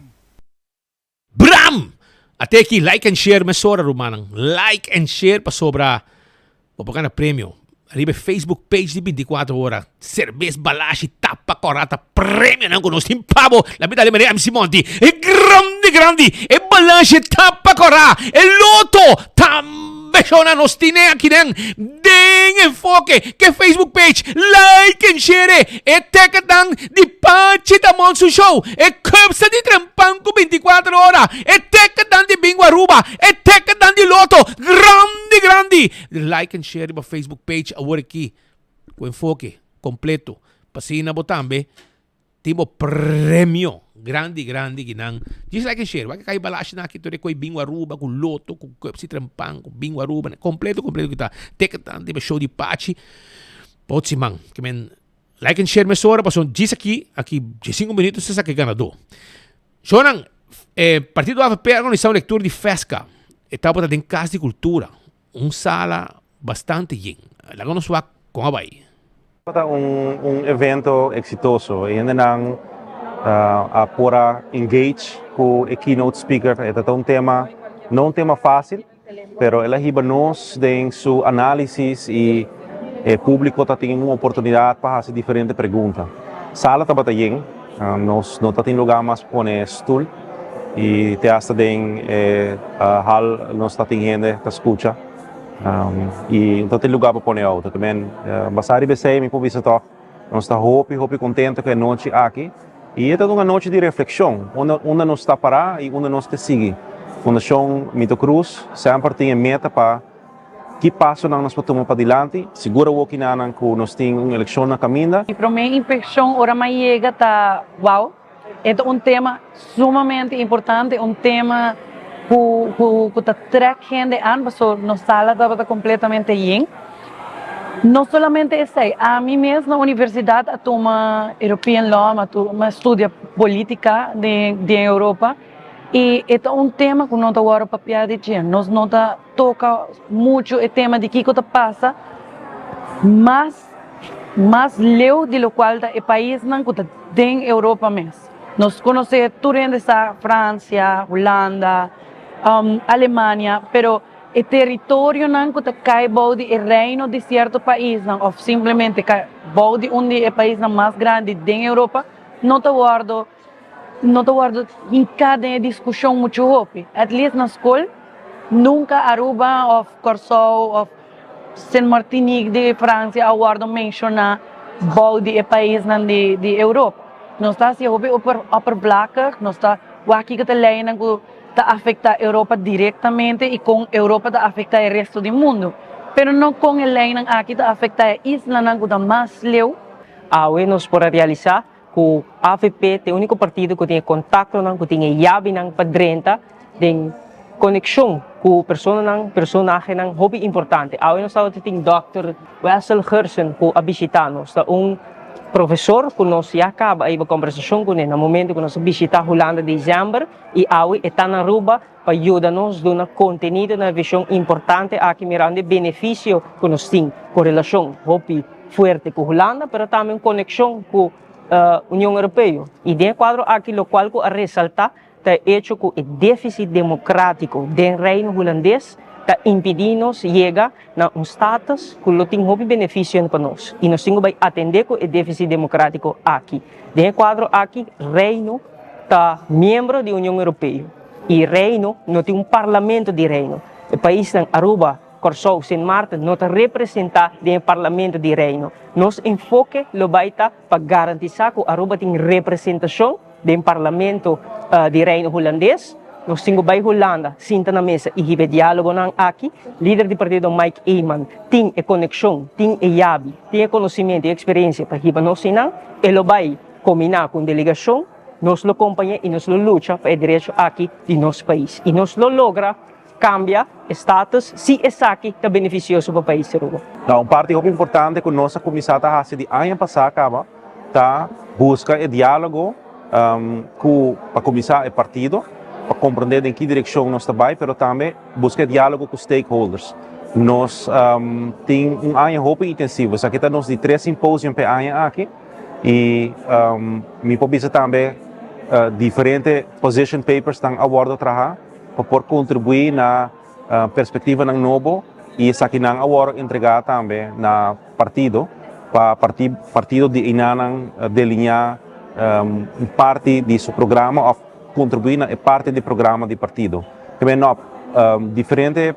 Bram! Ate aki like and share mesora rumannan. Like and share pasobra bo por gana premio riba e Facebook page di 24 ora. Cerbes Balashi tapa korata premionan ku nos tin pa bo. La mi dale manera MC Monty. E grandi grandi e Balashi tapa kora e loto tambe shona nos tine akinen den Enfoke ke Facebook page like and share e teketnan di Pachi Damon su show, e cupsa di Trempan cu 24 ora, e ticketnan di Bingo Aruba, e ticketnan di Lotto, grandi grandi! Like and share riba Facebook page awor aki cu enfoke completo pa asina bo tambe tin bo premio grandi grandi kinan. Djis like and share, wak kai balashi nan aki tur e coi Bingo Aruba cu Lotto cu cups di Trempan cu Bingo Aruba, completo completo kita. Ticketnan di show di Pachi pa otro siman. Like and share mesora pasobra djis aki, aki diesinco minuto sa saka e ganadó. Shownan, e partido avp a organisa un lectura di Fesca. E tabata den Cas di Cultura, un sala bastante yen. Laga nos wak con a bai. Tabata un un evento exitoso. E hendenan a por a engage cu e keynote speaker. E ta un tema, no un tema facil. Pero el a hiba nos den su análisis i e públiko ta tin un oportunidat pa hasi diferente pregunta. Sala tabata yen, nos no ta tin lugá mas pa pone stul i te asta den e hal nos ta tin hende ta skucha i no ta tin lugá pa pone outo. Tamen basá riba esei mi por bisa tòg nos ta hopi hopi kontento ku e nochi aki. I e ta un anochi di reflekshon, unda unda nos ta pará i unda nos ta sigui. Fundashon Mito Cruz semper tin e meta pa ki pasonan nos por tuma padilanti, sigur awor kinanan ku nos tin un elekshon na kaminda. Mi promé impreshon ora mi a yega ta wow, e ta un tema sumamente importante, un tema ku ku ku ta trèk hende an pasobra nos sala tabata kompletamente yen. No solamente esei, ami mes na universidad a tuma European Law, mi a tuma studia politica den Europa y e ta un tema cu no ta worde papia di dje. Nos no ta toca mucho e tema di kico ta pasa mas mas leu di locual ta e paisnan cu ta den Europa mes. Nos conoce tur hende sa Francia, Hulanda, Alemania, pero. E teritorionan ku ta kai bou di e reino di sierto paisnan òf simplemente kai bou di un di e paisnan mas grandi den Europa no ta wòrdu no ta wòrdu hinká den e diskushon muchu hopi. At least na skol nunka Aruba òf Kòrsou òf Sint Martinique di Fransia a wòrdu menshoná bou di e paisnan di di Europa. Nos ta hasi hopi oppervlakkig, nos ta wak kiko ta leinan ku ta afecta Europa directamente y con Europa ta afecta e resto di mundo, pero no con e leynan aki ta afecta e islanan cu ta mas leu. Awe nos por a realisa cu avp ta e unico partido cu tin e contactonan, cu tin e yabinan pa drenta den conexion cu personanan, personahenan hopi importante. Awe nos tabata tin dòkter Wessel Gersen cu a bishita nos. Ta un profesor cu nos ya caba a hiba combersacion cune na momento cu nos a bishita Hulanda december. I awe e ta na Aruba pa yuda nos duna kontenido na e vision importante aki mirando e benefisio ku nos tin ku relashon hopi fuerte ku Hulanda pero tambe un konekshon ku Union Europeo. I den e kuadro aki lokual ku a resalta ta e echo ku e defisit demokratiko den Reino Hulandes ta impidi nos yega na un status ku lo tin hopi benefisio pa nos i nos tin ku bai atende ku e defisit demokratiko aki. Den e kuadro aki Reino ta miembro di Union Europeo y Reino no tin un parlamento di Reino. E paisnan Aruba, Corsou, Sint Maarten no ta representa den e parlamento di Reino. Nos enfoke lo bay ta pa garantisa cu Aruba tin representacion den parlamento di Reino Hulandes. Nos tin cu bay Hulanda, sinta na mesa y hiba e dialogonan aki. Lider di partido Mike Eman tin e conexion, tin e yabi, tin e conocimento y experiencia pa hiba nos einan. E lo bay. Kombiná ku un delegashon, nos lo kompañ'é i nos lo lucha pa e derecho aki di nos pais. I nos lo logra kambia e status si esaki ta benefisioso pa pais Aruba. Na un parti hopi importante ku nos a kuminsá ta hasi di aña pasá kaba ta buska e diálogo ku pa kuminsá e partido pa komprondé den ki direkshon nos ta bai pero tambe buska e diálogo ku stakeholders. Nos tin un aña hopi intensivo, esaki ta nos di tres simposium p'e aña aki. Y mi por bisa tambe diferente position papers tan a wordo traha pa por contribui na perspectivanan nobo y esakinan a wordo entrega tambe na partido pa partido di einanan delinea un parti di su programa of contribui na e parti di programa di partido. Te no, diferente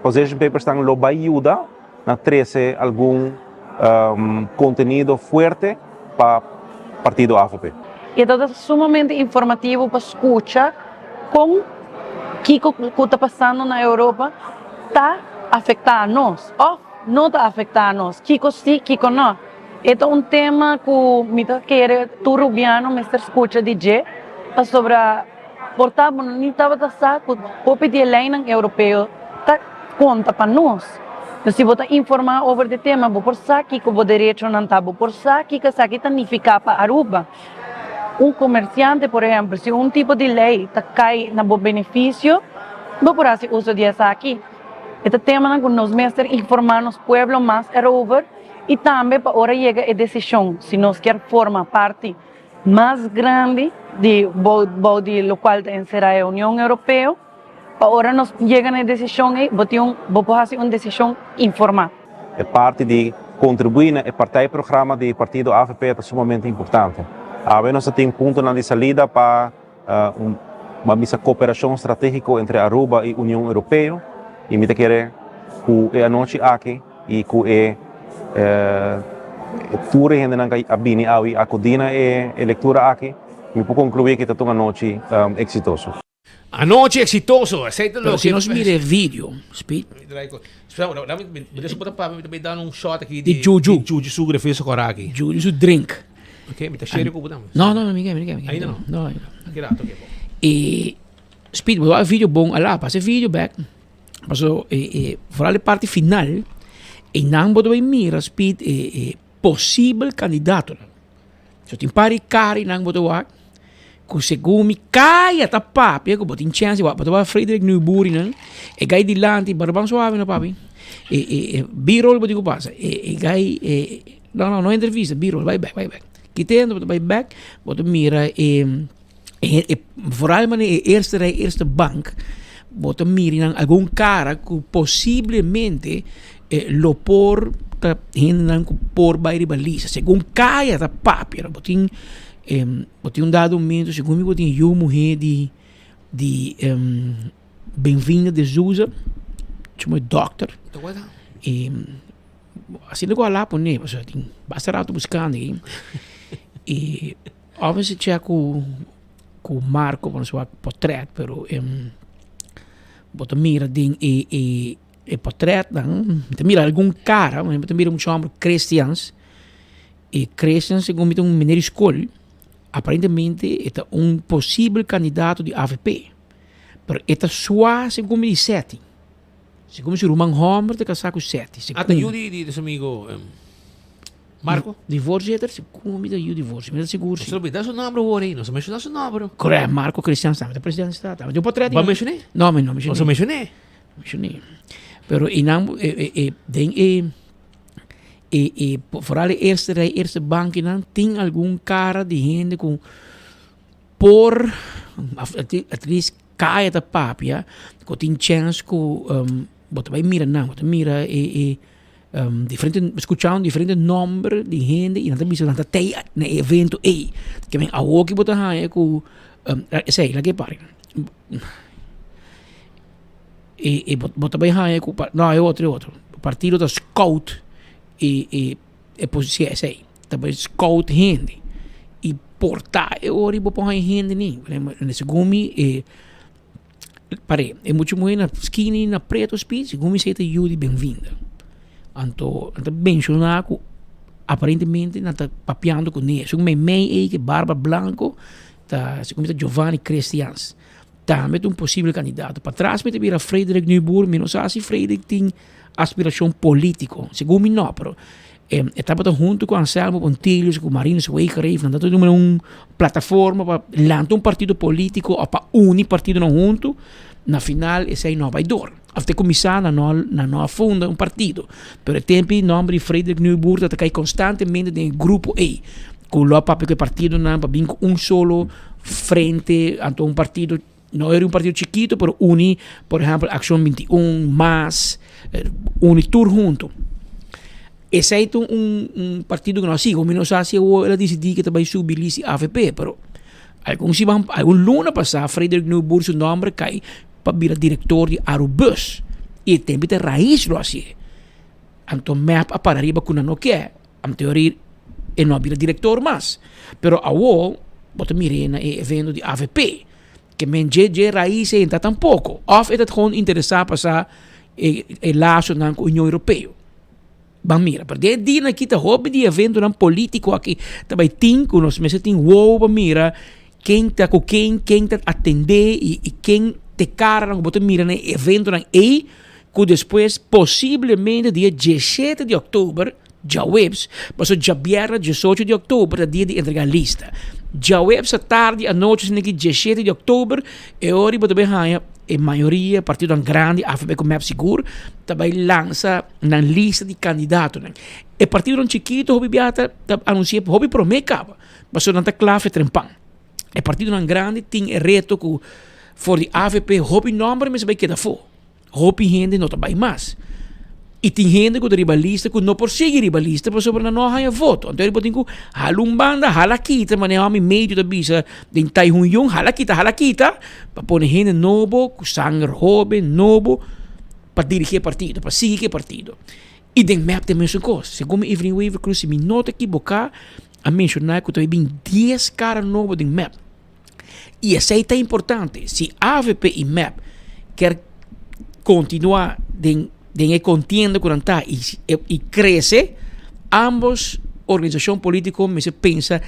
position papers tan lo bay yuda. Na trece algun contenido fuerte pa partido avp. E ta sumamente informativo pa scucha con kico cu ta pasando na Europa ta afecta nos of no ta afecta nos, kico si, kico no. E ta un tema cu mi ta kere tur Rubiano mester scucha di dje pasobra. Por ta bo ni tabata sa ku hopi di e leinan europeo ta konta pa nos. Pero si bo ta informá over di tema, bo por sa kiko bo derechonan ta, bo por sa kiko esaki ta nifiká pa Aruba. Un komersiante, por ehèmpel, si un tipo di lei ta kai na bo benefisio, bo por hasi uso di esaki. E ta temanan ku nos mester informá nos pueblo mas erover i tambe pa ora yega e desishon si nos kier forma parti mas grandi di bou di locual ta encera e Union Europeo, pa ora nos yega na e decision ey bo tin un bo por haci un decision informa. E parti di contribui na e partijprogramma di partido avp ta sumamente importante. Awe nos ta tin puntonan di salida pa un ban bisa cooperacion strategico entre Aruba y Union Europeo y mi ta kere cu e anochi aki I ku e tur e hendenan ku a bini awe akudí na e lektura aki, mi por konkluí ku ta un anochi eksitoso. Anochi eksitoso! Esei ta Pero loke. si nos mira e video, Speed. Di Juju. Juju su refresco kora aki. Juju su drink. Ok, mi ta share ku bo tambe. No, no, no, mi ke, mi ke, mi ke. Ainda no? No, ainda no. Ki rato, ok, bon. E Speed, bo wak e video bon, ala, pasa e video bek. Paso e e vooral e parti final einan bo ta bay mira speed e e posibel kandidatonan. So tin par di kara einan bo ta wak ku segun mi kaya ta papia ku bo tin chèns di wak. Bo ta wak Frederik Nieuwboer einan, e gai dilanti Barban Suave no papi, e e e B-roll bo tin ku pasa, e e gai e no no no entrevista B-roll bai bèk bai bèk. Kitendo bo ta bai bèk bo ta mira e. E, e, vooral wanneer e eerste rij, eerste bank, bo ta mira nan algun cara ku posiblemente eh, lo por ta hendenan ku por bai riba lista. Segun kaya ta papia, bo tin em, bo tin un dado momento, segun mi bo tin yu muhé di di em, Benvinda de Souza, chamo e dokter. E asina ku a la pone, pasobra tin basta rato buskando ei. E Of mester check ku ku Marco pa nos wak potret pero bo ta mira den e e e potretnan mi ta mira algun kara mi ta mira un homber Christians e Christians segun mi ta un meneer di skol aparentemente e ta un posibel kandidato di avp pero e ta swa segun mi di seti. Segun mi su ruman homber ta kasá ku seti Ah ta yu di di su amigo Marco? Di voorzitter? Segun mi ta yu di voorzitter, mi ta sigur si. Nos a olbida su nomber awor ei, nos a menshoná su nomber. Correct, Marco Christian tambe ta presidente di staten. Bo tin un potret Bo a menshoné? No, mi no menshoné. Nos a menshoné. Menshoné. Pero einan e e e den e e e vooral e eerste rij, eerste bankinan tin algun kara di hende ku por of at least kaya ta papia ku tin chèns ku bo ta bai mira nan, bo ta mira e e diferente skucha un diferente nòmber di hende i nan ta bisa nan ta tei na e evento ei. Ke men awoki bo ta haña ku esei laga e pari e e bo ta bai haña ku no e otro e otro partido ta scout e e e posisi esei ta bai scout hende i por ta e ora bo por haña hende ni segun mi e Pare, e mucha muhé na skinny na preto speed, segun mi esei ta yu di Benvinda. Anto nan ta menshoná ku. Aparentemente nan ta papiando kuné. Segun meimei ei ke barba blanko ta segun mi ta Giovanni Christians. Tambe ta un posibel kandidato. Patras mi ta bira Frederik Nieuwboer, mi no sa si Frederik tin aspirashon polítiko. Segun mi no, pero e tabata huntu ku Anselmo Pontilius, ku Marinus Wegereef, nan ta tuma un plataforma pa lanta un partido polítiko òf pa uni partidonan huntu. Na final esei no a bai dor. Òf te kuminsá nan no nan no a funda un partido. Pero e tempu ei nòmber di Frederik Nieuwboer ta kai konstantemente den e grupo ei ku lo a papia ku e partidonan pa bin ku un solo frente, anto un partido no era un partido chikito pero uni por ehèmpel Akshon 21, mas, uni tur huntu. Esei ta un un partido ku no a sigui, mi no sa si awor el a disidí ku ta bai subi lista di avp pero algun siman algun luna pasá Frederik Nieuwboer su nòmber kai pa bira direktor di Arubus i e tempu ta Raiz lo hasié. Anto mep a para riba ku nan no ke, anto e e no a bira direktor mas. Pero awor bo ta mir'é na e evento di avp ke men dje dje Raiz ei ta tampoko òf e ta gewoon interesá pa sa e e lasonan ku Union Europeo. Ban mira, pero den e dianan aki ta hopi di eventonan polítiko aki ta bai tin ku nos mester tin wowo pa mira ken ta ku ken, ken ta atendé i i ken ta e karanan ku bo ta mira na e eventonan ei ku despues posiblemente dia diesshete di òktober, djaweps, pasobra djabièrnè diesocho di òktober ta dia di entregá lista. Djaweps atardi anochi esaki ki diesshete di òktober e ora bo ta bai haña e mayoria partidonan grandi avp ku mep sigur ta bai lansa nan lista di kandidatonan. E partidonan chikito hopi bia ta ta anunsi'é hopi promé kaba, pasobra nan ta kla fe trempan. E partidonan grandi tin e reto ku for di avp hopi nòmber mester bai keda afó, hopi hende no ta bai mas. I tin hende ku ta riba lista ku no por sigui riba lista pasobra nan no a haña voto. Anto bo tin ku hala un banda, hala kita, manera hòmber medio ta bisa den Tai Hun Yong, hala kita, hala kita, pa pone hende nobo ku sanger hóben nobo. pa dirigi e partido, pa sigui ku e partido. I den mep ta e mesun kos. Segun mi Evelyn Wever Croes, si mi no ta ekiboká, a menshoná ku ta bin dies kara nobo den mep. I esei ta importante. Si avp i mep kier kontinuá den den e kontienda ku nan ta i i krese, ámbos organisashon polítiko mester pensa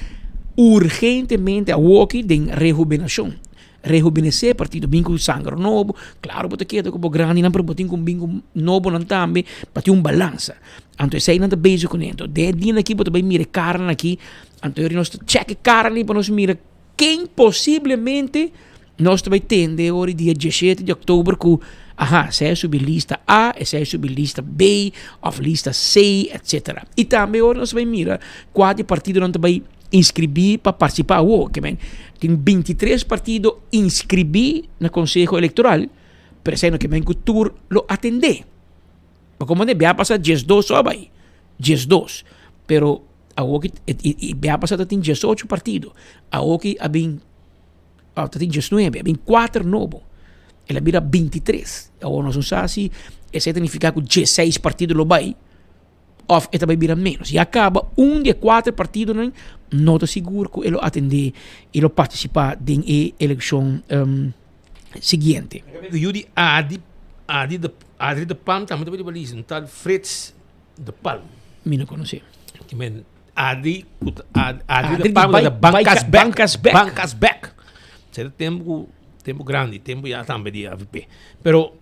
urgentemente awoki den rehubenashon. Rehubenesé partido bin ku sanger nobo, klaro bo ta keda ku bo grandinan pero bo tin ku bin ku nobonan tambe pa tin un balansa. Anto eseinan ta bezig kuné. Anto den e dianan aki bo ta bai mira e karanan aki, anto yori nos ta chèk e karanan pa nos mira ken posiblemente nos ta bai tende ora di dia dieshete di òktober ku aha esei a subi lista A, esei a subi lista B òf lista C etsetera. I tambe ora nos ta bai mira kua di partidonan ta bai inskribí pa partisipá awor. Ke men tin bintitres partido inskribí na Konseho Elektoral, pero esei no ke men ku tur lo atendé. Pa komo de bia pasa diesdos so a bai, diesdos. Pero awor ki i bia pasa ta tin diesocho partido, awor ki a bin ta tin diesnuebe, a bin kuater nobo, el a bira bintitres. Awor nos no sa si esei ta nifiká ku diesseis partido lo bai. Of e ta bai bira menos. Ya caba un di e cuater partidonan no ta sigur cu e lo atende y lo participa den e eleccion siguiente. Yu di Adi, Adi de, Adri de Palm tambe ta bai riba lista, un tal Frits de Palm. Mi no conoce. Ki men Adi cu ta Adi, Adri de Palm ta Bancas Bek. Bancas Bek. Bancas Bek. Esei ta tempo cu, tempo grandi, tempo ya tambe di avp. Pero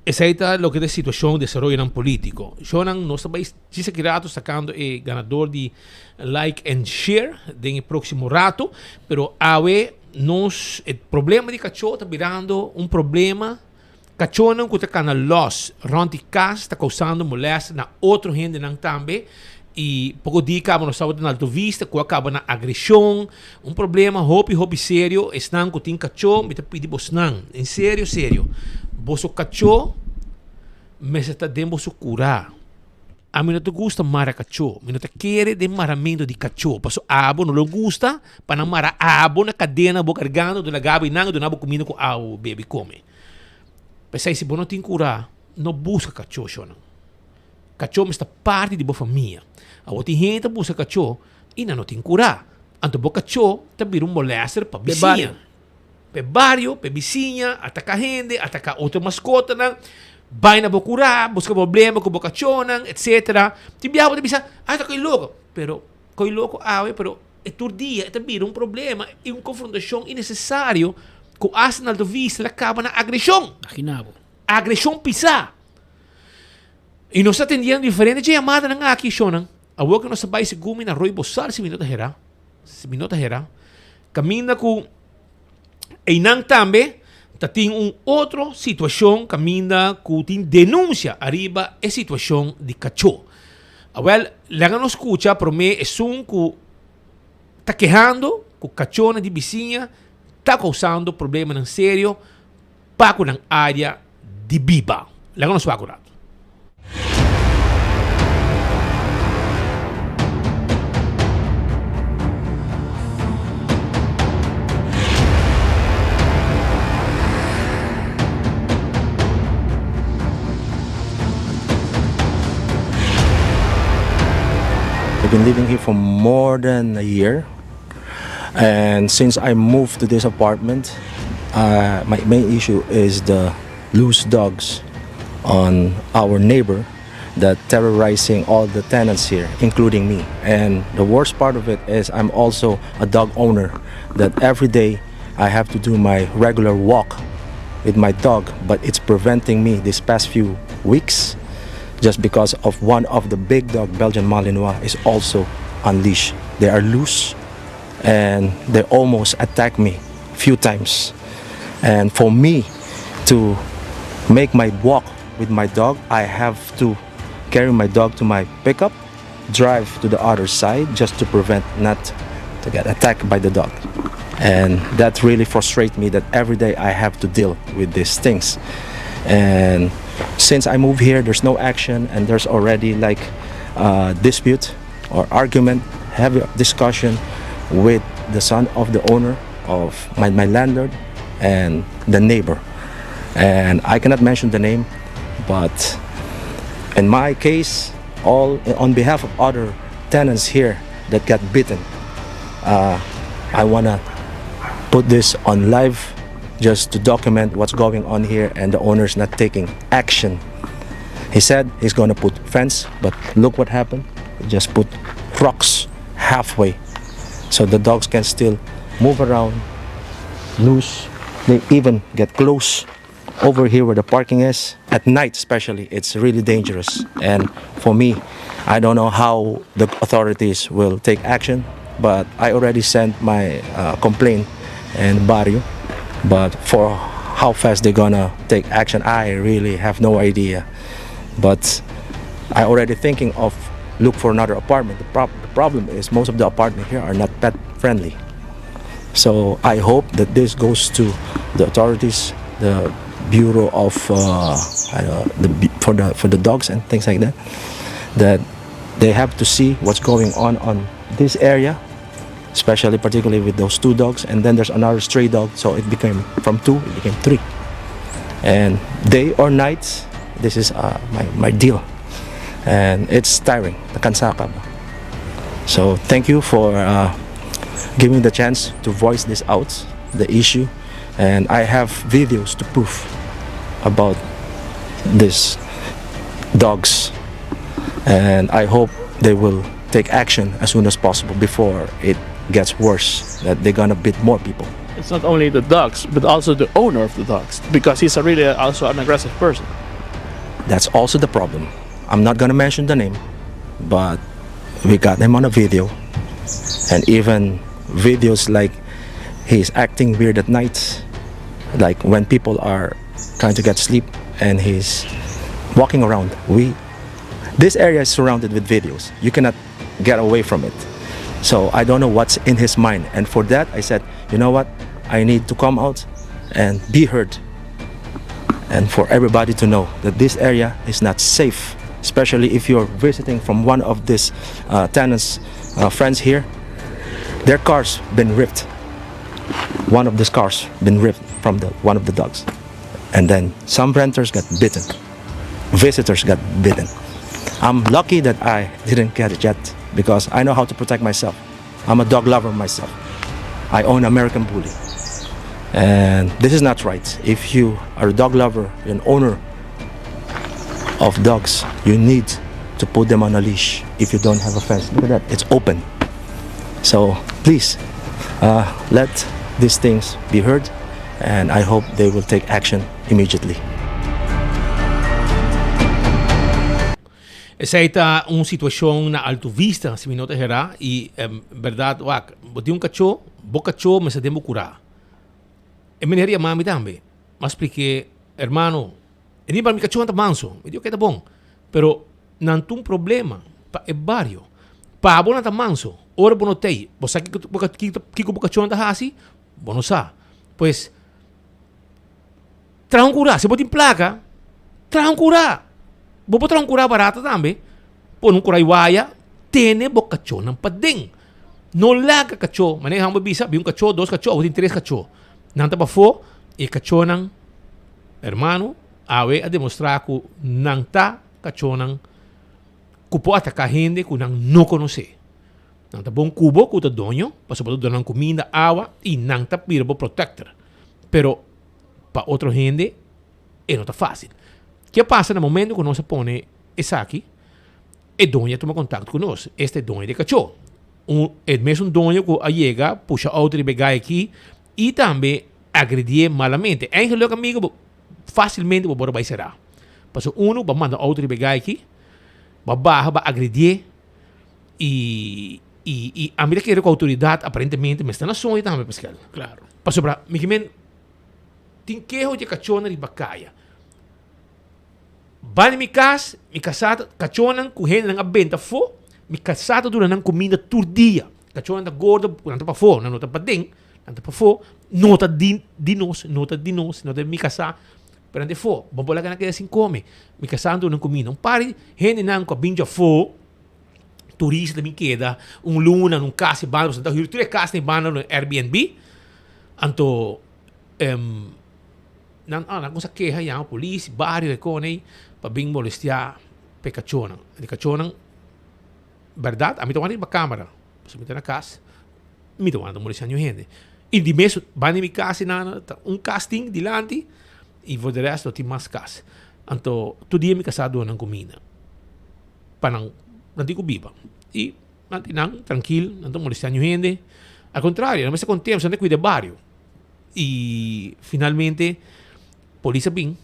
Esei ta loke ta e situashon desaroyonan politiko. Shownan nos ta bai djis aki rato sakando e ganador di like and share den e proksimo rato, pero awe nos e problema di kachó ta birando un problema. Kachónan ku ta kana lòs rònt di kas ta kousando molèstia na otro hendenan tambe i poko dia kaba nos tabata na Alto Vista ku a kaba na agreshon, un problema hopi hopi serio. Esnan ku tin kachó mi ta pidi bosnan en serio serio boso kachó mester ta den boso kurá. Ami no ta gusta mara kachó, mi no ta kere den maramentu di kachó pasobra abo no lo gusta pa nan mara abo na kadena bo kargando duna gabi nan duna bo kuminda ku abo bebe kome. P'esei si bo no tin kurá no buska kachó shornan. Kachó mester ta parti di bo famia. Awor tin hende ta buska kachó i nan no tin kurá. Anto bo kachó ta bira un molèster pa bisiña. Pa e bario, pa e bisiña, ataká hende, ataká otro maskotanan. Bai na bo kurá, buska problema ku bo kachónan, etsetera. Tin biaha bo ta bisa, ah, ta koi loko. Pero, koi loko awe, pero e tur dia e ta bira un problema i un konfrontashon innesesario ku asta na alto vista ta kaba na agreshon. Imagina bo. Agreshon pisá. I nos ta atendiendo diferente dje yamadanan aki, shonnan. Awor ku nos ta bai segun mi na Roy Bosal, si mi no ta herá, si mi no ta herá, kaminda ku Einan tambe ta tin un otro situashon kaminda ku tin denunsia ariba e situashon di kachó. Awèl, laga nos skucha promé esun ku ta kehando ku kachónan di bisiña ta kousando problemanan serio pa ku nan área di biba. Laga nos wak un ratu. I've been living here for more than a year. And since I moved to this apartment, uh, my main issue is the loose dogs on our neighbor that terrorizing all the tenants here, including me. And the worst part of it is I'm also a dog owner that every day I have to do my regular walk with my dog, but it's preventing me this past few weeks just because of one of the big dog, Belgian Malinois, is also unleashed. They are loose and they almost attack me a few times. And for me to make my walk with my dog, I have to carry my dog to my pickup, drive to the other side just to prevent not to get attacked by the dog. And that really frustrates me that every day I have to deal with these things. And since I moved here, there's no action and there's already like a dispute or argument, heavy discussion with the son of the owner of my, my landlord and the neighbor. And I cannot mention the name, but in my case, all on behalf of other tenants here that got bitten, uh, I wanna put this on live just to document what's going on here and the owner's not taking action. He said he's gonna put fence, but look what happened. He just put rocks halfway so the dogs can still move around loose. They even get close over here where the parking is. At night especially, it's really dangerous. And for me, I don't know how the authorities will take action, but I already sent my uh, complaint in Barrio. But for how fast they're gonna take action, I really have no idea. But I already thinking of look for another apartment. The, prob the problem is most of the apartment here are not pet friendly. So I hope that this goes to the authorities, the Bureau of uh, the for the for the dogs and things like that, that they have to see what's going on on this area, especially particularly with those two dogs, and then there's another stray dog. So it became from two, it became three. And day or night, this is uh, my my deal, and it's tiring. The kansaka. So thank you for. Uh, giving me the chance to voice this out, the issue, and I have videos to prove about these dogs. And I hope they will take action as soon as possible before it gets worse, that they're gonna beat more people. It's not only the dogs, but also the owner of the dogs, because he's a really also an aggressive person. That's also the problem. I'm not gonna mention the name, but we got him on a video, and even videos like he's acting weird at night, like when people are trying to get sleep and he's walking around. We, this area is surrounded with videos. You cannot get away from it. So I don't know what's in his mind. And for that, I said, you know what? I need to come out and be heard. And for everybody to know that this area is not safe, especially if you're visiting from one of these uh, tenants' uh, friends here. Their cars been ripped. One of these cars been ripped from the one of the dogs. And then some renters got bitten. Visitors got bitten. I'm lucky that I didn't get it yet because I know how to protect myself. I'm a dog lover myself. I own American Bully. And this is not right. If you are a dog lover, an owner of dogs, you need to put them on a leash if you don't have a fence. Look at that, it's open. So please, uh, let these things be heard and I hope they will take action immediately. Esei ta un situashon na Alto Vista, si mi no ta herá, i bèrdat wak, bo tin un kachó, bo kachó mester den bo kurá. E meneer yama mi tambe, mi a splik'é, Hermano, e di mi kachó nan ta manso, mi di oke ta bon, pero nan ta un problema pa e bario, pa bo nan ta manso, ora bo no t'ei, bo sa kiko kiko bo kachó nan ta hasi? Bo no sa. Pues, Traha un kurá. Si bo tin plaka, traha un kurá. Bo por traha un kurá barata tambe. Pone un kurá i waya, tene bo kachónan paden. No laga kachó, manera hòmber bisa, bin un kachó, dos kachó, abo tin tres kachó. Nan ta pafó i e kachónan, hermano, awe a demostrá ku nan ta kachónan ku por ataká hende ku nan no konosé. Nan ta bon ku bo ku ta doño, pasobra bo ta duna nan kuminda, awa i nan ta bira bo protector. Pero pa otro hende e no ta fácil. Ke pasa na momento ku nos a pone esaki, e doño a tuma kontakto ku nos. Esta e doño di e kachó. Un, e mesun doño ku a yega pusha outo riba e gai aki i tambe agredié malamente. Eigenlijk amigo bo fásilmente bo por a bai será. Pasobra unu bo a manda outo riba e gai aki, bo a baha bo a agredié i i i ami ta kere ku outoridat aparentemente mester na soño tambe Pascal. Klaro. Pasobra mi ke men tin keho di e kachónan riba kaya. Banda di mi kas, mi kasá ta kachónan ku hendenan a benta afó, mi kasá ta duna nan kuminda tur dia. Kachónan ta gordo, nan ta pafó, nan no ta paden, nan ta pafó, no ta di di nos, no ta di nos, no ta di mi kasá, pero nan ta afó. Bo por laga nan keda sin kome. Mi kasá a duna nan kuminda. Un par di hendenan ku a bin djafó, turista ta bin keda un luna na un kas e banda, pasobra nan ta hür tur e kas na e banda na Airbnb. Anto nan a nan kuminsá keha yama polis, bario e kon ei pa bin molestiá pa e kachónan. E kachónan bèrdat ami ta wak riba kamera pasobra mi ta na kas mi ta wak nan ta molestiá niun hende. I di mes banda di mi kas einan ta un kas tin dilanti i for de rèst no tin mas kas. Anto tur dia mi kasá duna nan kuminda pa nan nan tin ku biba i Nan tin nan trankil, nan ta molestia niun hende. Al kontrario, nan mester konten pasobra nan ta kuida e bario. I finalmente polis a bin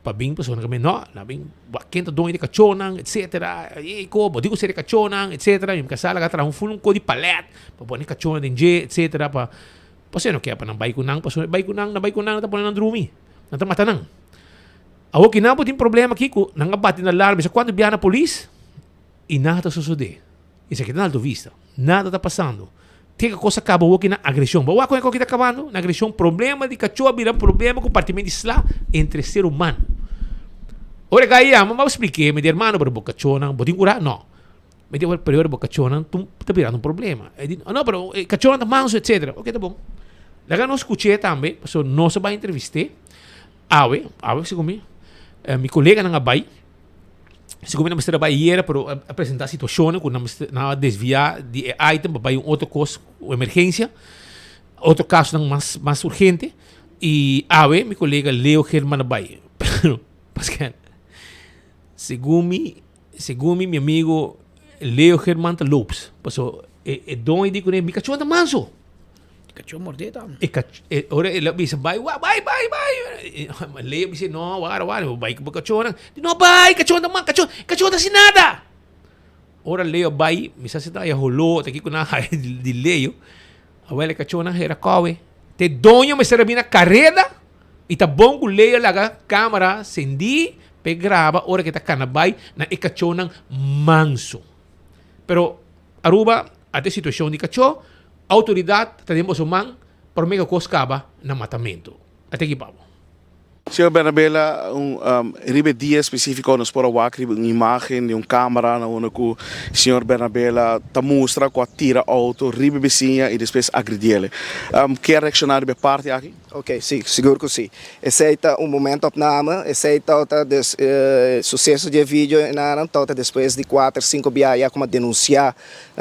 pa bin pasobra nan no, nan bin wak ken ta doño di e kachónan etsetera, ey ko bo tin ku ser e kachónan etsetera. Mi kasá laga traha un ful un ko di palèt pa pone e kachónan den dje etsetera pa pasobra no ke pa nan bai ku nan pasobra bai ku nan nan bai ku nan nan ta pone nan drumi, nan ta mata nan. Awor ki nan por tin problema aki ku nan a bati na alarma bisa kuantu biaha na polis. I nada ta sosodé. Esaki ta na Alto Vista. Nada ta pasando. Te ku kos a kaba hoki na agreshon. Bo wak kon e koki ta kabando? Na agreshon. Problema di kachó a bira problema ku partimentu di sla entre ser humano. Ora e kai yama, mi a splik'é, mi di, Hermano, pero bo kachónan, bo tin kura? No. Mi di, pero ora bo kachónan ta birando un problema. E di, no, pero e kachónan ta manso, etsetera. Oke, ta bon. Laga nos skuch'é tambe, pasobra nos a bai entrevist'é awe, awe segun mi, mi koleganan a bai. Segun mi nan mester a bai ayera pero a presenta situacionnan cu nan mester nan a desvia di e item pa bai un otro cos un emergencia otro casonan mas mas urgente y awe mi colega Leo German a bai pero Pascal segun mi segun mi mi amigo Leo German ta loops paso e e doño di cune mi cachorro ta manso. Kachó mordé tambe. E kach, e ora el a bisa bai, wa bai, bai, bai. Leo bisa, no, wara, wara, bo bai ku bo kachónan. Di, no bai, kachó ta man, kachó, kachó ta hasi nada. Ora Leo bai, mi sa si ta haya holó, ta kiko nan a haya di Leo. Awel e kachónan hera kowe. Te doño mester a bini na kareda i ta bon ku Leo laga kamera sendí p'e graba ora ke ta kana bai na e kachónan manso. Pero Aruba a te situashon di kachó. Autoridad ta den boso man prome cu cos caba na matamento. A te kipa bo. Señor Bernabela, un riba e dia específico nos por a wak riba un imagen di un camera na unda cu señor Bernabela ta mustra cu a tira auto riba e bisiña y despues agrediele. Kier reacciona riba e parti aki? Ok, si, sigur ku si. Esei ta un momentopname, esei tabata des e suseso di e video enanan tabata despues di kuater, sinku bia ya ku mi a denunsiá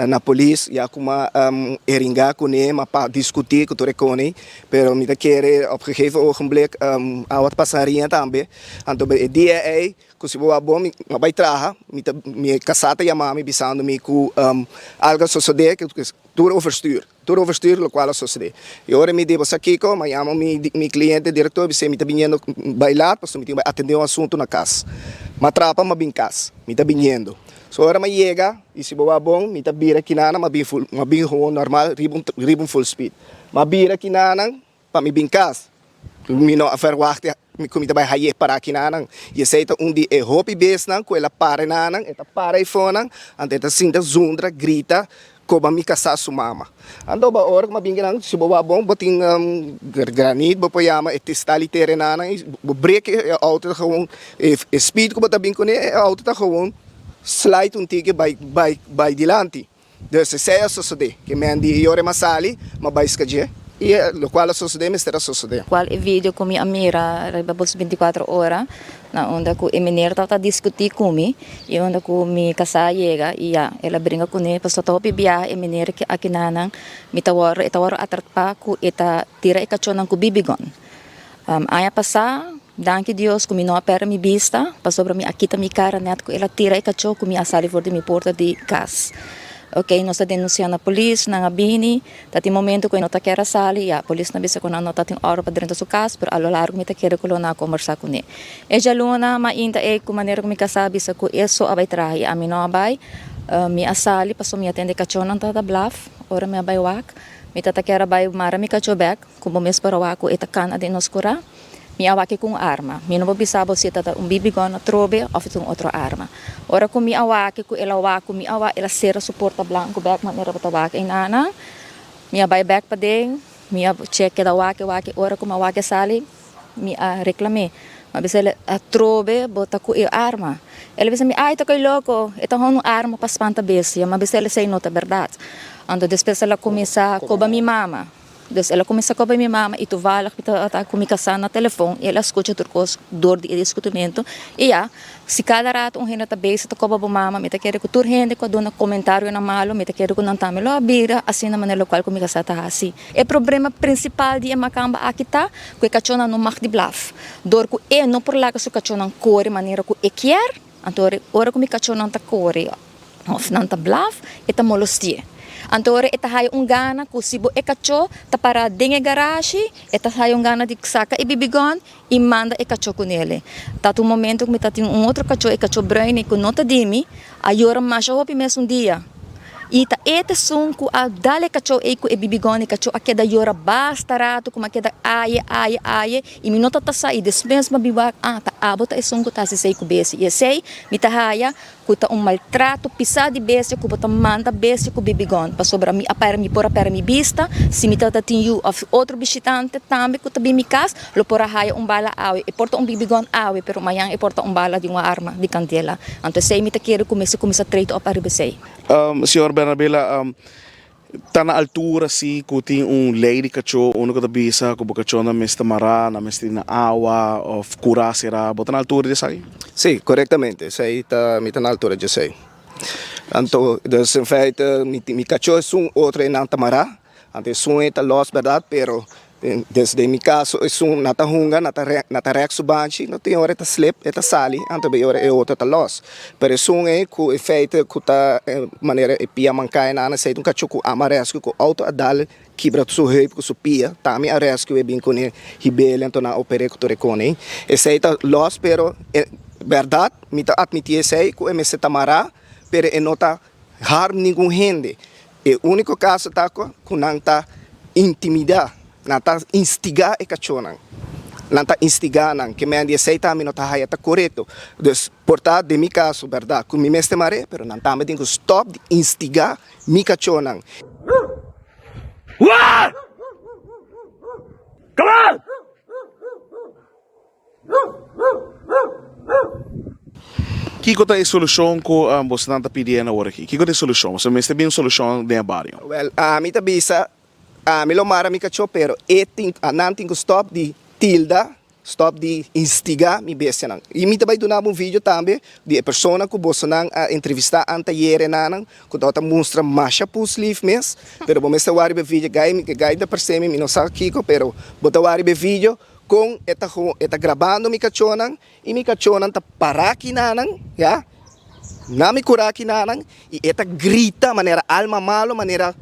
na polis, ya ku mi a heringa kuné, mi a pa diskutí ku tur e koni, pero mi ta kere op gegeven ogenblik a wòrdu pasa haria tambe. Anto e dia ei ku si bo wak bon mi a bai traha, mi ta mi kasá ta yama mi bisando mi ku algu a sosodé, tur overstuur. Tur overstuur locual a sosode. Y ora mi di bo sa kico, mi a yama mi mi cliente director bis'e mi ta biniendo bay laat pasobra mi tin bay atende un asunto na cas. Mi a trapa mi a bin cas, mi ta biniendo. So ora mi a yega y si bo wak bon mi ta bira kinanan mi a bin full mi a bin gewoon normal riba un riba un full speed. Mi a bira kinanan pa mi bin cas. Mi no a verwacht ku mi ta bai haye para kinanan. I esei ta un di e hopi besnan ku el a para enanan, e ta para e fonan, anto e ta sinta zundra, grita, koba mi kasá su mama. Anto ba ora ku mi a bin kinan, si bo wak bon, bo tin granit bo por yama e tistal i tera enanan i bo brek e outo ta gewoon, e speed ku bo ta bin kuné, e outo ta gewoon slide un tiki bai bai bai dilanti. Dus esei a sosodé, ke men di e yore m'a sali, m'a bai skadjé, i e lokual a sosodé mester a sosodé. Kual e video ku mi a mira riba bos bintikuatro ora, na unda ku e meneer tabata diskutí ku mi, i unda ku mi kasá a yega i ya, el a bringa kuné, pasobra ta hopi biaha e meneer ke akinanan mi ta wòrdu, e ta wòrdu atrapá ku e ta tira e kachónan ku bibigon. Aña pasá. Danki Dios ku mi no a pèrdè mi bista, pasobra mi a kita mi kara nèt ku el a tira e kachó ku mi a sali for di mi porta di kas. Oke, nos a denunsiá na polis, nan a bini, ta tin momento ku e no ta kier a sali, ya, polis nan bisa ku nan no ta tin òrdu pa drenta su kas, pero a lo largo mi ta kere ku lo nan a kombersá kuné. E djaluna mainta ei ku manera ku mi kasá a bisa ku e so a bai traha i ami no a bai, mi a sali pasobra mi a tende e kachónan tabata blaf, ora mi a bai wak, mi ta ta kier a bai mara mi kachó bèk, ku bo mes por a wak ku e ta kana den nos kurá. Mi a wak ku un arma. Mi no por bisa bo si e ta ta un BB gun atrobe of e ta un otro arma. Ora ku mi a wak ku el a wak ku mi a wak, el a sera su porta blanku bek manera bo ta wak einanan. Mi a bai bek paden, mi a chek keda wak wak. Ora ku mi a wak e sali, mi a reklam'é. Mi a bisa el, atrobe bo ta ku e arma. El a bisa mi, ay ta koy loko, e ta hon un arma pa spanta bestia. Mi a bisa el esei no ta bèrdat. Anto despues el a kuminsá koba mi mama. Dus el a kuminsá koba mi mama i toevallig mi tabata ku mi kasá na telefon i el a skucha tur kos dor di e diskutimentu. I ya, si kada rato un hende ta bezig ta koba bo mama, mi ta kere ku tur hende ku a duna komentarionan malu, mi ta kere ku nan tambe lo a bira asina manera lokual ku mi kasá ta hasi. E problema prinsipal di e makamba aki ta ku e kachónan no mag di blaf. Dor ku e no por laga su kachónan kore manera ku e kier, anto ora ku mi kachónan ta kore, Of nan ta blaf, e ta molosti'é. Anto ora e ta haya un gana ku si bo e kachó ta pará den e garashi, e ta haya un gana di saka e bibigon i manda e kachó kunele. Ta un momento ku mi ta tin un otro kachó, e kachó bruin ku no ta di mi, a yora masha hopi mes un dia. I ta e ta esun ku a dal e kachó ei ku e bibigon, e kachó a keda yora basta rato ku mi a keda aye, aye, aye i mi no ta ta sa i despues mi a bin wak, ah, ta abo ta esun ku ta hasi esei ku besi. I esei mi ta haya Ku ta un maltrato pisá di bestia ku bo ta manda bestia ku bibigon, pasobra mi a pèrdè mi por a pèrdè mi bista, si mi tabata tin yu òf otro bishitante tambe ku ta bin mi kas lo por a haya un bala awe, e por ta un bibigon awe pero mañan e por ta un bala di un arma di kandela, anto esei mi ta kere ku mester kuminsá trate òp ariba esei. Señor Bernabela, Ta na altura si ku tin un lei di kachó unda ku ta bisa ku bo kachónan mester mará, nan mester na awa òf kurá será. Bo ta na altura di esaki? Sí, korektamente. Esei ta, mi ta na altura di esei. Anto, dus in feite mi mi kachó esun otro einan ta mará, anto esun ei ta lòs bèrdat, pero Dus den mi kaso esun na ta hunga, na ta na ta rèk su banchi, no tin ora e ta slip, e ta sali, anto bay ora e otro ta lòs. Pero esun ei ku e feite ku ta manera e pia manká e nan esei ta un kachó ku ama rèsku ku outo a dal kibra su heup ku su pia, tambe a rèsku e bin kuné hib'el anto nan a oper'é ku tur e kone ei. Esei ta lòs pero e bèrdat mi ta atmití esei ku e mester ta mará pero e no ta harm ningun hende. E úniko kaso ta ku nan ta intimidá, nan ta instigá e kachónan. Nan ta instigá nan, ke men di esei tambe no ta haya ta korekto. Dus por ta den mi kaso bèrdat ku mi mester mar'é, pero nan tambe tin ku stòp di instigá mi kachónan. Kiko ta e solushon ku bosonan ta pidiendo awor aki? Kiko ta e solushon? Boso mester bin un solushon den e bario. Wèl, ami ta bisa. Ami lo mara mi kachó pero e tin nan tin ku stòp di tilda, stòp di instigá mi bestianan. I mi ta bai duna bo un video tambe di e persona ku bosonan a entrevistá anteayer e nanan ku tabata mustra masha puslief mes, pero bo mester wak riba e video, gai mi gai ta parse mi, mi no sa kiko, pero bo ta wak riba e video kon e ta e ta grabando mi kachónan i mi kachónan ta pará kinanan, ya. Na mi kura kinanan i e ta grita manera alma malo, manera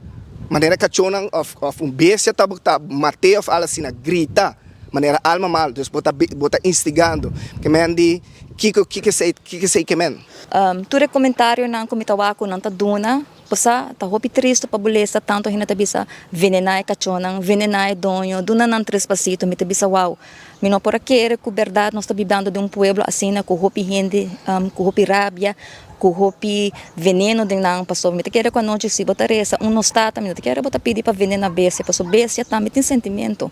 manera kachónan òf òf un bestia ta ta mat'é òf al asina, grita manera alma malo. Dus bo ta bo ta instigando. Ke men di kiko kiko esei kiko esei ke men? Tur e komentarionan ku mi ta wak ku nan ta duna, bo sa, ta hopi tristu pa bo lesa tantu hende ta bisa venená e kachónan, venená e doño, duna nan trespasito. Mi ta bisa wou. Mi no por a kere ku bèrdat nos ta bibando den un pueblo asina ku hopi hende ku hopi rabia, ku hopi veneno den nan. Pasobra mi ta kere ku anochi si bo ta resa un nos tata mi no ta kere bo ta pidi pa venena bestia pasobra bestia tambe tin sentimento.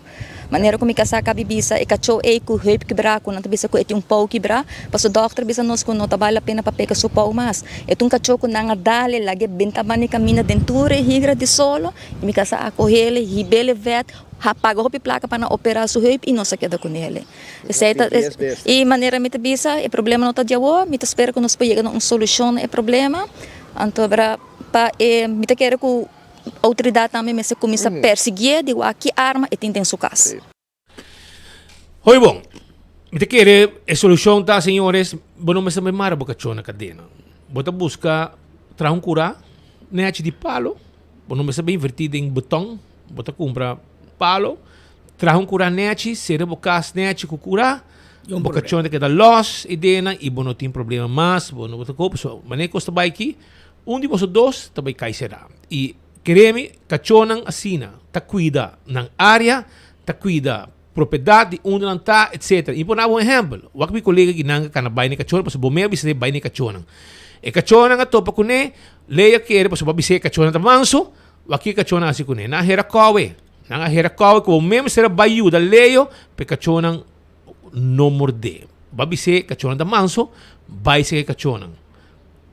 Manera ku mi kasá kabi bisa e kachó ei ku heup kibrá ku nan ta bisa ku e tin un pou kibrá pasobra dòkter a bisa nos ku no ta bale la pena pa peka su pou mas. E ta un kachó ku nan a dal e lag'é benta banda di kaminda den tur e higra di solo i mi kasá a kohele hib'é vet. Ha paga hopi plaka pa nan opera su heup i nos a keda ku nele. Esei ta i manera mi ta bisa e problema no ta di awor, mi ta spera ku nos por yega na un solushon na e problema. Anto bra pa e mi ta kere ku outoridat tambe mester kuminsá persiguié di wak ki arma e tin den su kas. Hoi bon, mi ta kere e solushon ta señores, bo no mester mara bo kachó na kadena. Bo ta buska traha un kurá nechi di palo, bo no mester invertí den beton. Bo ta kumpra palo, traha un kurá nechi, sera bo kas nechi ku kurá, bo kachon ta keda lòs i dena i bo no tin problema mas, bo no ta koop. So, manera kos ta bai aki, un di boso dos ta bai kai será. I kere mi, kachonnan asina ta kuida nan área, ta kuida propiedat di unda nan ta, etcetera. I mi por daba un ehèmpel, wak mi kolega kinan a kana bai na e kachonnan, pasobra bo mes a bisa bai na e kachonnan. E kachonnan a topa kuné, Leo kere pasobra bo a bisa e kachonnan ta manso, Wak ki kachónan hasi kuné? Nan a hera kòwe. Nan a hera kòwe ku bo mes mester a bai yuda Leo pa e kachónan no mordé. Bo a bis'é kachónan ta manso, bai sega e kachónan.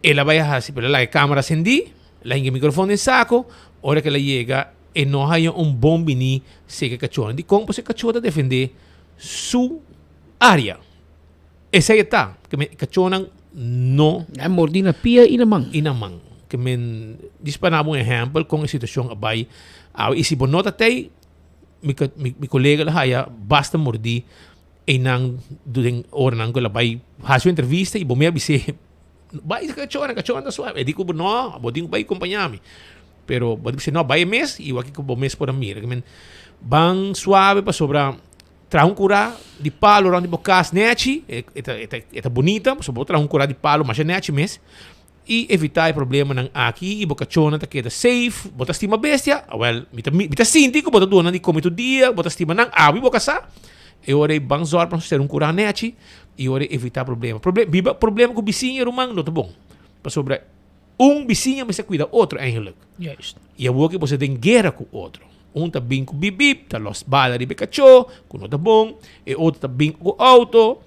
El a bai a hasi, pero el a laga e kámara sendí, el a hinka e mikrofon den sako, ora ku el a yega e no haña un bon biní sega e kachónan. Dikon? Pasobra e kachó ta defendé su área. Esei e ta, ke men kachónan no. Nan mordí na pia i na man. I na man. Ke men dis pa nabo un ehèmpel kon e situashon a bai awe. I si bo no ta tei, mi mi kolega lo haya basta mordí einan den oranan ku el a bai hasi un entrevista i bo mi a bis'é bai e kachónan, kachónan ta suave. E di ku bo no, bo tin ku bai kompañá mi. Pero bo di bis'é no, bai e mes i wak kiko bo mes por a mira. Ke men ban suave pasobra. Traha un kurá di palu rònt di bo kas nèchi, e ta e ta e ta bunita, pasobra bo traha un kurá di palu masha nèchi mes, i evitá e problemanan aki i bo kachónan ta keda safe. Bo ta stima bestia? Awèl, mi ta mi ta sinti ku bo ta duna nan di kome tur dia, bo ta stima nan, awe bo kasá, e ora ei ban zòrg pa nos tene un kurá nèchi i ora ei evitá problema. Proble biba problema ku bisiña ruman no ta bon, pasobra Un bisiña mester cuida otro eigenlijk. Juist. Y awor que boso den guera cu otro. Un ta bin cu bip bip, ta los bala riba e cacho, cu no ta bon. E otro ta bin cu auto,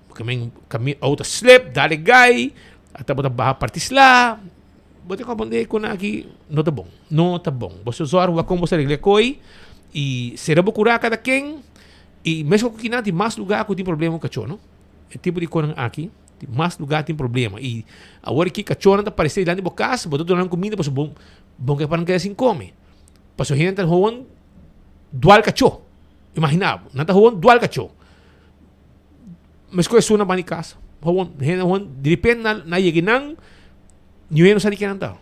cu men cami auto slip, dale gai, ata bo ta baha parti sla. Bo ta comprende cu nan aki no ta bon. No ta bon. Boso zorg wak con boso regla e coi y cera bo cura cada ken. Y mesco cu kinan tin mas lugar cu tin problema cu cacho no. E tipo di conan aki. Tin mas lugar tin problema y awor aki cachornan ta parece dilanti bo cas, bo ta duna nan cuminda pasobra bo bo no ke pa nan keda sin come. Pasobra hende ta hoon dual cacho. Imagina bo, nan ta hoon dual cacho. Mesco esun na banda di cas, hoon hende hoon direpente nan nan yega nan niun hende no sa di kinan ta.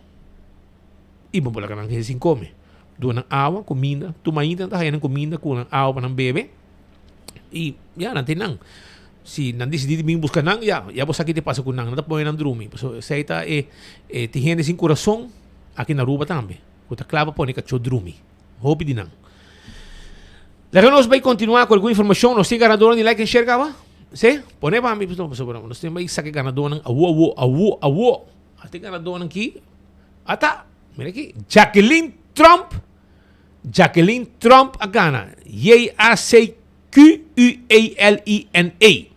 Y bo por laga nan keda sin come. Duna nan awa, cuminda, tur mainta nan ta haya nan cuminda cu nan awa pa nan bebe. Y ya, nan tin nan. Si nan disidí di bin buska nan, ya, ya bo sa ki ta pasa ku nan. Nan ta pone nan drumi. Pasobra esei ta e, e tin hende sin kurason aki na Aruba tambe, ku ta kla pa pone kachó drumi. Hopi di nan. Laga nos bai kontinuá ku algun informashon. Nos tin ganadónan di like en share kaba? Sí? Pone pa mi, pasobra nos tin bai saka e ganadónan awo, awo, awo, awo. A tin ganadónan ki. Ata! Mira aki. Jacqueline Tromp. Jacqueline Tromp a gana. J-A-C-Q-U-E-L-I-N-E.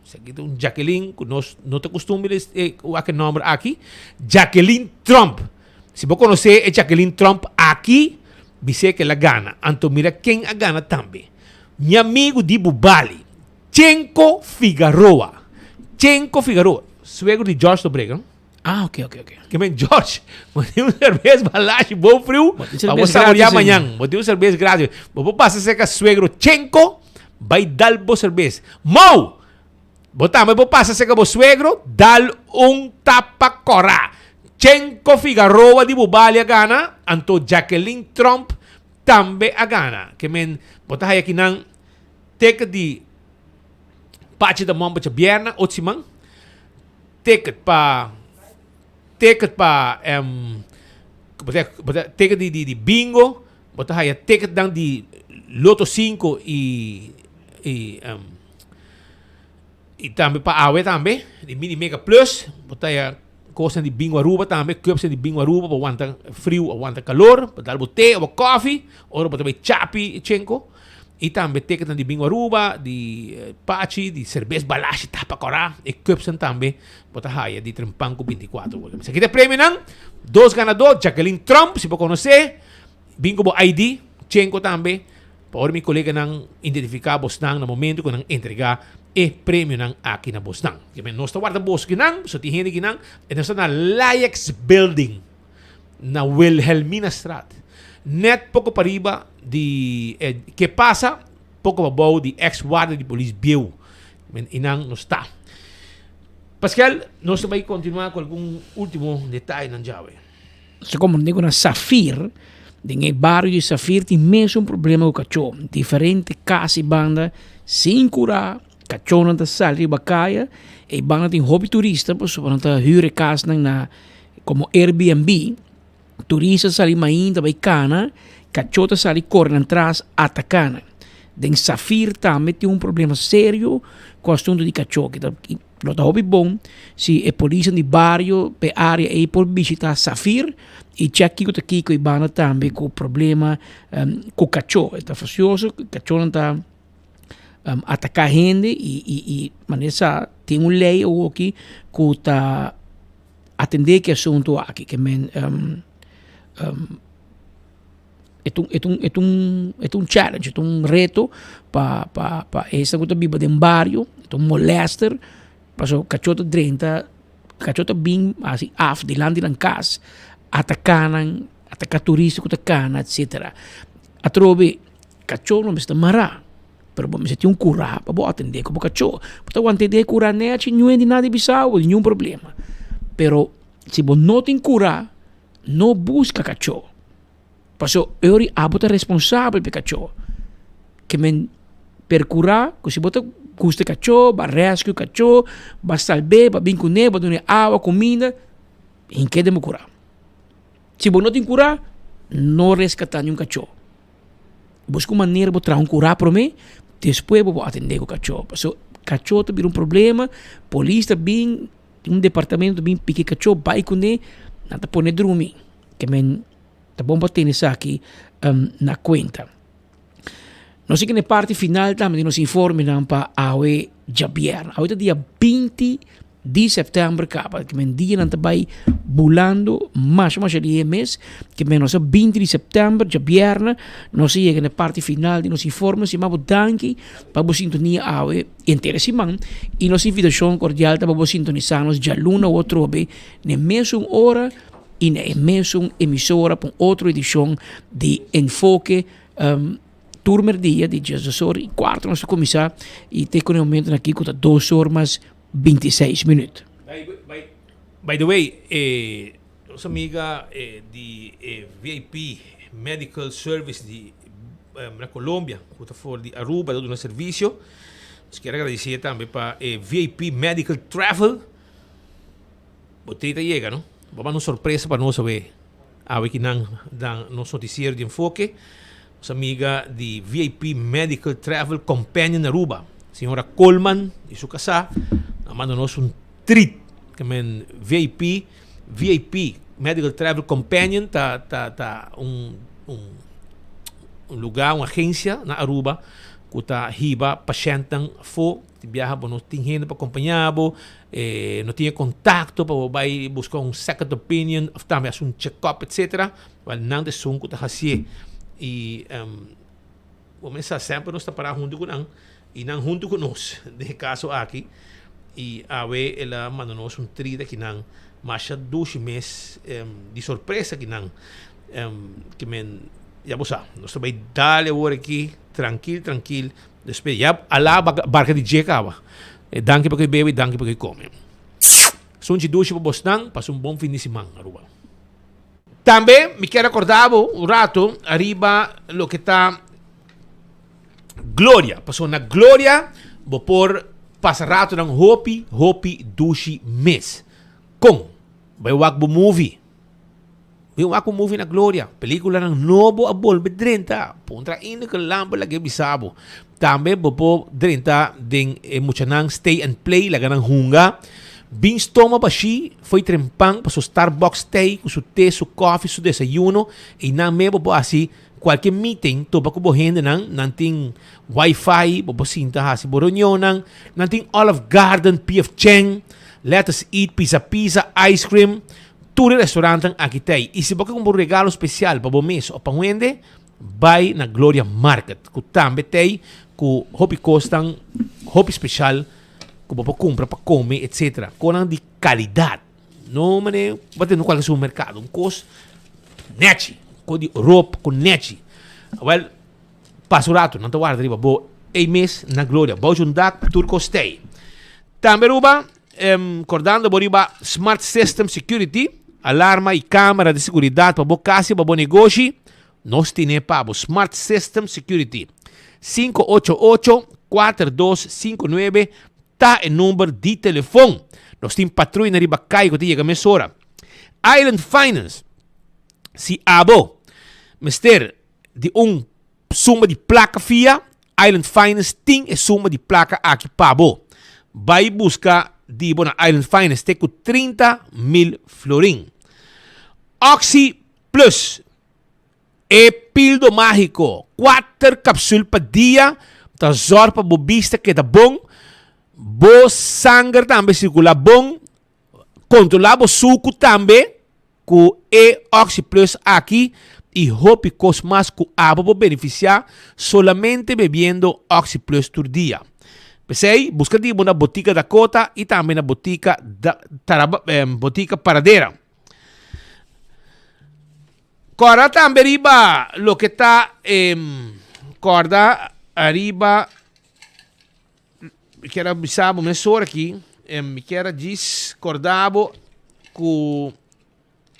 Esaki ta un Jacqueline ku nos no ta kustumber di wak e nòmber aki. Jacqueline Tromp. Si bo konosé e Jacqueline Tromp aki, Bis'é ku el a gana. Anto mira ken a gana tambe. Mi amigu di Bubali, Chenko Figaroa. Chenko Figaroa, suegro di George Tobrega, no? Ah, ok, ok, ok. Ke men George, bo tin un serbes balashi bon friu, pa bo saboreá mañan. Bo tin un serbes gratis. Bo por pasa serka suegro Chenko, bai dal bo serbes. Mou! Bo tambe por pasa serka bo suegro, dal un tapa kòrá. Chenko Figaroa di Bubali a gana, anto Jacqueline Tromp tambe a gana. Ke men bo ta haya kinan ticket di Pachi da Momba djabièrnè ot siman, ticket pa ticket pa bo ta bo ta ticket di di bingo, bo ta haya ticketnan di Loto sinku i i. Y tambe pa awe tambe, di Mini Mega Plus, bo ta haya cosnan di Bingo Aruba tambe, cupsnan di Bingo Aruba pa wanta friu of wanta calor, pa dal bo te of bo koffie, ora bo ta bay chapi chenco. Y tambe ticketnan di Bingo Aruba, di Pachi, di Cerbes Balashi Tapa Cora, e cupsnan tambe bo ta haya di Trempan cu 24 ora. Esaki ta e premionan, dos ganador, Jacqueline Tromp, si bo conoce, bin cu bo ID, chenco tambe. Pa ora mi koleganan identifiká bosnan na momentu ku nan entregá e premionan aki na bosnan. Keme nos ta warda bos kinan, so tin hende kinan, e nos ta na Laex Building na Wilhelminastraat. Net poko pariba di e ke pasa poko pabou di ex warda di polis bieu. Men inan nos ta. Paskel, nos ta bai kontinuá ku algun ultimo detayenan djawe. Se komprendé ku na Safir, den e bario di Safir tin mesun problema ku kachó. Diferente kas i banda sin kurá, kachónan ta sali riba kaya. E banda tin hopi turista pasobra nan ta hür e kasnan na komo Airbnb. Turista ta sali mainta bai kana, kachó ta sali kore nan tras ataká nan. Den Safir tambe tin un problema serio ku asuntu di kachó. Lo ta hopi bon si e polisnan di bario p'e area ei por bishita Safir i chèk kiko ta kiko i banda tambe ku problema ku kachó. E ta fasioso, kachónan ta ataká hende i i i manera sa tin un lei awoki ku ta atendé ku e asuntu aki ke men. E ta un e ta un e ta un e ta un challenge, e ta un reto pa pa pa esnan ku ta biba den bario, e ta un molester pasobra kachó ta drenta, kachó ta bin hasi af dilanti nan kas, ataká nan, ataká turista ku ta kana etsetera. Atrobe kachó no mester mará, pero bo mester tin un kurá pa bo atendé ku bo kachó. Bo ta want'é den e kurá nèchi, niun hende nada bisa bo, niun problema. Pero si bo no tin kurá. No buska kachó. Paso e ora abo ta responsabel pa e kachó. Ke men perkurá ku si bo ta gusta e kachó, bo a rèsku e kachó, bo a salb'é, bo a bin kuné, bo a dun'é awa, kuminda, hink'é den bo kurá. Si bo no tin kurá, no reskatá niun kachó. Buska un manera bo traha un kurá promé, despues bo por atendé ku kachó. Paso kachó ta bira un problema, polis ta bin. Tin un departamento bin piki kachó bai kuné, nan ta pone drumi. Ke men ta bon pa tene esaki na kuenta. Nos a kende parti final tambe di nos informenan pa awe djabièrnè. Awe ta dia binti di sèptèmber kaba. Ke men dianan ta bai bulando masha masha di e mes. Ke men nos a binti di sèptèmber djabièrnè nos a yega na e parti final di nos informe. Sima bo danki pa bo sintonia awe. Henter e siman y nos invitacion cordial ta pa bo sintonisa nos djaluna o atrobe na e mesun ora y na e mesun emisora pa un otro edicion di Enfoke tur merdia di diesdos or y cuarto nos ta cuminsa y te cu e momentonan aki cu ta dos or mas bintiseis minuut. By the way, nos amiga di e VIP Medical Service di na Colombia ku ta for di Aruba ta duna servisio. Nos kier agradesé tambe pa e VIP Medical Travel. Bo tri ta yega no. Bo manda un sorpresa pa nos awe. Awe ki nan dan nos notisiero di Enfoke. Nos amiga di VIP Medical Travel Companion Aruba, señora Coleman y su casá, a manda nos un treat. Ke men VIP VIP Medical Travel Companion ta ta ta un un un lugar, un agencia na Aruba cu ta hiba pashentnan afo. Tin biaha bo no tin hende pa compaña bo, no tin e contacto pa bo bay busca un second opinion of tambe haci un check up etcetera. Wel nan ta esun cu ta hacié. I bo mes sa semper nos ta pará huntu ku nan i nan huntu ku nos den e kaso aki. I awe el a manda nos un trida kinan masha dushi mes di sorpresa kinan ke men ya bo sa nos ta bai dal awor aki trankil trankil despues ya ala barka di dje kaba. Danki pa ku e bebe i danki pa ku e kome. Sunchi dushi pa bosnan pasa un bon fin di siman Aruba. Tambe mi kier acorda bo un rato ariba loke ta Gloria. Pasobra na Gloria bo por pasa ratonan hopi, hopi dushi mes. Con? Bai wak bo movie. Bai wak bo movie na Gloria. Peliculanan nobo a bolbe drenta. Puntra Ineke Lampe lag'e bisa bo. Tambe bo por drenta den e muchanan stay and play, laga nan hunga. Bin stoma bashí fo'i trempan paso Starbucks tei ku su te, su kòfi, su desayuno. Einan me bo por hasi kualke meeting topa ku bo hendenan. Nan tin wifi, bo por sinta hasi bo reunionnan. Nan tin Olive Garden, PF Chang, Let Us Eat, Pizza Pizza, Ice Cream. Tur e restaurantnan aki tei. I si bo ke kumpra un regalo spesial pa bo mes òf pa un hende, Bai na Gloria Market ku tambe t'ei ku hopi kosnan hopi speshal ku bo por kumpra pa kome etsetera. Konan di kalidat. No mane bo ta den kualke supermerkado. Un kos nechi. Kos di ropa ku nechi. Awel pasa un ratu nan ta warda riba bo ei mes na Gloria. Bou un dak tur kos t'ei. Tambe Aruba kordando bo riba Smart System Security, alarma i kamera di seguridat pa bo kas i pa bo negoshi. Nos tine pa bo Smart System Security. 588 4259 ta e number di telefon. Nos tin patruya na riba kai ku ta yega mesora. Island Finance, si abo mester di un suma di plaka fia, Island Finance tin e suma di plaka aki pa bo. Bai buska di bo na Island Finance te ku 30 mil florin. Oxy Plus, e pildo mágiko, kuater kapsul pa dia ta zòrg pa bo bista keda bon, bo sanger tambe sirkulá bon, kontrolá bo suku tambe ku e Oxi Plus aki i hopi kos mas ku abo por benefisiá solamente bebiendo Oxi Plus tur dia. P'esei, buska di bo na Botika Dakota i tambe na Botika Botika Paradera. Kòrda tambe riba loke ta kòrda ariba mi kier a bisa bo mesora aki mi kier a djis kòrda bo ku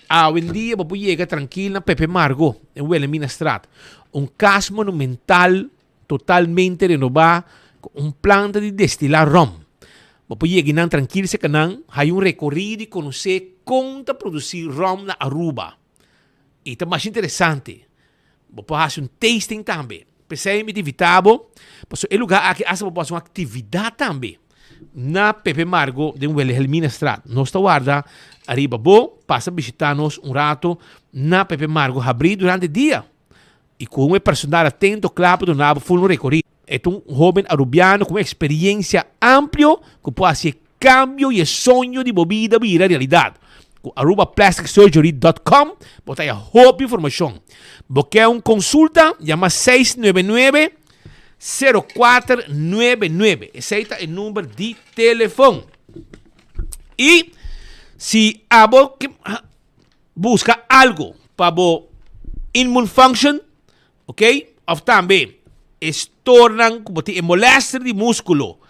awendia bo por yega trankil na Pepe Margo den Wilhelminastraat un kas monumental Totalmente renobá ku un planta di destilá ròm. Bo por yega einan trankil serka nan, haya un rekorido i konosé kon ta produsí ròm na Aruba. I ta masha interesante. Bo por hasi un tasting tambe. P'esei mi ta invitá bo, pasobra e lugá aki asta bo por hasi un aktividat tambe na Pepe Margo den Wilhelminastraat. Nos ta warda ariba bo, pasa bishitá nos un rato na Pepe Margo habrí durante dia. I ku un e personal atento kla pa duna bo ful un rekorido. E ta un hoben arubiano ku un eksperiencia amplio ku por hasi e kambio i e soño di bo bida bira realidat. Ku arubaplasticsurgery dot com bo ta haya hopi informashon. Bo ke un konsulta? Yama 699 0499. Esei ta e number di telefon. I si abo ke Buska algo pa bo immune function, ok, of tambe e stornan ku bo tin e molester di muskulo,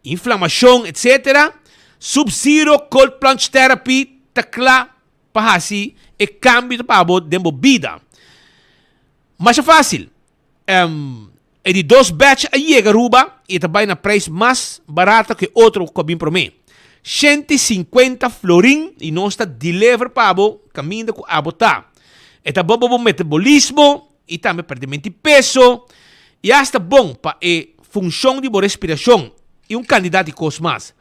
inflamashon etc. Sub Zero Cold Plunge Therapy ta kla pa hasi e kambio pa bo den bo bida. Masha fásil. E di dos batch a yega Aruba y e ta bay na prijs mas barata cu e otro cu a bin prome. 150 florin y nos ta deliver pa bo caminda cu abo ta. E ta bon pa bo metabolismo y tambe perdimento di peso y hasta bon pa e funcion di bo respiracion y un cantidad di cos mas.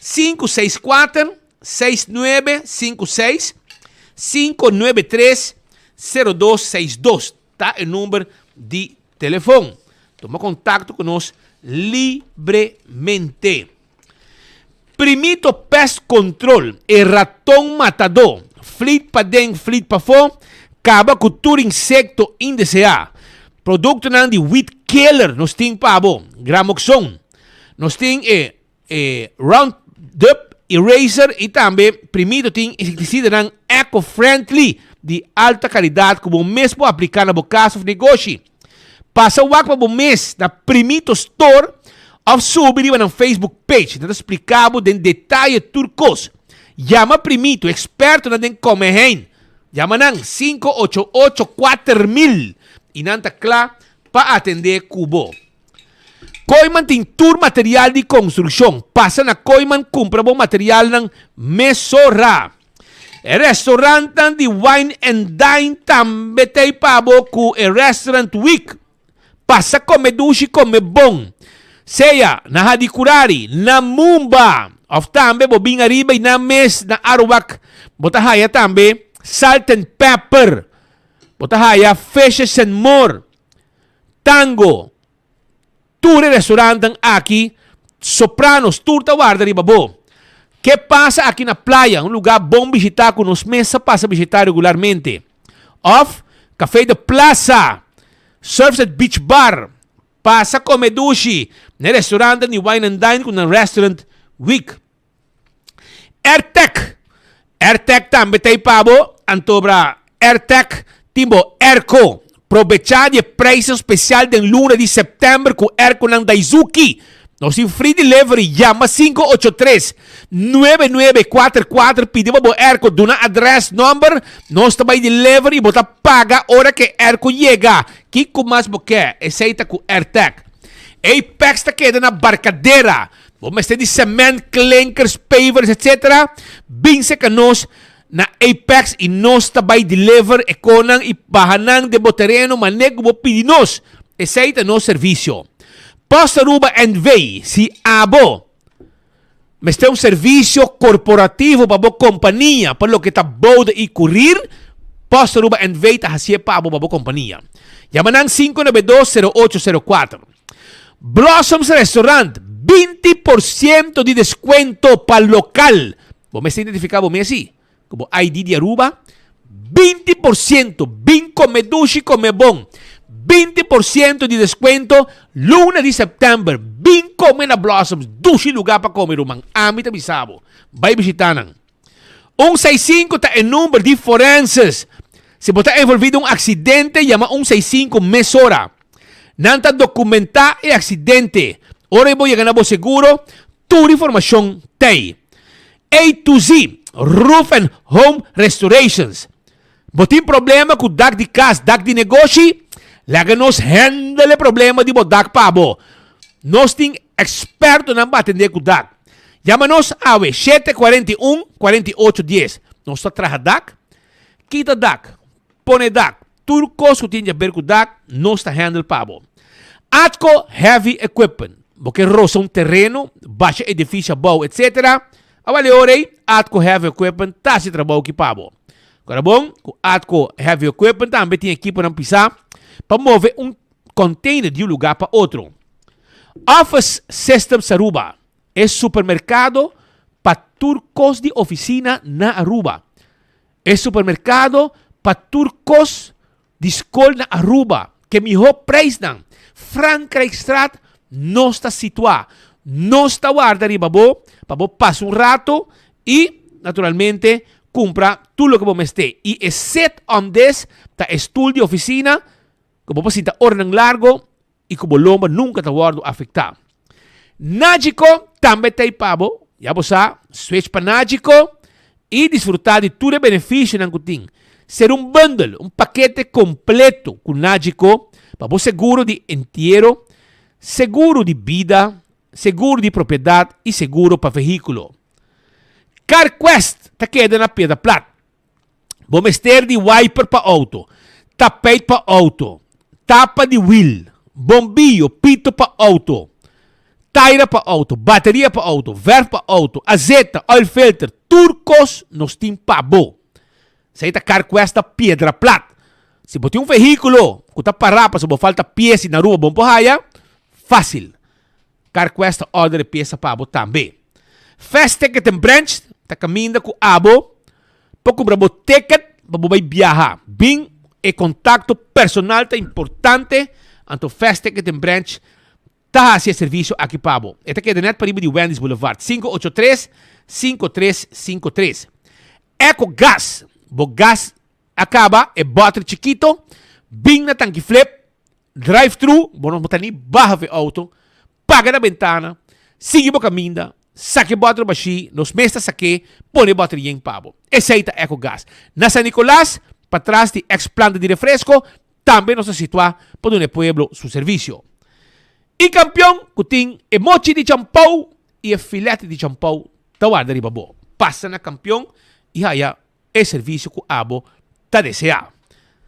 Sinku seis kuater, seis nuebe, sinku seis, 593 0262. Ta e number di telefon. Tuma contacto cu nos libremente. Primito Pest Control, e raton matadó. Fleet paden, fleet pafó. Kaba ku tur insekto indeseá. Produktonan di weed killer nos tin pa bo. Gramoxone. Nos tin e e Roundup Eraser i tambe Primito tin insektisidanan eco-friendly di alta kalidat ku bo mes por apliká na bo kas òf negoshi. Pasa wak pa bo mes na Primito Store òf subi riba nan Facebook page. Nan ta splika bo den detaye tur kos. Yama Primito, ekspertonan den kòmehein. Yama nan 588 4000 i nan ta kla pa atendé ku bo. Kooiman tin tur material di konstrukshon. Pasa na Kooiman kumpra bo materialnan mesora. E restaurantnan di Wine and Dine tambe ta ei pa bo ku e Restaurant Week. Pasa kome dushi kome bon. Sea na Hadicurari, na Mumba òf tambe bo bin ariba i nan mes na Aruwak bo ta haya tambe Salt and Pepper. Bo ta haya Fishes and More. Tango, Tur e restaurantnan aki, Sopranos, tur ta warda riba bo. Ke pasa aki na playa, un lugá bon bishitá ku nos mes sa pasa bishitá regularmente. Òf, Café de Plaza, Surfside Beach Bar, pasa kome dushi na e restaurantnan di Wine and Dine ku nan Restaurant Week. Airtec. Airtec tambe ta ei pa bo, antobra Airtec tin bo airco. Probechá di e prijsnan spesial den luna di sèptèmber ku airconan Daizuki. Nos tin free delivery, yama 583 9944 pidi pa bo airco, duna adrès, nòmber, nos ta bai deliver i bo ta paga ora ku e airco yega. Kiko mas bo ke? Esei ta ku Airtec. Apex ta keda na Barcadera. Bo mester di cement, klinkers, pavers etc. Bin serka nos na Apex y nos ta bay deliver e konan y baha nan den bo tereno mane ku bo pidi nos. Esey ta nos servicio. Post Aruba NV. Si abo mester un servicio corporativo pa bo compania pa loke ta bode y curir, Post Aruba NV. ta hacié pa bo pa bo compania. Yama nan 592 0804. Blossoms Restaurant, 20% di descuento pa local. Bo mester identifica bo mes si, cu bo ID di Aruba. 20%, bin come dushi, come bon. 20% di descuento luna di september. Bin come na Blossoms, dushi lugar pa come ruman. Ami ta bisa bo, bay bishita nan. Un seis sinku ta e number di forenses. Si bo ta envolvi den un aksidente, yama un seis sinku mesora. Nan ta dokumentá e aksidente. Ora bo yega na bo seguro, tur informashon t'ei. A to Z, Roof and Home Restorations. Bo tin problema ku dak di kas, dak di negoshi? Laga nos handle e problema di bo dak pa bo. Nos tin ekspertonan pa atendé ku dak. Yama nos awe, 741 48 10. Nos ta traha dak, kita dak, pone dak, tur kos ku tin di aber ku dak, nos ta handle pa bo. Atco Heavy Equipment. Bo ke rosa un tereno, basha edifisio abou, etc. Awal e ora ei, Atco Heavy Equipment ta hasi trabou ki pa bo. Kora bon, ku Atco Heavy Equipment tambe tin ekiponan pisá pa move un container di un lugá pa otro. Office Systems Aruba, e supermerkado pa tur kos di ofisina na Aruba. E supermerkado pa tur kos Di skol na Aruba ke mihó preisnan. Frankrijkstraat nos ta situá. Nos ta warda riba bo pa bo pasa un rato i naturalmente kumpra tur loke bo mester. I e sit on this ta e stul di ofisina ku bo por sinta oranan largo i ku bo lomba nunka ta wòrdu afektá. Nagico tambe ta ei pa bo, ya bo sa, switch pa Nagico i disfrutá di tur e benefisionan ku tin. Ser un bundle, un pakete kompleto ku Nagico pa bo seguro di entiero, seguro di bida, seguro di propiedat i seguro pa vehíkulo. CarQuest ta keda na Piedra Plat. Bo mester di wiper pa auto, tapijt pa auto, tapa di wiel, bombillo, pito pa auto, taira pa auto, bateria pa auto, verf pa auto, azeta, oil filter, tur kos nos tin pa bo. Esei ta Carquest Piedra Plat. Si bo tin un vehíkulo ku ta pará pasobra bo falta pies i na Aruba bo no por haya, fásil. Carquest ta order e piesa pa bo tambe. Fast Ticket and Branch ta kaminda ku abo por kumpra bo ticket. pa bo bai biaha. Bin e kontakto personal ta importante, anto Fast Ticket and Branch ta hasi e servisio aki pa bo. E ta keda nèt pariba di Wendy's Boulevard, 583 5353. Eco Gas, bo gas a kaba, e bòter chikito, bin na Tanki Flip, drive thru, bo no ta ni baha for e auto, paga na bentana, sigui bo kaminda, saka e bòter bashí, nos mes ta sak'é, pone e bòter yen pa bo. Esei ta Eco Gas. Na San Nicolas, patras di ex planta di refresco, Tambe nos ta situá pa duna e pueblo su servisio. E kampion ku tin e mochi di champou i e filèt di champou ta warda riba bo. Pasa na kampion i haya e servisio ku abo ta deseá.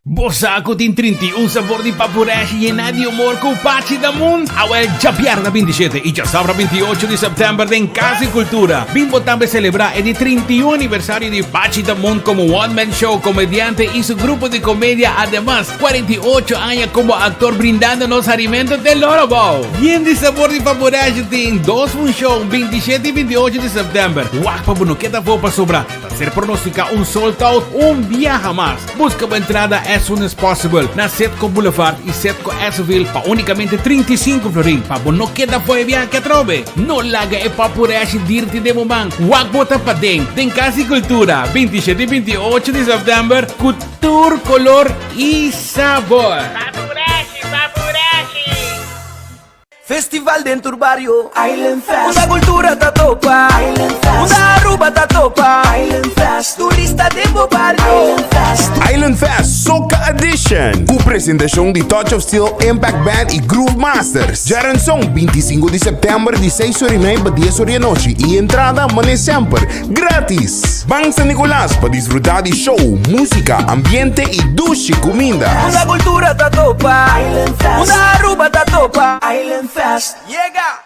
Bo sa ku tin 31 sabor di papureshi yená di humor ku Pachi Damunt? Awel djabièrnè 27 i djasabra 28 di sèptèmber den Kas di Kultura. Bin bo tambe selebrá e di 31 aniversario di Pachi Damunt komo one man show, komediante i su grupo di komedia ademas 48 aña komo aktor brindando nos harimento te loro bou. Yen di sabor di Papureshi tin dos funshon 27 i 28 di sèptèmber. Wak pa bo no keda afó pasobra ta ser pronosticá un sold out un biaha mas. Buska bo entrada as soon as possible na Setco Boulevard i Setco Esseville pa únikamente 35 florin pa bo no keda afó e biaha atrobe. No laga e papureshi dirti den bo man. Wak bo ta paden den Kas di Kultura 27 i 28 di sèptèmber ku tur kolor i sabor. Papureshi, papureshi! Festival den tur bario Island Fest Unda cultura ta topa Island Fest Unda Aruba ta topa Island Fest Turista den bo bario Island Fest Island Fest Soca Edition Ku presentacion di Touch of Steel, Impact Band y Groove Masters. Djaranson 25 di september di 6 ora y mei pa 10 ora di anochi y entrada mane semper gratis. Ban San Nicolas pa disfruta di show, musica, ambiente y dushi cuminda. Unda cultura ta topa Island Fest Unda Aruba ta topa Island Fest Yega!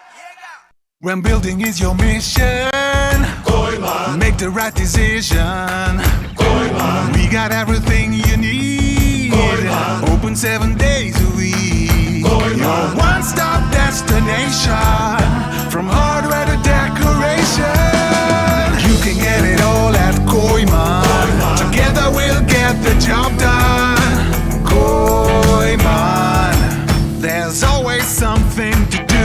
When building is your mission, Kooyman. Make the right decision. Kooyman. We got everything you need. Kooyman. Open seven days a week. Kooyman. Your one-stop destination. From hardware to decoration. You can get it all at Kooyman. Kooyman. Together we'll get the job done. Kooyman. There's always something to do.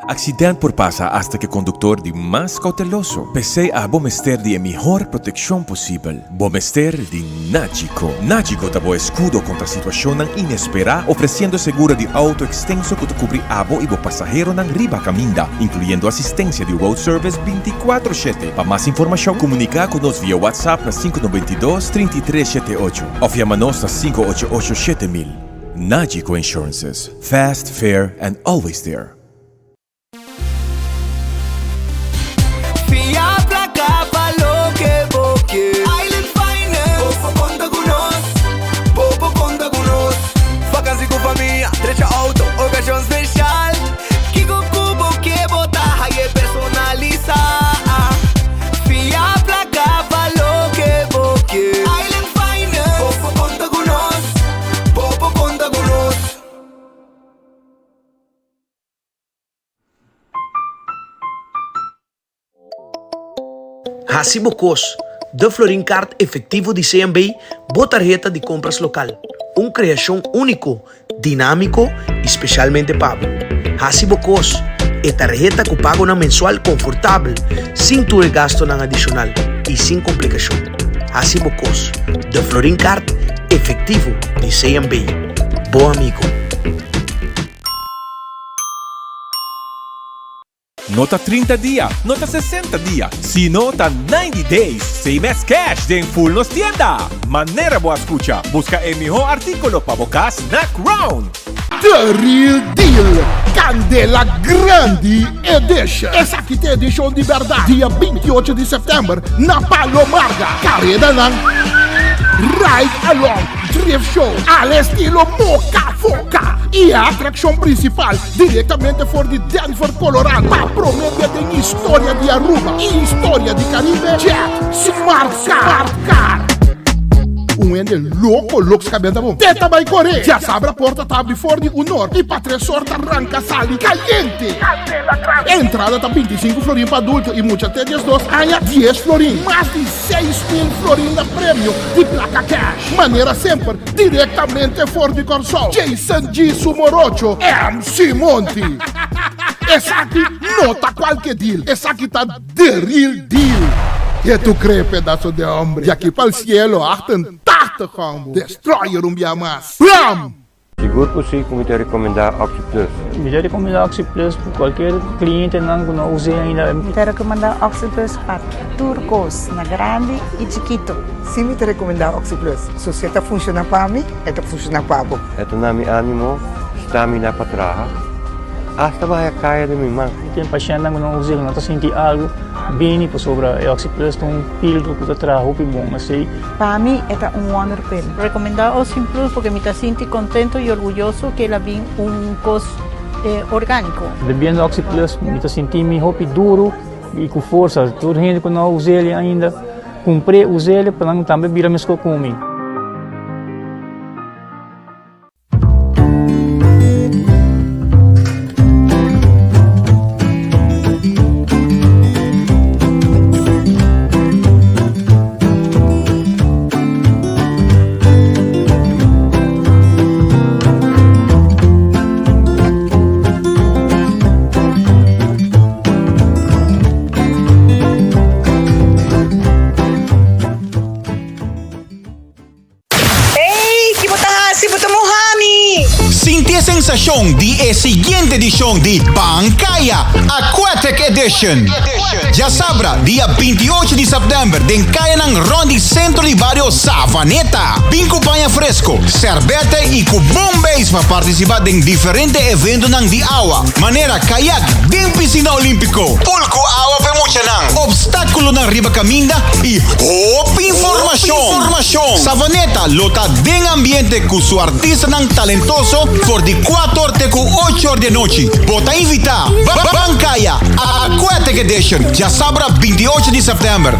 Accident por pasa hasta cu e conductor di mas cauteloso. P'esey abo mester di e mihor proteccion posibel. Bo mester di Nagico. Nagico ta bo escudo contra situacionnan inespera, ofreciendo seguro di auto extenso cu ta cubri abo y bo pasaheronan riba caminda, incluyendo asistencia di road service binticuatro shete. Pa mas informacion, comunica cu nos via WhatsApp na 592 33 shete ocho of yama nos na 588 7000. Nagico Insurances. Fast, fair and always there. Fia placa pa loke bo ke. Island Finance. Bo por conta cu nos. Bo por conta cu nos. Vakantie cu famia, drecha auto, ocasion special. Kico cu bo ke bo ta haye personalisa. Fia placa pa loke bo ke. Island Finance. Bo por conta cu nos. Bo por conta cu nos. Hasi bo kos, De Florin Card Efectivo di CMB, bo tarheta di kompras lokal. Un kreashon úniko, dinámiko i spesialmente pa bo. Hasi bo kos, e tarheta ku pagonan mensual konfortabel, sin tur e gastonan adishonal i sin komplikashon. Hasi bo kos, De Florin Card Efectivo di CMB, bo amigo. No ta 30 dia, no ta 60 dia, sino ta 90 days same as cash den full nos tienda! Manera bo a scucha, busca e miho articulo pa bo cas na Crown! The Real Deal, Candela Grandi Edition. Esaki ta edicion di berdad, dia 28 di september na Palo Marga. Caredanan Ride Along, Drift Show, al estilo Moca Foca y e atraccion principal Directamente for di Denver, Colorado, pa prome bia den historia di Aruba y historia di Caribe, Jet Smart Car. Un hende loko lok skabenta bo. Te ta bai kore! Djasabra porta ta abri for di un or i pa tres or ta ranka sali kayente! Entrada ta 25 florin pa adulto i mucha te 12 aña 10 florin. Mas di 6000 florin na premio di plaka cash. Manera semper direktamente for di Kòrsou, Jason G. Su Morocho, MC Monty. Esaki no ta kualke deal, esaki ta the real deal. Ke tu cree pedazo de hombre? Di aki pa'l cielo 88 hombo. Destroyer un bia mas. Blam! Sigur ku si ku mi ta rekomendá OxyPlus. Mi ta rekomendá OxyPlus pa kualkier klientenan ku no us'é ainda. Mi ta rekomendá OxyPlus pa tur kos, na grandi i chikitu. Si mi ta rekomendá OxyPlus. So si e ta funshoná pa mi, e ta funshoná pa bo. E ta na mi ánimo, stamina pa traha, asta baha kaya den mi man. Tin pashèntnan ku no us'é, ku no ta sinti algu, bini pasobra e OxyPlus ta un pildo ku ta traha hopi bon. Esei. Pa mi e ta un wonder pill. Recomenda Ocean Plus porque mi ta sinti contento y orguyoso que el a bin un cos organico. Bebiendo Oxy Plus mi ta sinti mi hopi duro y cu forsa. Tur hende cu no a us'el ainda, cumpr'e, us'el pa nan tambe bira mesco cu mi. Ey, ki bo ta hasi? Bo ta muha mi! Sinti e sensashon di e siguiente edishon di Ban Kaya Aquatic Edition! Djasabra, dia 28 di sèptèmber den kayanan rònt di sentro di bario Savaneta. Bin ku paña fresko, sèrbètè i ku bon beis pa partisipá den diferente eventonan di awa, manera kayak den pisina olímpiko, pool ku awa pa e muchanan, obstákulonan riba kaminda i Hopi informashon! Savaneta lo ta den ambiente ku su artistanan talentoso for di kuator te ku ocho or di anochi. Bo ta invitá! Ban Kaya Aquatic Edition, djasabra 28 di sèptèmber.